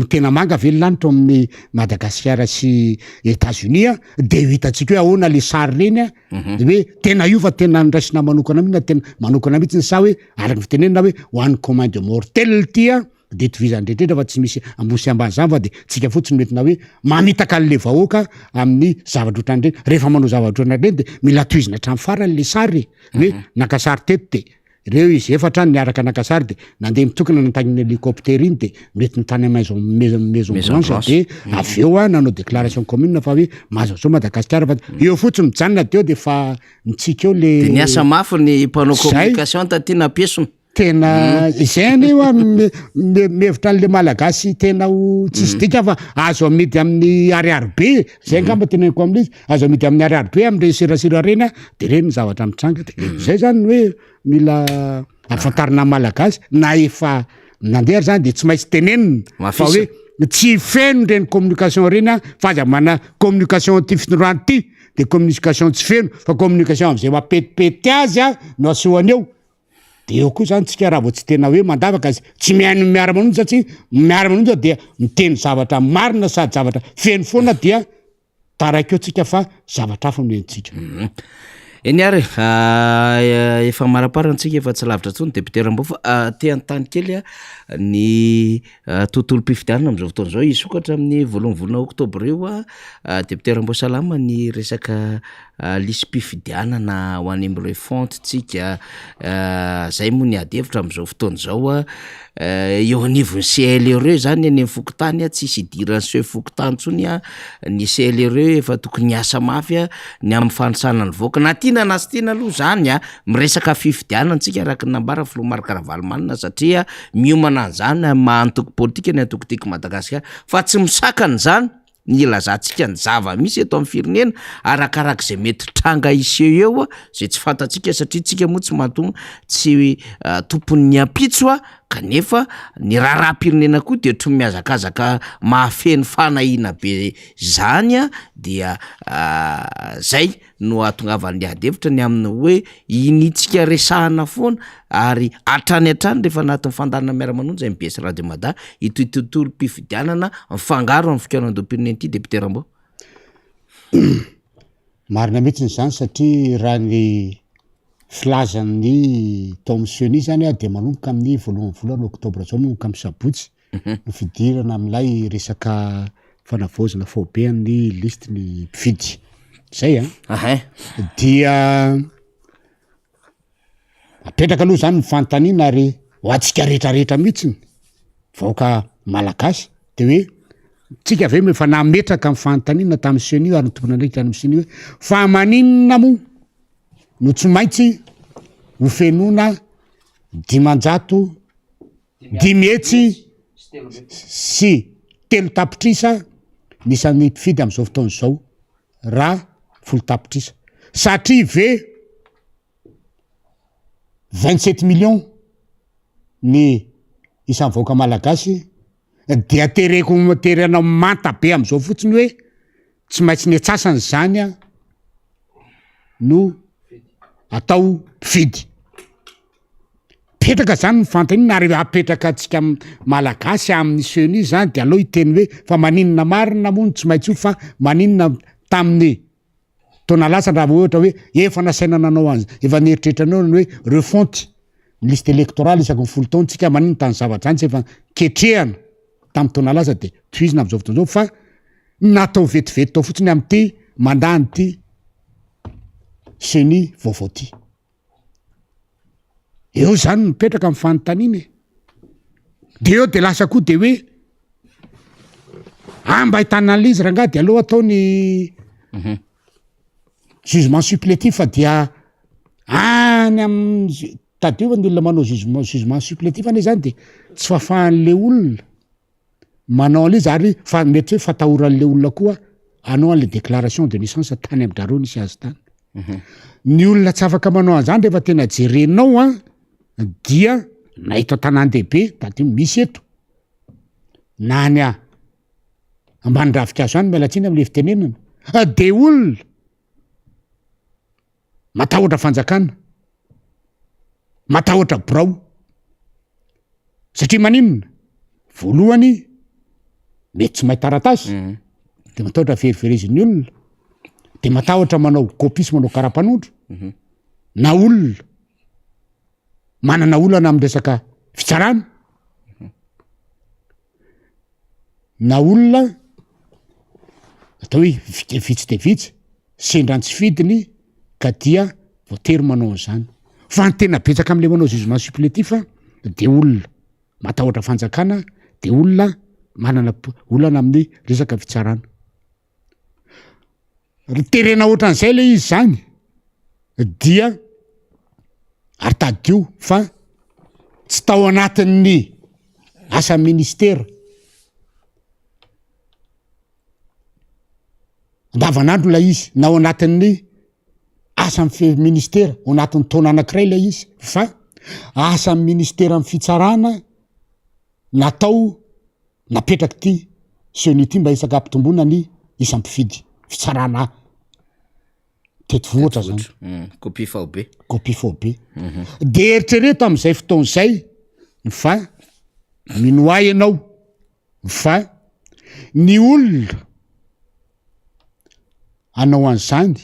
tena manga ve ny lanitra ao amin'ny Madagasikara sy Etats-Unis a, de ho hitantsika hoe ahoana le sary reny a, de hoe tena io fa tena noraisina manokana mihitsy na tena manokana mihitsy sa hoe araka ny fitenenana hoe ho an'ny commun de mortel ty a, de itovizan'ny rehetra fa tsy misy ambony sy ambany zany fa de tsika fotsiny no entina hoe mamitaka an'le vahoaka amin'ny zavatra ohatran'ireny, rehefa manao zavatra ohatran'ireny de mila tohizina hatramin'ny farany le sary e, hoe naka sary teto de reo izy efatra niaraka naka sary de nandeha mitokana nantany hélicoptère iny de nentiny tany maison maison maison blanche de avy eo a nanao déclaration commune fa hoe mahazo an'izao Madagasikara fa eo fotsiny mijanona de eo de fa mitsiky eo le De niasa mafy ny mpanao communication taty nampiesona. Tena izay anie hoa mihevitra an'le malagasy tena ho tsisy dika fa azo amidy amin'ny ariary be, zay angamba teneniko amin'izy, azo amidy amin'ny ariary be am'ireny serasera ireny a, de reny ny zavatra mitranga de zay zany ny hoe mila ampafantarina ny malagasy na efa nandeha ary zany de tsy maintsy tenenina fa hoe tsy feno ireny communication ireny a fa aza mana communication ty fitondrana ty de communication tsy feno fa communication am'zay mampetipety azy a no asehony eo. De eo koa zany tsika raha vao tsy tena hoe mandavaka sy tsy mihaino ny miara-manonja satria miara-manonja dia miteny zavatra marina sady zavatra feno foana dia taraiky eo tsika fa zavatra hafa no henontsika. Eny ary e, efa amaraparana tsika efa tsy lavitra intsony député Rambo fa te hanontany kely aho ny tontolom-pifidianana amin'izao fotoana izao hisokatra amin'ny voalohan'ny volana oktobra io député Ramboasalama ny resaka Lisi-pifidianana ho any amin'ny refonte tsika, zay moa ny ady hevitra amin'izao fotoana izao a, eo anivon'ny CLRE zany any amin'ny fokontany a tsisy idiran'ny chef fokontany intsony a ny CLRE efa tokony hiasa mafy a ny amin'ny fanisana ny vahoaka, na tiana na tsy tiana aloha zany a miresaka fifidianana tsika araka ny nambaran'ny filoha Marc Ravalomanana satria miomana an'izany amin'ny maha antoko politika ny antoko Tiako Madagasikara fa tsy misakana izany ny hilazantsika ny zava-misy eto amin'ny firenena arakaraka izay mety tranga hiseho eo izay tsy fantatsika satria tsika moa tsy mahatonga tsy tompon'ny ampitso a kanefa ny raharaham-pirenena koa de ohatry ny mihazakazaka mahafeno fanahiana be zany a dia zay no ahatongavan'ny ady hevitra ny amin'ny hoe iniantsika resahana foana ary hatrany hatrany rehefa anatin'ny fandaharana miara-manonja mbs Radio Mada ity tontolom-pifidianana mifangaro amin'ny fikaonandoham-pirenena ity Député Rambo. Marina mihitsy izany satria raha ny filazan'ny tao amin'ny ceni zany dia manomboka amin'ny voalohan'ny volana oktobra izao manomboka amin'ny sabotsy ny fidirana amin'ilay resaka fanavaozana faobe an'ny lisitry ny mpifidy. Zay an. Ahay. Dia apetraka aloha zany ny fanontaniana ary ho antsika rehetrarehetra mihitsiny, vahoaka malagasy de hoe tsika ve moa efa nametraka ny fanontaniana tamin'ny CENI ary ny tompon'andraikitra any amin'ny CENI hoe fa maninona moa no tsy maintsy ho fenoina 500 503 ny isan'ny mpifidy amin'izao fotoana izao raha 10 tapitrisa satria ve 27 millions ny isan'ny vahoaka malagasy dia tereko terena manta be amin'izao fotsiny hoe tsy maintsy ny antsasany zany a no atao mpifidy. Mipetraka zany ny fanontaniana ary apetraka antsika malagasy amin'ny ceni zany de aleo hiteny hoe fa maninona marina moa no tsy maintsy io fa maninona tamin'ny taona lasa raha ohatra hoe efa nasaina nanao an'z- efa nieritreritra anao ny hoe refonte ny liste électorale isaky ny 10 taona tsika maninona tany zavatra zany tsy efa ketrehana tamin'ny taona lasa de tohizina am'zao fotoana zao fa natao vetivety tao fotsiny am'ty mandat an'ity ceni vaovao ty. Eo zany mipetraka ny fanontaniana e. De eo de lasa koa de hoe ah mba ahitana an'ilay izy rangahy de aleo atao ny jugement supplétif fa dia any amin'ny tadidio fa ny olona manao jugement jugement supplétif anie zany de tsy fahafahan'le olona manao an'ilay izy ary fa mety hoe fatahoran'le olona koa hanao an'le déclaration de naissance tany amin-drareo nisy azy tany. Ny olona tsy afaka manao an'izany rehefa tena jerenao an dia na eto an-tanàn-dehibe tadidio misy eto na any a ambany ravinkazo any miala tsiny am'le fitenenana de olona matahotra fanjakana, matahotra birao satria maninona? Voalohany. mety tsy mahay taratasy, de matahotra veriverezin'ny olona, de matahotra manao copie sy manao karapanondro, na olona manana olana amin'ny resaka fitsarana, na olona atao hoe vitsy dia vitsy sendra ny tsy fidiny ka dia voatery manao an'izany. Fa ny tena betsaka am'le manao jugement supplétif de olona matahotra fanjakana, de olona manana olana amin'ny resaka fitsarana. Ry terena ohatran'izay le izy zany dia ary tadidio fa tsy tao anatin'ny asan'ny ministera andavanandro ilay izy na ao anatin'ny asan'ny fe- ministera ao anatin'ny taona anankiray ilay izy fa asan'ny ministeran'ny fitsarana natao Napetraka ity ceni ity mba hisaka hampitomboana ny isan'ny mpifidy. Fitsarana tetivohitra zany. Mm, copie faobe. Copie faobe. Mhm. De eritrereto amin'izay fotoana izay fa mino ahy ianao fa ny olona hanao an'izany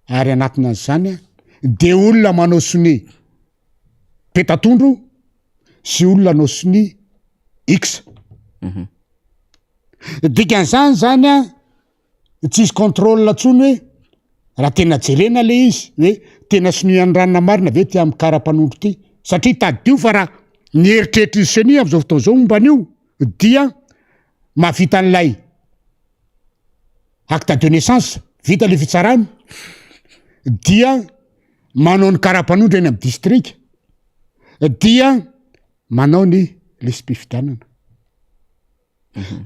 ary hanatona an'izany de olona manao sonia petatondro sy olona hanao sonia X. Mhm. Dikan'izany zany a, tsisy contrôle tsony hoe raha tena jerena le izy hoe tena sonia an'i ranona marina ve ty amin'ny kara-panondro ty, satria tadidio fa raha ny eritreritry ny ceni amin'izao fotoana izao momba an'io dia mahavita an'ilay acte de naissance, vita le fitsarana dia manao ny kara-panondro eny amin'ny distrika dia manao ny lisi-pifidianana.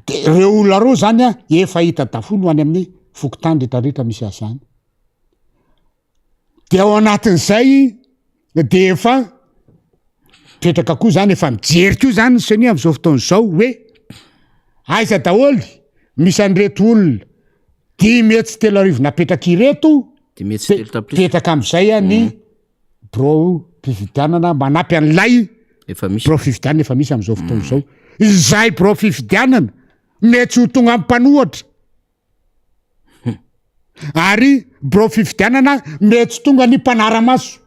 De reo olona reo zany a efa hita daholo any amin'ny fokontany retraretra misy azy any. De ao anatin'izay de efa mipetraka koa zany efa mijery koa zany ny ceni am'zao fotoana zao hoe aiza daholo misy an'ireto olona 3500 napetraka ireto, 305 tapitrisa. Petraka am'izay a ny birao fifidianana manampy an'ilay Efa misy. birao fifidianana efa misy am'izao fotoana izao. Izay birao fifidianana mety tsy ho tonga amin'ny mpanohatra. Ary birao fifidianana mety tsy tonga ny mpanara-maso.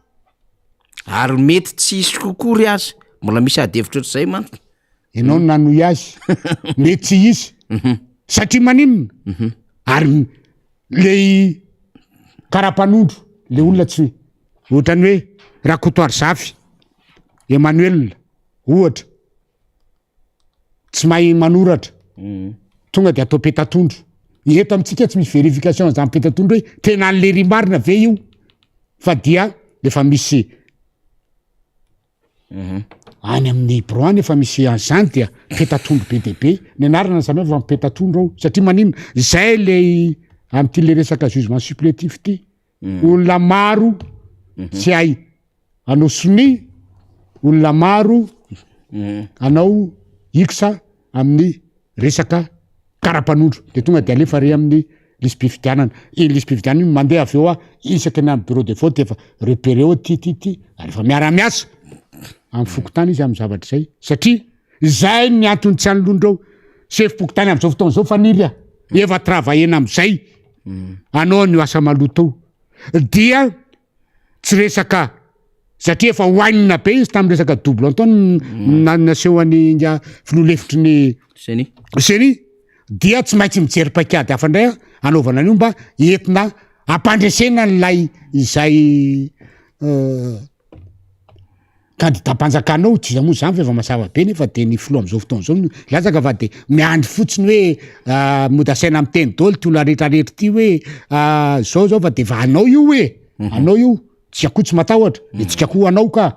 Ary mety tsy hisy kokory aza. Mbola misy ady hevitra ohatr'izay manko. Ianao no nanohy azy. Mety tsy hisy. Satria maninona? Ary le karapanondro, le olona tsy ohatran'ny hoe Rakotoarizafy Emmanuel ohatra, tsy mahay manoratra, tonga de atao petatondro. Eto amintsika tsy misy vérification an'izany petatondro hoe tena an'i lery marina ve io? Fa dia efa misy Any amin'ny birao any efa misy an'izany dia petatondro be dia be, ny anarana samy hafa fa petatondro ao, satria maninona? Zay le amin'ity le resaka jugement supplétif ity, olona maro tsy hay hanao sonia, olona maro hanao X amin'ny resaka karapanondro de tonga de alefa re amin'ny lisi-pifidianana, iny lisi-pifidianana iny mandeha avy eo a isaky ny any bureau de vote efa repéré ao ty ty ty ary efa miara-miasa amin'ny fokontany izy amin'ny zavatra izay satria izay ny antony tsy anoloan'ireo sefom-pokontany amin'izao fotoana izao Faniry a, efa travaillena amin'izay anao an'io asa maloto io dia tsy resaka satria efa hoanina be izy tamin'ny resaka double entente na nasehon'ny inga filoha lefitry ny Ceni. Ceni dia tsy maintsy mijery paikady hafa indray anaovana an'io mba entina hampandresena an'ilay izay euh, Kandidam-panjakana ao, tsy iza moa izany fa efa mazava be nefa de ny filoha am'zao fotoana zao no hilatsaka fa de miandry fotsiny hoe mody asaina miteny daholo ty olona retraretra ty hoe zao zao fa de efa anao io e, anao io, tsika koa tsy matahotra, de tsika koa anao ka,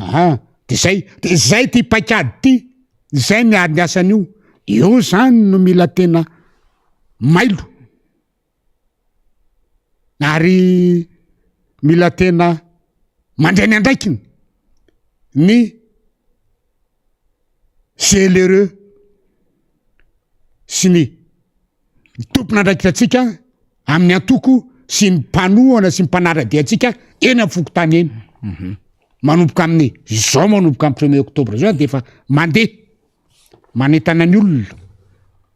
aha, de zay, de zay ty paikady ty, zay ny ady asan'io, eo zany no mila tena mailo. Ary mila tena mandray ny andraikiny ny CLRE sy ny tompon'andraikitra antsika amin'ny antoko sy ny mpanohana sy ny mpanara-dia antsika eny amin'ny fokontany eny. Mhm. Manomboka amin'ny izao manomboka amin'ny premier octobre zao de efa mandeha manentana ny olona.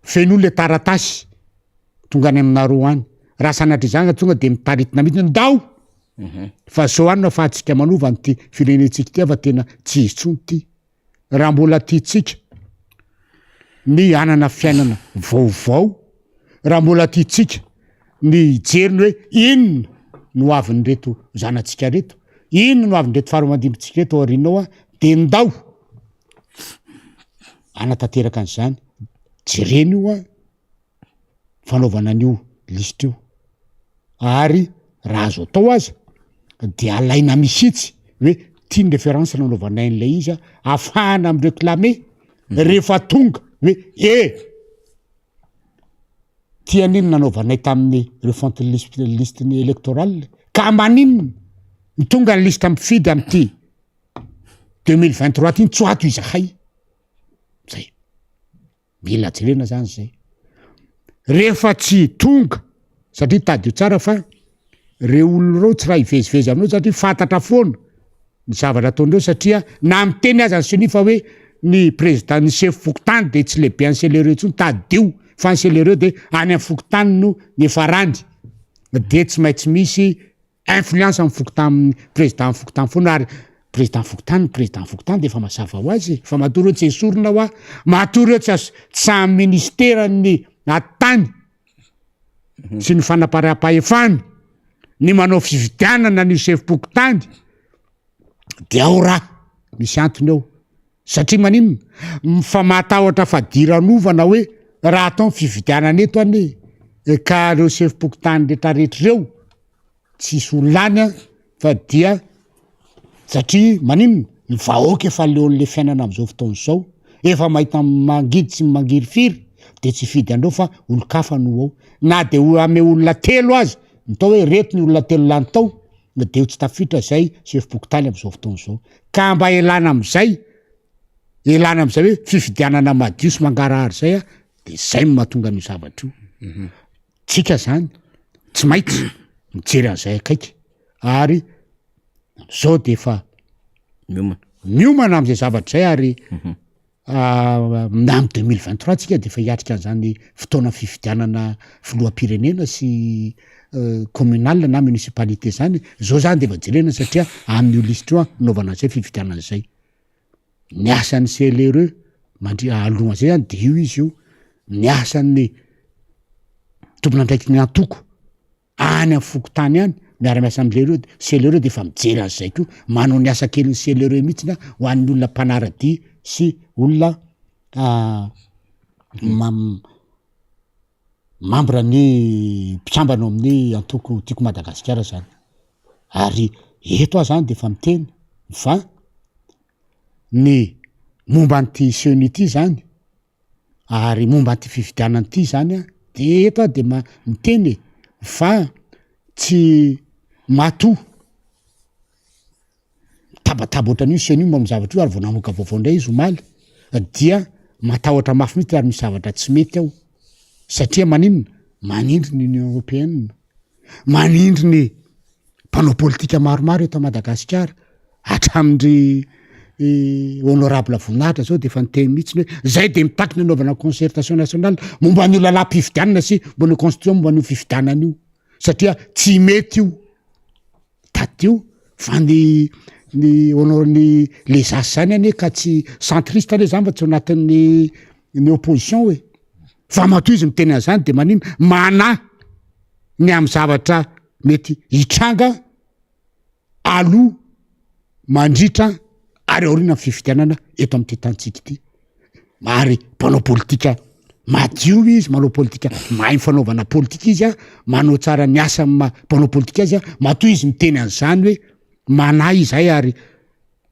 Fenoy le taratasy tonga any aminareo any. Raha sanatria izany tonga de mitaritina mihitsy ndao! Fa zao any no afahantsika manova an'ity firenentsika ity fa tena tsy izy intsony ity. Raha mbola tiantsika ny hanana fiainana vaovao, raha mbola tiantsika ny hijery ny hoe inona no hoavin'ireto zanatsika reto, inona no hoavin'ireto fara aman-dimbintsika reto aoriana ao de ndao hanatanteraka an'izany. Jerena io an, fanaovana an'io lisitra io ary raha azo atao aza de alaina mihitsy hoe ty ny référence nanaovanay an'ilay izy an, ahafahana mi-reclamer rehefa tonga hoe eh! Ty anie no nanaovanay tamin'ny refonte ny liste liste ny électorale ka maninona no tonga ny liste mifidy amin'ity 2023 ty tsy ho ato izahay, zay. Mila jerena zany zay. Rehefa tsy tonga, satria tadidio tsara fa reo olona reo tsy raha hivezivezy aminao satria fantatra foana ny zavatra ataondreo satria na miteny aza ny ceni fa hoe ny président ny chef fokontany de tsy lehibe an'ny CLRE intsony, tadidio fa ny CLRE de any amin'ny fokontany no niafarany de tsy maintsy misy Influence amin'ny fokontany président fokontany foana ary président fokontany président fokontany de efa mazava ho azy e, fa matoa reo tsy esorina hoa, matoa reo tsy as- tsy samy ministeran'ny atitany sy ny fanaparam-pahefana ny manao fifidianana an'io sefom-pokontany de ao raha misy antony ao. Satria maninona? Fa matahotra fadiranovana hoe raha atao ny fifidianana eto anie ka reo sefom-pokontany retraretra reo tsisy ho lany an fa dia satria maninona? Ny vahoaka efa leon'le fiainana am'zao fotoana zao, efa mahita ny mangidy sy ny mangirifiry de tsy hifidy an'reo fa olon-kafa no ao, na de ho ame olona telo aza ny atao hoe reto ny olona telo lany tao de ho tsy tafiditra zay sefom-pokontany am'zao fotoana zao. Ka mba elana amizay, elana amizay hoe fifidianana madio sy mangarahara zay a, de zay no mahatonga an'io zavatra io. Mhm. Tsika zany tsy maitsy mijery an'izay akaiky ary zao de efa miomana miomana am'zay zavatra zay ary mhm. Na amin'ny 2023 tsika de efa hiatrika an'izany fotoana fifidianana filoham-pirenena sy communal na municipalité zany, zao zany de efa jerena satria amin'io lisitra io an anaovana an'izay fifidianana zay. Ny asan'ny CLRE mandri- alohan'izay zany de io izy io, ny asan'ny tompon'andraikitry ny antoko any amin'ny fokontany any, miara-miasa am'le reo, CLRE de efa mijery an'izay koa, manao ny asa kelin'ny CLRE mihitsiny an ho an'ny olona mpanara-dia sy olona mam- membre ny mpikambana ao amin'ny antoko Tiako Madagasikara zany, ary eto aho zany de efa miteny fa ny momba an'ity ceni ity zany Ary momba an'ity fifidianana ity zany an, de eto aho de ma- miteny e, fa tsy matoa mitabataba ohatran'io ceni momba ny zavatra io ary vao namoaka vaovao indray izy omaly dia matahotra mafy mihitsy ary misy zavatra tsy mety ao satria maninona? Manindry ny union européenne, manindry ny mpanao politika maromaro eto Madagasikara, hatramin-dry honorable Voninahitra zao de efa niteny mihitsy hoe zay de mitaky ny hanaovana concertation nationale momba an'io lalam-pifidianana sy momba an'io constitution momba an'io fifidianana io satria tsy mety io, tadidio fa ny ny honor- ny les as zany anie ka tsy centriste anie zany fa tsy ao anatin'ny ny opposition e, fa matoa izy miteny an'izany de manino? Manahy ny amin'ny zavatra mety hitranga aloha, mandritra ary aoriana ny fifidianana eto amin'ity tanintsika ity. Ary mpanao politika madio izy, manao politika mahay ny fanaovana politika izy an, manao tsara ny asa amin'ny maha mpanao politika azy an, matoa izy miteny an'izany hoe manahy izahay ary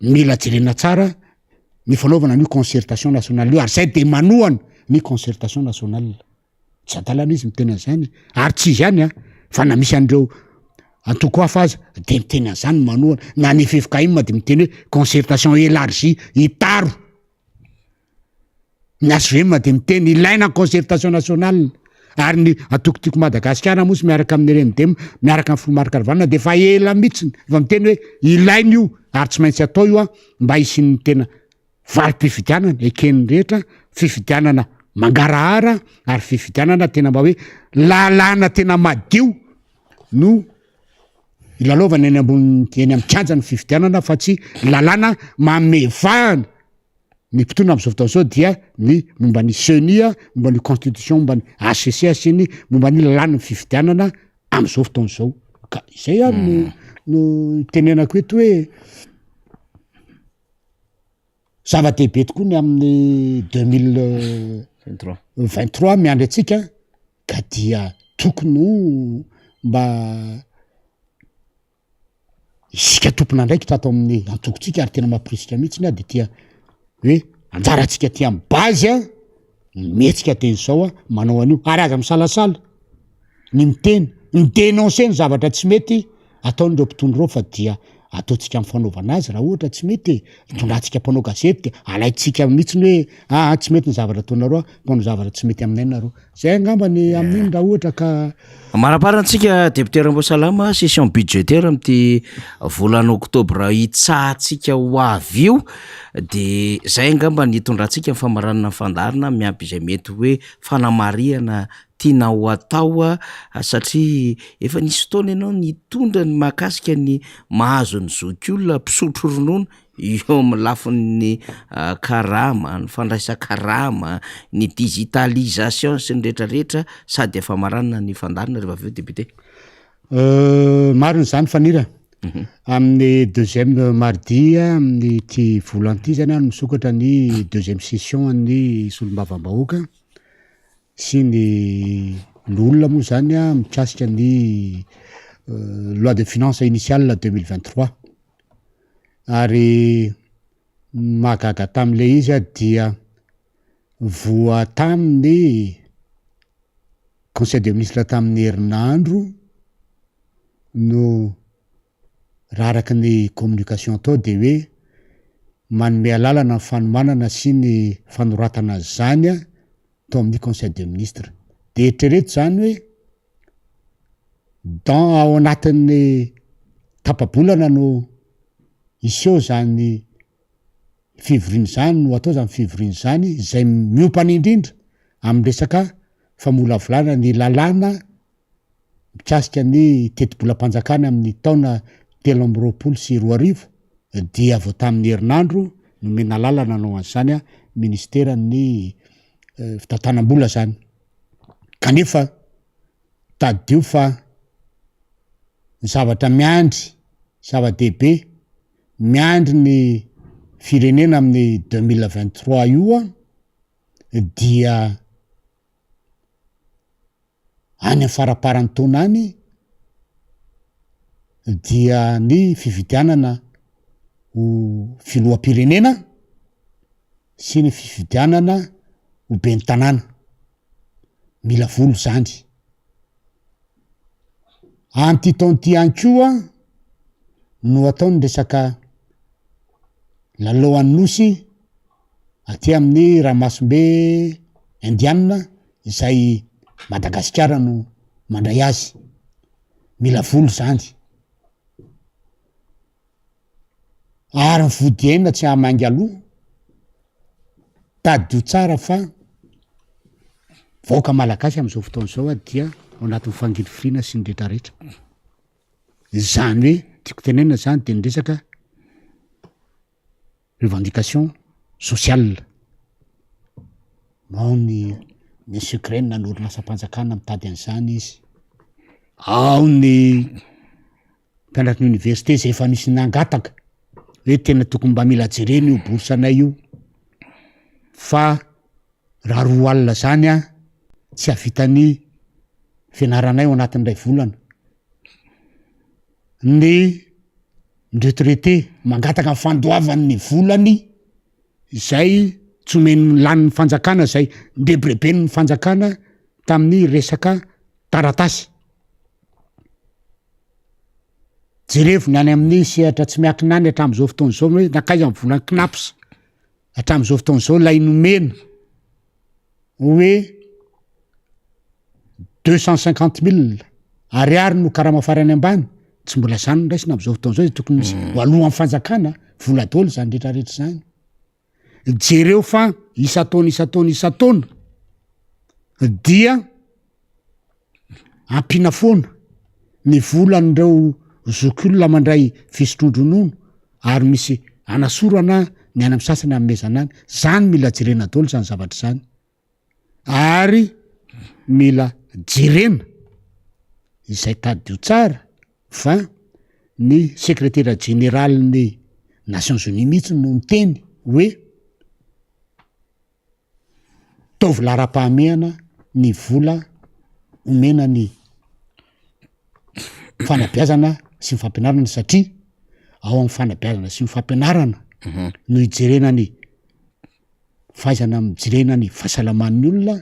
mila jerena tsara ny fanaovana an'io concertation nationale io ary zay de manohana ny concertation nationale. Tsy adalana izy miteny an'izany ary tsy izy ihany an, fa na misy an'ireo antoko hafa aza de miteny an'izany manohana, na ny ffkm de miteny hoe concertation élargie hitaro, ny HVM de miteny ilaina ny concertation nationale ary ny antoko Tiako Madagasikara moa sy miaraka amin'ny RMDM miaraka amin'ny filoha Marc Ravalomanana de efa ela mihitsy efa miteny hoe ilaina io ary tsy maintsy atao io an mba hisian'ny tena Valim-pifidianana eken'ny rehetra, fifidianana mangarahara ary fifidianana tena mba hoe lalàna tena madio no ilalaovana eny ambony eny amin'ny kianja ny fifidianana fa tsy lalàna manome vahana ny mpitondra amin'izao fotoana izao dia ny momba ny CENI, momba ny constitution, momba ny HCC sy ny momba ny lalàn'ny fifidianana amin'izao fotoana izao. Ka izay ary no no itenenako eto hoe zava-dehibe tokoa ny amin'ny 2023 miandry antsika ka dia tokony ho mba isika tompon'andraikitra ato amin'ny antokontsika ary tena mamporisika mihitsy aho de tia hoe anjarantsika aty amin'ny base a ny mihetsika teny izao a manao an'io ary aza misalasala ny miteny mi-denoncer ny zavatra tsy mety ataon'ireo mpitondra ireo fa dia ataontsika amin'ny fanaovana azy raha ohatra tsy mety e, itondrantsika mpanao gazety de alaintsika mihitsy ny hoe aa tsy mety ny zavatra ataonareo a, mpanao zavatra tsy mety aminay nareo. Zay angamba ny amin'iny raha ohatra ka. Manamparana antsika député Ramboasalama, session budgétaire amin'ity volana oktobra hitsahantsika ho avy io, de zay angamba ny hitondrantsika ny famaranana ny fandaharana miampy izay mety hoe fanamarihana tiana ho atao satria efa nisy fotoana ianao nitondra ny mahakasika ny mahazo ny zokiolona mpisotro ronono eo amin'ny lafiny karama, ny fandraisan-karama, ny digitalisation sy ny rehetra rehetra sady efa maranina ny fandaharana rehefa avy eo député. Marina izany Fanira, amin'ny deuxième mardi amin'ity volana ity zany no misokatra ny deuxième session an'ny solombavambahoaka sy ny loholona moa zany mikasika ny loi de finance initiale 2023. Ary ny mahagaga tamin'ilay izy a dia voa tamin'ny conseil de ministre tamin'ny herinandro no raha araka ny communication atao de hoe manome alalana ny fanomanana sy ny fanoratana an'izany a tao amin'ny conseil de ministre. De eritrereto zany hoe dans ao anatin'ny tapa-bolana no hiseho zany fivoriana zany no atao zany fivoriana zany izay miompana indrindra amin'ny resaka famolavolana ny lalàna mikasika ny tetibolam-panjakana amin'ny taona 2023 dia vao tamin'ny herinandro nomena alalana hanao an'izany ministeran'ny fitantanam-bola zany kanefa tadidio fa ny zavatra miandry zava-dehibe miandry ny firenena amin'ny 2023 io an dia any amin'ny faramparan'ny taona any dia ny fifidianana ho filoham-pirenena sy ny fifidianana ho ben'ny tanàna. Mila vola izany. Amin'ity taona ity ihany koa no atao ny resaka lalao an'ny nosy aty amin'ny ranomasimbe indiana izay Madagasikara no mandray azy. Mila vola izany. Ary ny vody aina tsy hahamainga aloha. Tadidio tsara fa vahoaka malagasy amin'izao fotoana izao dia ao anatin'ny fangirifiriana sy ny retraretra. Izany hoe tiako tenenina zany de ny resaka revendication sociale. Ao ny ny Sucren ny orinasam-panjakana mitady an'izany izy, ao ny mpianatry ny université zay efa nisy nangataka hoe tena tokony mba mila jerena io bourse anay io fa raha 20 zany an tsy hahavita ny fianaranay ao anatin'ny iray volana. Ny retraité mangataka ny fandoavany ny volany izay tsy omen'ny lanin'ny fanjakana izay nirebireben'ny fanjakana tamin'ny resaka taratasy. Jerevo ny any amin'ny sehatra tsy miankina any hatramin'izao fotoana izao hoe nankaiza ny volan'ny CNAPS hatramin'izao fotoana izao ilay nomena hoe 250 mille ariary no karama farany ambany, tsy mbola zany no raisina am'izao fotoana izao, tokony misy ho alohan'ny fanjakana vola daholo zany rehetrarehetra zany. Jereo fa isan-taona isan-taona isan-taona. Dia ampiana foana ny volan'ireo zokiolona mandray fisotroan-dronono ary misy anasorana ny any amin'ny sasany anomezana any. Zany mila jerena daholo zany zavatra zany. Ary mila jerena izay tadidio tsara fa ny sekretera jeneralin'ny Nations Unies mihitsy no niteny hoe Ataovy laharam-pahamehana ny vola omena ny fanabeazana sy ny fampianarana satria ao amin'ny fanabeazana sy ny fampianarana no ijerena ny fahaizana mijerena ny fahasalaman'ny olona,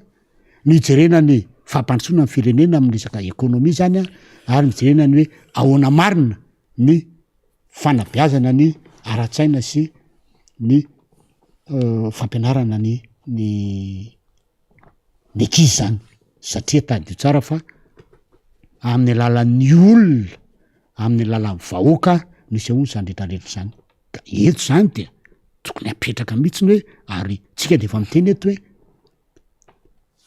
no ijerena ny fampandrosoana ny firenena amin'ny resaka ekonomia zany an, ary mijerena ny hoe ahoana marina ny fanabeazana ny ara-tsaina sy ny fampianarana ny ny ny ankizy zany satria tadidio tsara fa amin'ny alalan'ny olona, amin'ny alalan'ny vahoaka no isehoan'izany retraretra zany, ka eto zany dia tokony apetraka mihitsy ny hoe ary tsika de efa miteny eto hoe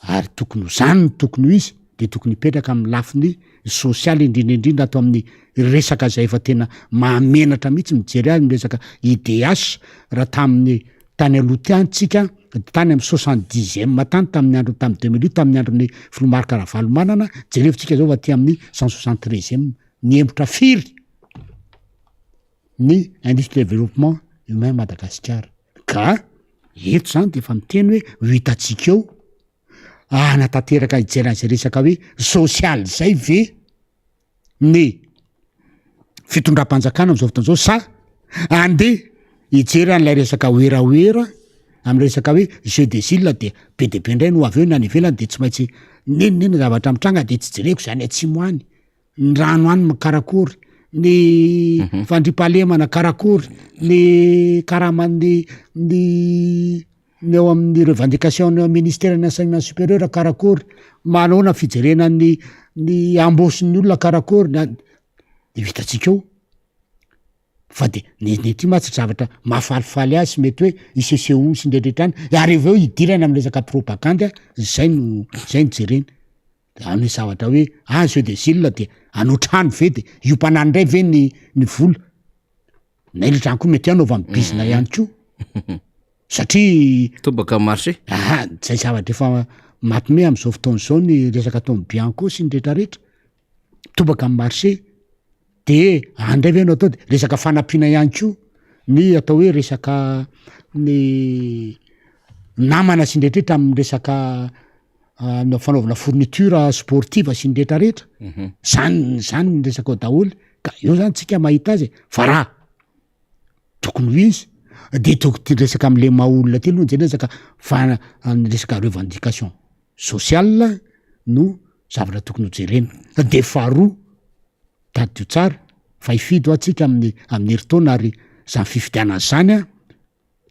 Ary tokony ho zany no tokony ho izy de tokony hipetraka amin'ny lafiny sosialy indrindra indrindra ato amin'ny resaka zay efa tena mahamenatra mihitsy mijery azy ny resaka IDH raha tamin'ny tany aloha tany tsika tany amin'ny soixante dixième tany tamin'ny andro tamin'ny 2008 tamin'ny andron'ny filoha Marc Ravalomanana jerevintsika zao fa aty amin'ny cent soixante treizième nihemotra firy ny indice de développement humain Madagasikara ka Eto zany de efa miteny hoe ho hitantsika eo hanatanteraka hijery an'izay resaka hoe sosialy zay ve ny fitondram-panjakana am'zao fotoana zao sa andeha hijery an'ilay resaka werawera amy resaka hoe jeu des îles de be de be ndray no avy eo ny any ivelany de tsy maintsy n'inon'inona zavatra mitranga de tsy jereko zany atsimo any. ny rano any karakory, ny fandriampahalemana karakory, ny karaman'ny ny ny ao amin'ny revendication ny ao amin'ny ministeran'ny enseignement supérieur karakory, manahoana fijerena ny ny embauche-n'ny olona karakory na de hitantsika eo fa de ny ny aty mantsy zavatra mahafalifaly azy sy mety hoe isesehoany sy ny rehetrarehetra any ary avy eo idirany amy resaka propagandy zay no zay no jerena. De any hoe zavatra hoe ah jeu des îles de hanao trano ve de hiompanany ndray ve ny ny vola? Na ilay trano koa mety hanaovany bizina ihany koa satria Tobaka amin'ny marché. Aha, zay zavatra efa mampime am'zao fotoana zao ny resaka ataon'ny Bianco sy ny retraretra, tobaka amin'ny marché de any ndray ve no atao de resaka fanampiana ihany koa ny atao hoe resaka ny namana sy ny retraretra amin'ny resaka na fanaovana fourniture sportive sy ny retraretra, zany zany ny resaka ao daholo ka eo zany tsika mahita azy e, fa raha tokony ho izy de toko- ty resaka am'le maha olona ty aloha no jerena resaka fa ny resaka revendication sociale no zavatra tokony ho jerena, de faharoa tadidio tsara fa hifidy hoa tsika amin'ny amin'ny herintaona ary zany fifidianana zany an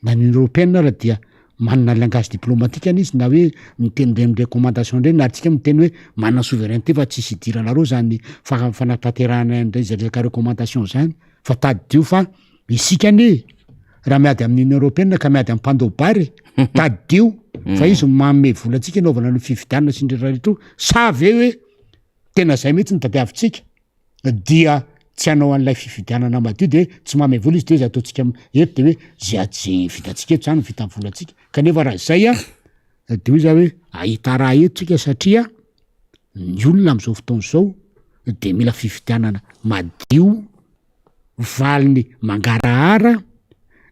Na ny Union Européenne ara dia manana langage diplomatique any izy na hoe miteny ireny recommandation ireny ary tsika miteny hoe manana souveraineté fa tsisy idiranareo zany fa- fanatanterahana an'ireny zay resaka recommandation zany fa tadidio fa isika anie raha miady amin'ny Union Européenne ka miady amin'ny mpandoa bary e, tadidio fa izy no manome vola antsika anaovana an'io fifidianana sy ny rehetra rehetra io sa ve hoe tena zay mihitsy no tadiavintsika? dia tsy hanao an'ilay fifidianana madio de hoe tsy manome vola izy de hoe zay ataontsika eto de hoe zay a- zay vitantsika eto zany no vitan'ny volantsika kanefa raha zay an de hoy za hoe ahita raha eto tsika satria ny olona am'zao fotoana zao de mila fifidianana madio valiny mangarahara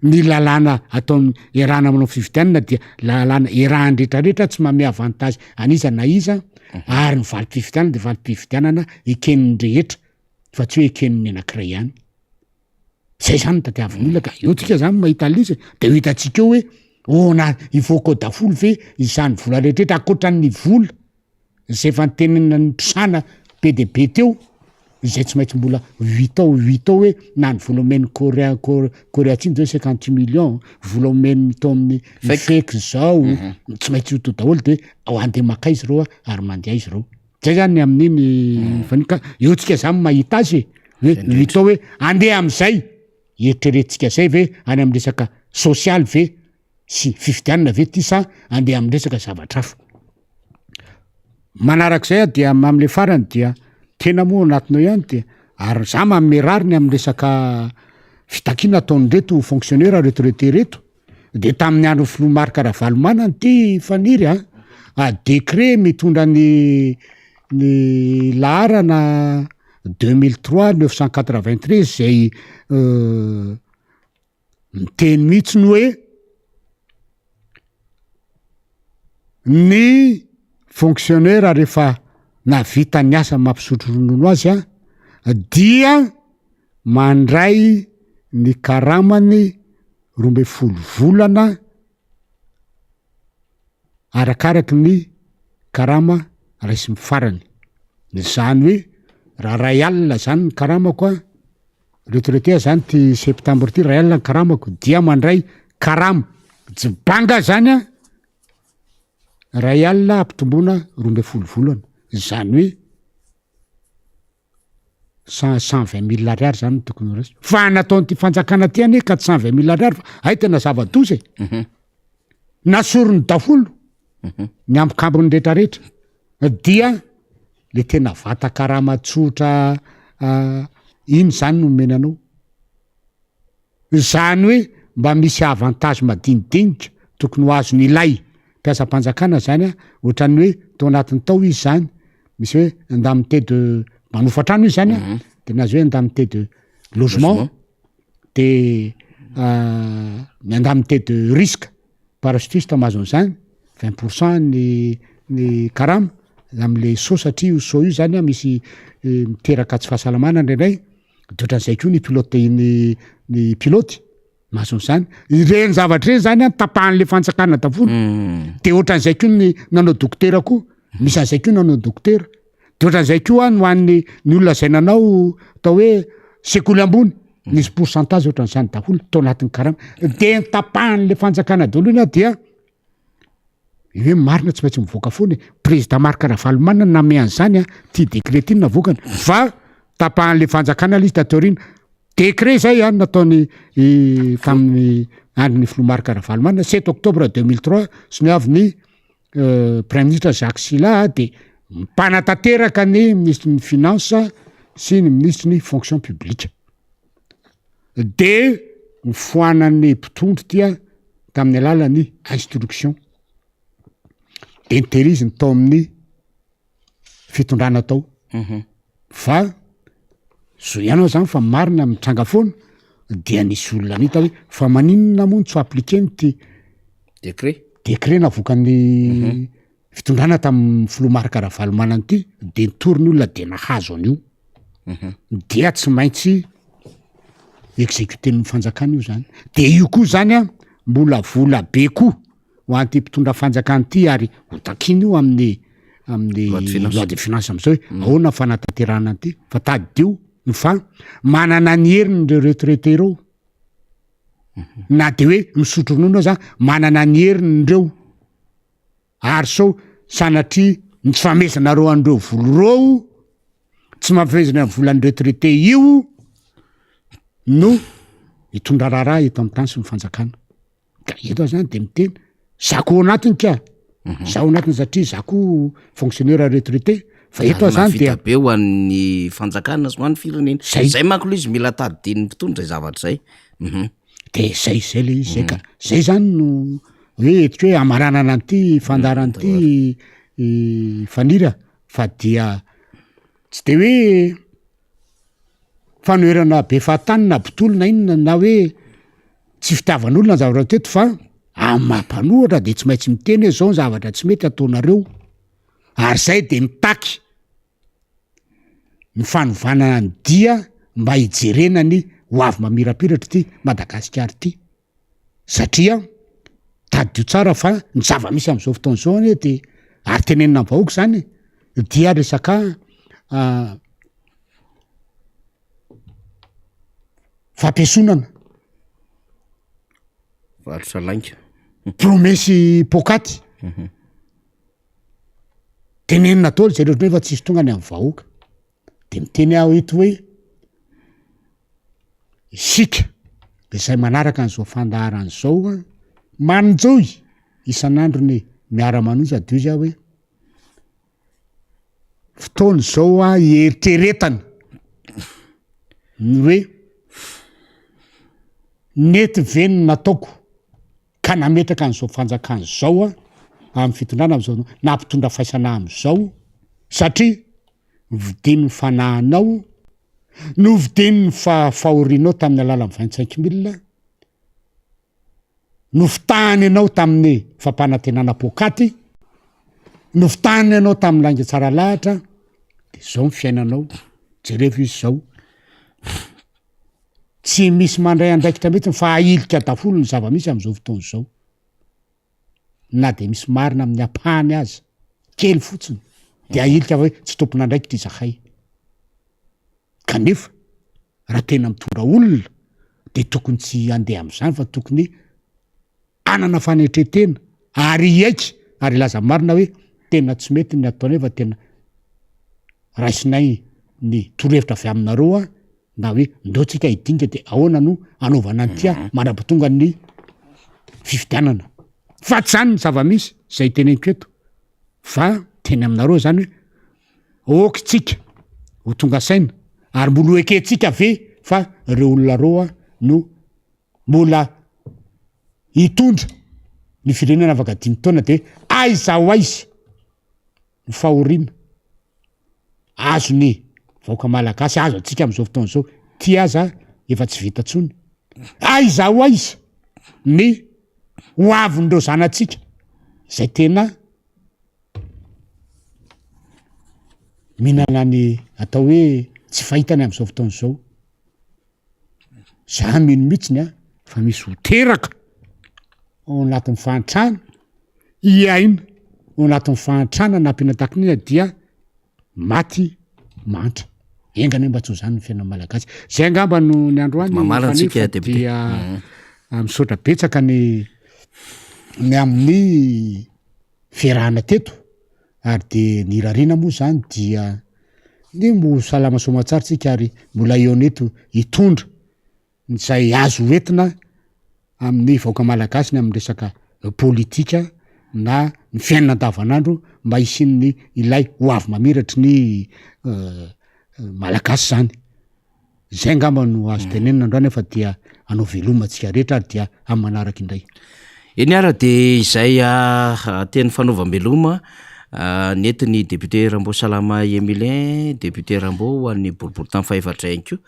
ny lalàna ataon'ny iarahana manao fifidianana dia lalàna iarahan'ny retraretra tsy manome avantage an'iza na iza ary ny valim-pifidianana dia valim-pifidianana eken'ny rehetra fa tsy hoe eken'ny anankiray ihany. Zay zany no tadiavin'ny olona ka eo tsika zany mahita an'ilay izy de ho hitantsika eo hoe ona hivoaka ao daholo ve izany vola rehetrarehetra ankoatran'ny vola Zay efa nitenenina ny mpisana be dia be teo, izay tsy maintsy mbola ho hita ao ho hita ao hoe na ny vola omen'ny Korea Korea Atsimo zao cinquante huit millions, vola omen'ny tao amin'ny FEC zao, tsy maintsy ho hita ao daholo de andeha mankaiza ireo ary mandeha aiza ireo. Zay zany ny amin'iny fa ka eo tsika zany mahita azy e, hoe ho hita ao hoe andeha am'zay eritreretintsika zay ve any am'resaka sosialy ve sy fifidianana ve ty sa andeha am'resaka zavatra hafa. Manarak'izay aho dia amle farany dia tena moa ao anatinao ihany dia ary za manome rariny amin'ny resaka fitakiana ataon'ireto fonctionnaire retraité reto de tamin'ny andron'ny filoha Marc Ravalomanana ity Faniry a, a décret mitondra ny ny laharana 2003 993 zay miteny mihitsy ny hoe ny fonctionnaire rehefa nahavita ny asa mampisotro ronono azy a dia mandray ny karamany 12 volana arakaraky ny karama raisiny farany, zany hoe raha ray alina zany ny karamako a, retraité aho zany ty septembre ty ray alina ny karamako dia mandray karama jibanga zany a ray alina ampitomboina 12 volana, zany hoe cent 120 mille ariary zany no tokony ho raisiko, fa nataon'ity fanjakana ty anie 420 mille ariary fa hay tena zava-doza e, nasoriny daholo ny ambokambony retraretra dia le tena vata karama tsotra iny zany no omena anao. Izany hoe mba misy avantage madinidinika tokony ho azony ilay mpiasam-panjakana zany a, ohatran'ny hoe tao anatin'ny tao izy zany misy hoe indemnité de manofa trano izy zany a, de nahazo hoe indemnité de logement, de ny indemnité de risque parachutiste mahazo an'izany 20 % ny ny karama am'le saut satria io saut io zany a misy miteraka tsy fahasalamana indraindray. De ohatran'izay koa ny pilote ny ny pilote mahazo an'izany, ireny zavatra ireny zany an tapahan'le fanjakana daholo, de ohatran'izay koa ny nanao dokotera koa, misy an'izay koa nanao dokotera, de ohatran'izay koa ny ho an'ny ny olona zay nanao atao hoe sekoly ambony, misy pourcentage ohatran'izany daholo tao anatin'ny karama, de ny tapahan'le fanjakana daholo iny an dia Io hoe marina tsy maintsy mivoaka foana e, président Marc Ravalomanana nanome an'izany an, ty décret ty no navoakany fa tapahan'le fanjakana le izy taty aoriana, décret zay an nataony tamin'ny andron'ny filoha Marc Ravalomanana 7 octobre 2003 soniavin'ny premier ministre Jacques Sylla de mpanatanteraka ny ministre ny finance sy ny ministre ny fonction publique. De nofoanan'ny mpitondra ty an tamin'ny alalan'ny instruction de notehiriziny tao amin'ny fitondrana tao fa zo ihany aho zany fa marina mitranga foana dia nisy olona nita hoe fa maninona moa no tsy ho appliquer-ny ty Décret. décret navoakan'ny fitondrana tamin'ny filoha Marc Ravalomanana ity de nitory ny olona de nahazo an'io dia tsy maintsy exécuter-n'ny fanjakana io zany de io koa zany an mbola vola be koa ho an'ity mpitondra fanjakana ity ary ho takina io amin'ny amin'ny Loi de finance. loi de finance am'izao hoe ahoana fanatanterahana an'ity fa tadidio fa manana ny heriny reo retraité reo na de hoe misotro ronono aza manana ny heriny reo ary sao sanatria ny tsy famezanareo an'ireo vola reo tsy mampifezana ny volan'ny retraité io no hitondra raharaha eto amin'ny tany sy ny fanjakana ka eto aho zany de miteny za ko ao anatiny ka za ao anatiny satria za ko fonctionnaire retraité fa eto aho zany dia Mahavita be ho an'ny fanjakana sy ho an'ny firenena. Zay. Zay manko aloha izy mila tadidian'ny mpitondra zay zavatra zay. Mhm. De zay zay le izy zay ka zay zany no hoe entiko hoe hamaranana an'ity fandaharana ity Faniry a fa dia tsy de hoe fanoherana be fahatany na mpitolona na inona na hoe tsy fitiavan'olona ny zavatra teto fa amin'ny maha mpanohitra de tsy maintsy miteny hoe zao ny zavatra tsy mety ataonareo ary zay de mitaky ny fanovana ny dia mba hijerena ny ho avy mamirapiratra ity Madagasikara ity satria tadidio tsara fa ny zava-misy am'izao fotoana izao anie de ary tenenina amin'ny vahoaka zany dia resaka fampiesonana Varotra lainga. promesy pokaty Tenenina daholo zay rehetra nefa tsisy tonga any amin'ny vahoaka. De miteny aho eto hoe isika izay manaraka an'izao fandaharana izao an, manjohy isan'andro ny miara-manonja de hoy aho hoe. Fotoana izao a hieritreretana ny hoe nety ve ny nataoko ka nametraka an'izao fanjakana izao a amin'ny fitondrana amin'izao nampitondra faisana amin'izao satria novidian'ny fanahinao, novidian'ny fahorianao tamin'ny alalan'ny 25 mille, Nofitahany anao tamin'ny fampanantenana poakaty, nofitahany anao tamin'ny lainga tsara lahatra, de zao ny fiainanao, jerevo izy zao. Tsy misy mandray andraikitra mihitsy fa ahilika daholo ny zava-misy amin'izao fotoana izao. Na de misy marina amin'ny ampahany aza, kely fotsiny, de ahilika fa hoe tsy tompon'andraikitra izahay. Kanefa raha tena mitondra olona de tokony tsy handeha am'zany fa tokony hanana fanetren-tena ary hiaiky ary hilaza marina hoe tena tsy mety ny ataonay fa tena raisinay ny torohevitra avy aminareo an na hoe ndao tsika hidinika de ahoana no anaovana an'ity an mandra-pahatonga ny fifidianana. Fa tsy zany ny zava-misy zay teneniko eto fa teny aminareo zany hoe ok tsika ho tonga saina ary mbola ho ekentsika ve fa reo olona reo no mbola hitondra ny firenena afaka dimy taona de aiza ho aiza ny fahoriana azony vahoaka malagasy azo antsika am'izao fotoana izao ty aza efa tsy vita tsony aiza ho aiza ny ho avin'ireo zanatsika zay tena Mihinana ny atao hoe tsy fahitany amin'izao fotoana izao. Za mino mihitsiny a fa misy ho teraka ao anatin'ny fahantrana, hiaina ao anatin'ny fahantrana na ampiana takin'inona dia maty mahantra. Enga anie mba tsy ho zany ny fiainan'ny Malagasy. Zay angamba no ny androany Mamaly antsika Fanilo fa député. dia misaotra betsaka ny ny amin'ny fiarahana teto ary de ny irariana moa zany dia ny mbo ho salama soamatsara tsika ary mbola eo eto hitondra izay azo hoentina amin'ny vahoaka malagasy ny amin'ny resaka politika na ny fiainana andavanandro mba hisian'ny ilay ho avy mamiratry ny malagasy zany. Izay angamba no azo tenenina androany fa dia hanao veloma antsika rehetra ary dia amin'ny manaraka indray. Eny ara dia izay teny fanaovam-beloma nentin'ny député Ramboasalama Emilien, député Rambo ho an'ny boriborintany fahefatra ihany koa.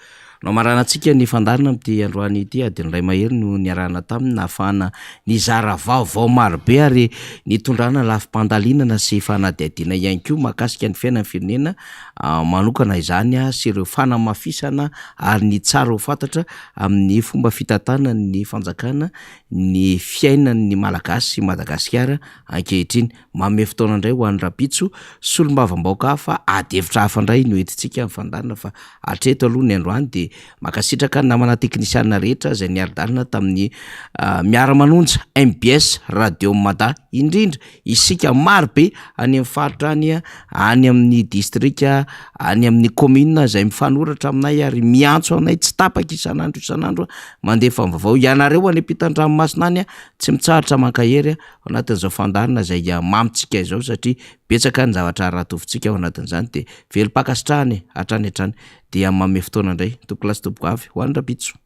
Nomaranantsika ny fandaharana amin'ity androany ity, adiny iray mahery no niarahana taminy nahafahana nizara vaovao marobe ary nitondrana lafim-pandalinana sy fanadihadiana ihany koa mahakasika ny fiainan'ny firenena manokana izany sy ireo fanamafisana ary ny tsara ho fantatra amin'ny fomba fitantanan'ny fanjakana ny fiainan'ny Malagasy sy Madagasikara ankehitriny. Manome fotoana indray ho an'ny rahampitso solombavambahoaka hafa, ady hevitra hafa indray no entintsika amin'ny fandaharana fa hatreto aloha ny androany dia mankasitraka ny namana teknisiana rehetra izay niari-dalana tamin'ny miara-manonja mbs Radio Mada indrindra isika maro be any amin'ny faritra any, any amin'ny distrika, any amin'ny commune izay mifanoratra aminay ary miantso anay tsy tapaka isan'andro isan'andro mandefa ny vaovao. Ianareo any ampitan-dranomasina any tsy mitsahatra mankahery ao anatin'izao fandaharana izay mamintsika izao satria betsaka ny zavatra ratovintsika ao anatin'izany dia velom-pankasitrahana e, hatrany hatrany. Dia manome fotoana indray tompokolahy sy tompokovavy ho an'ny rahampitso.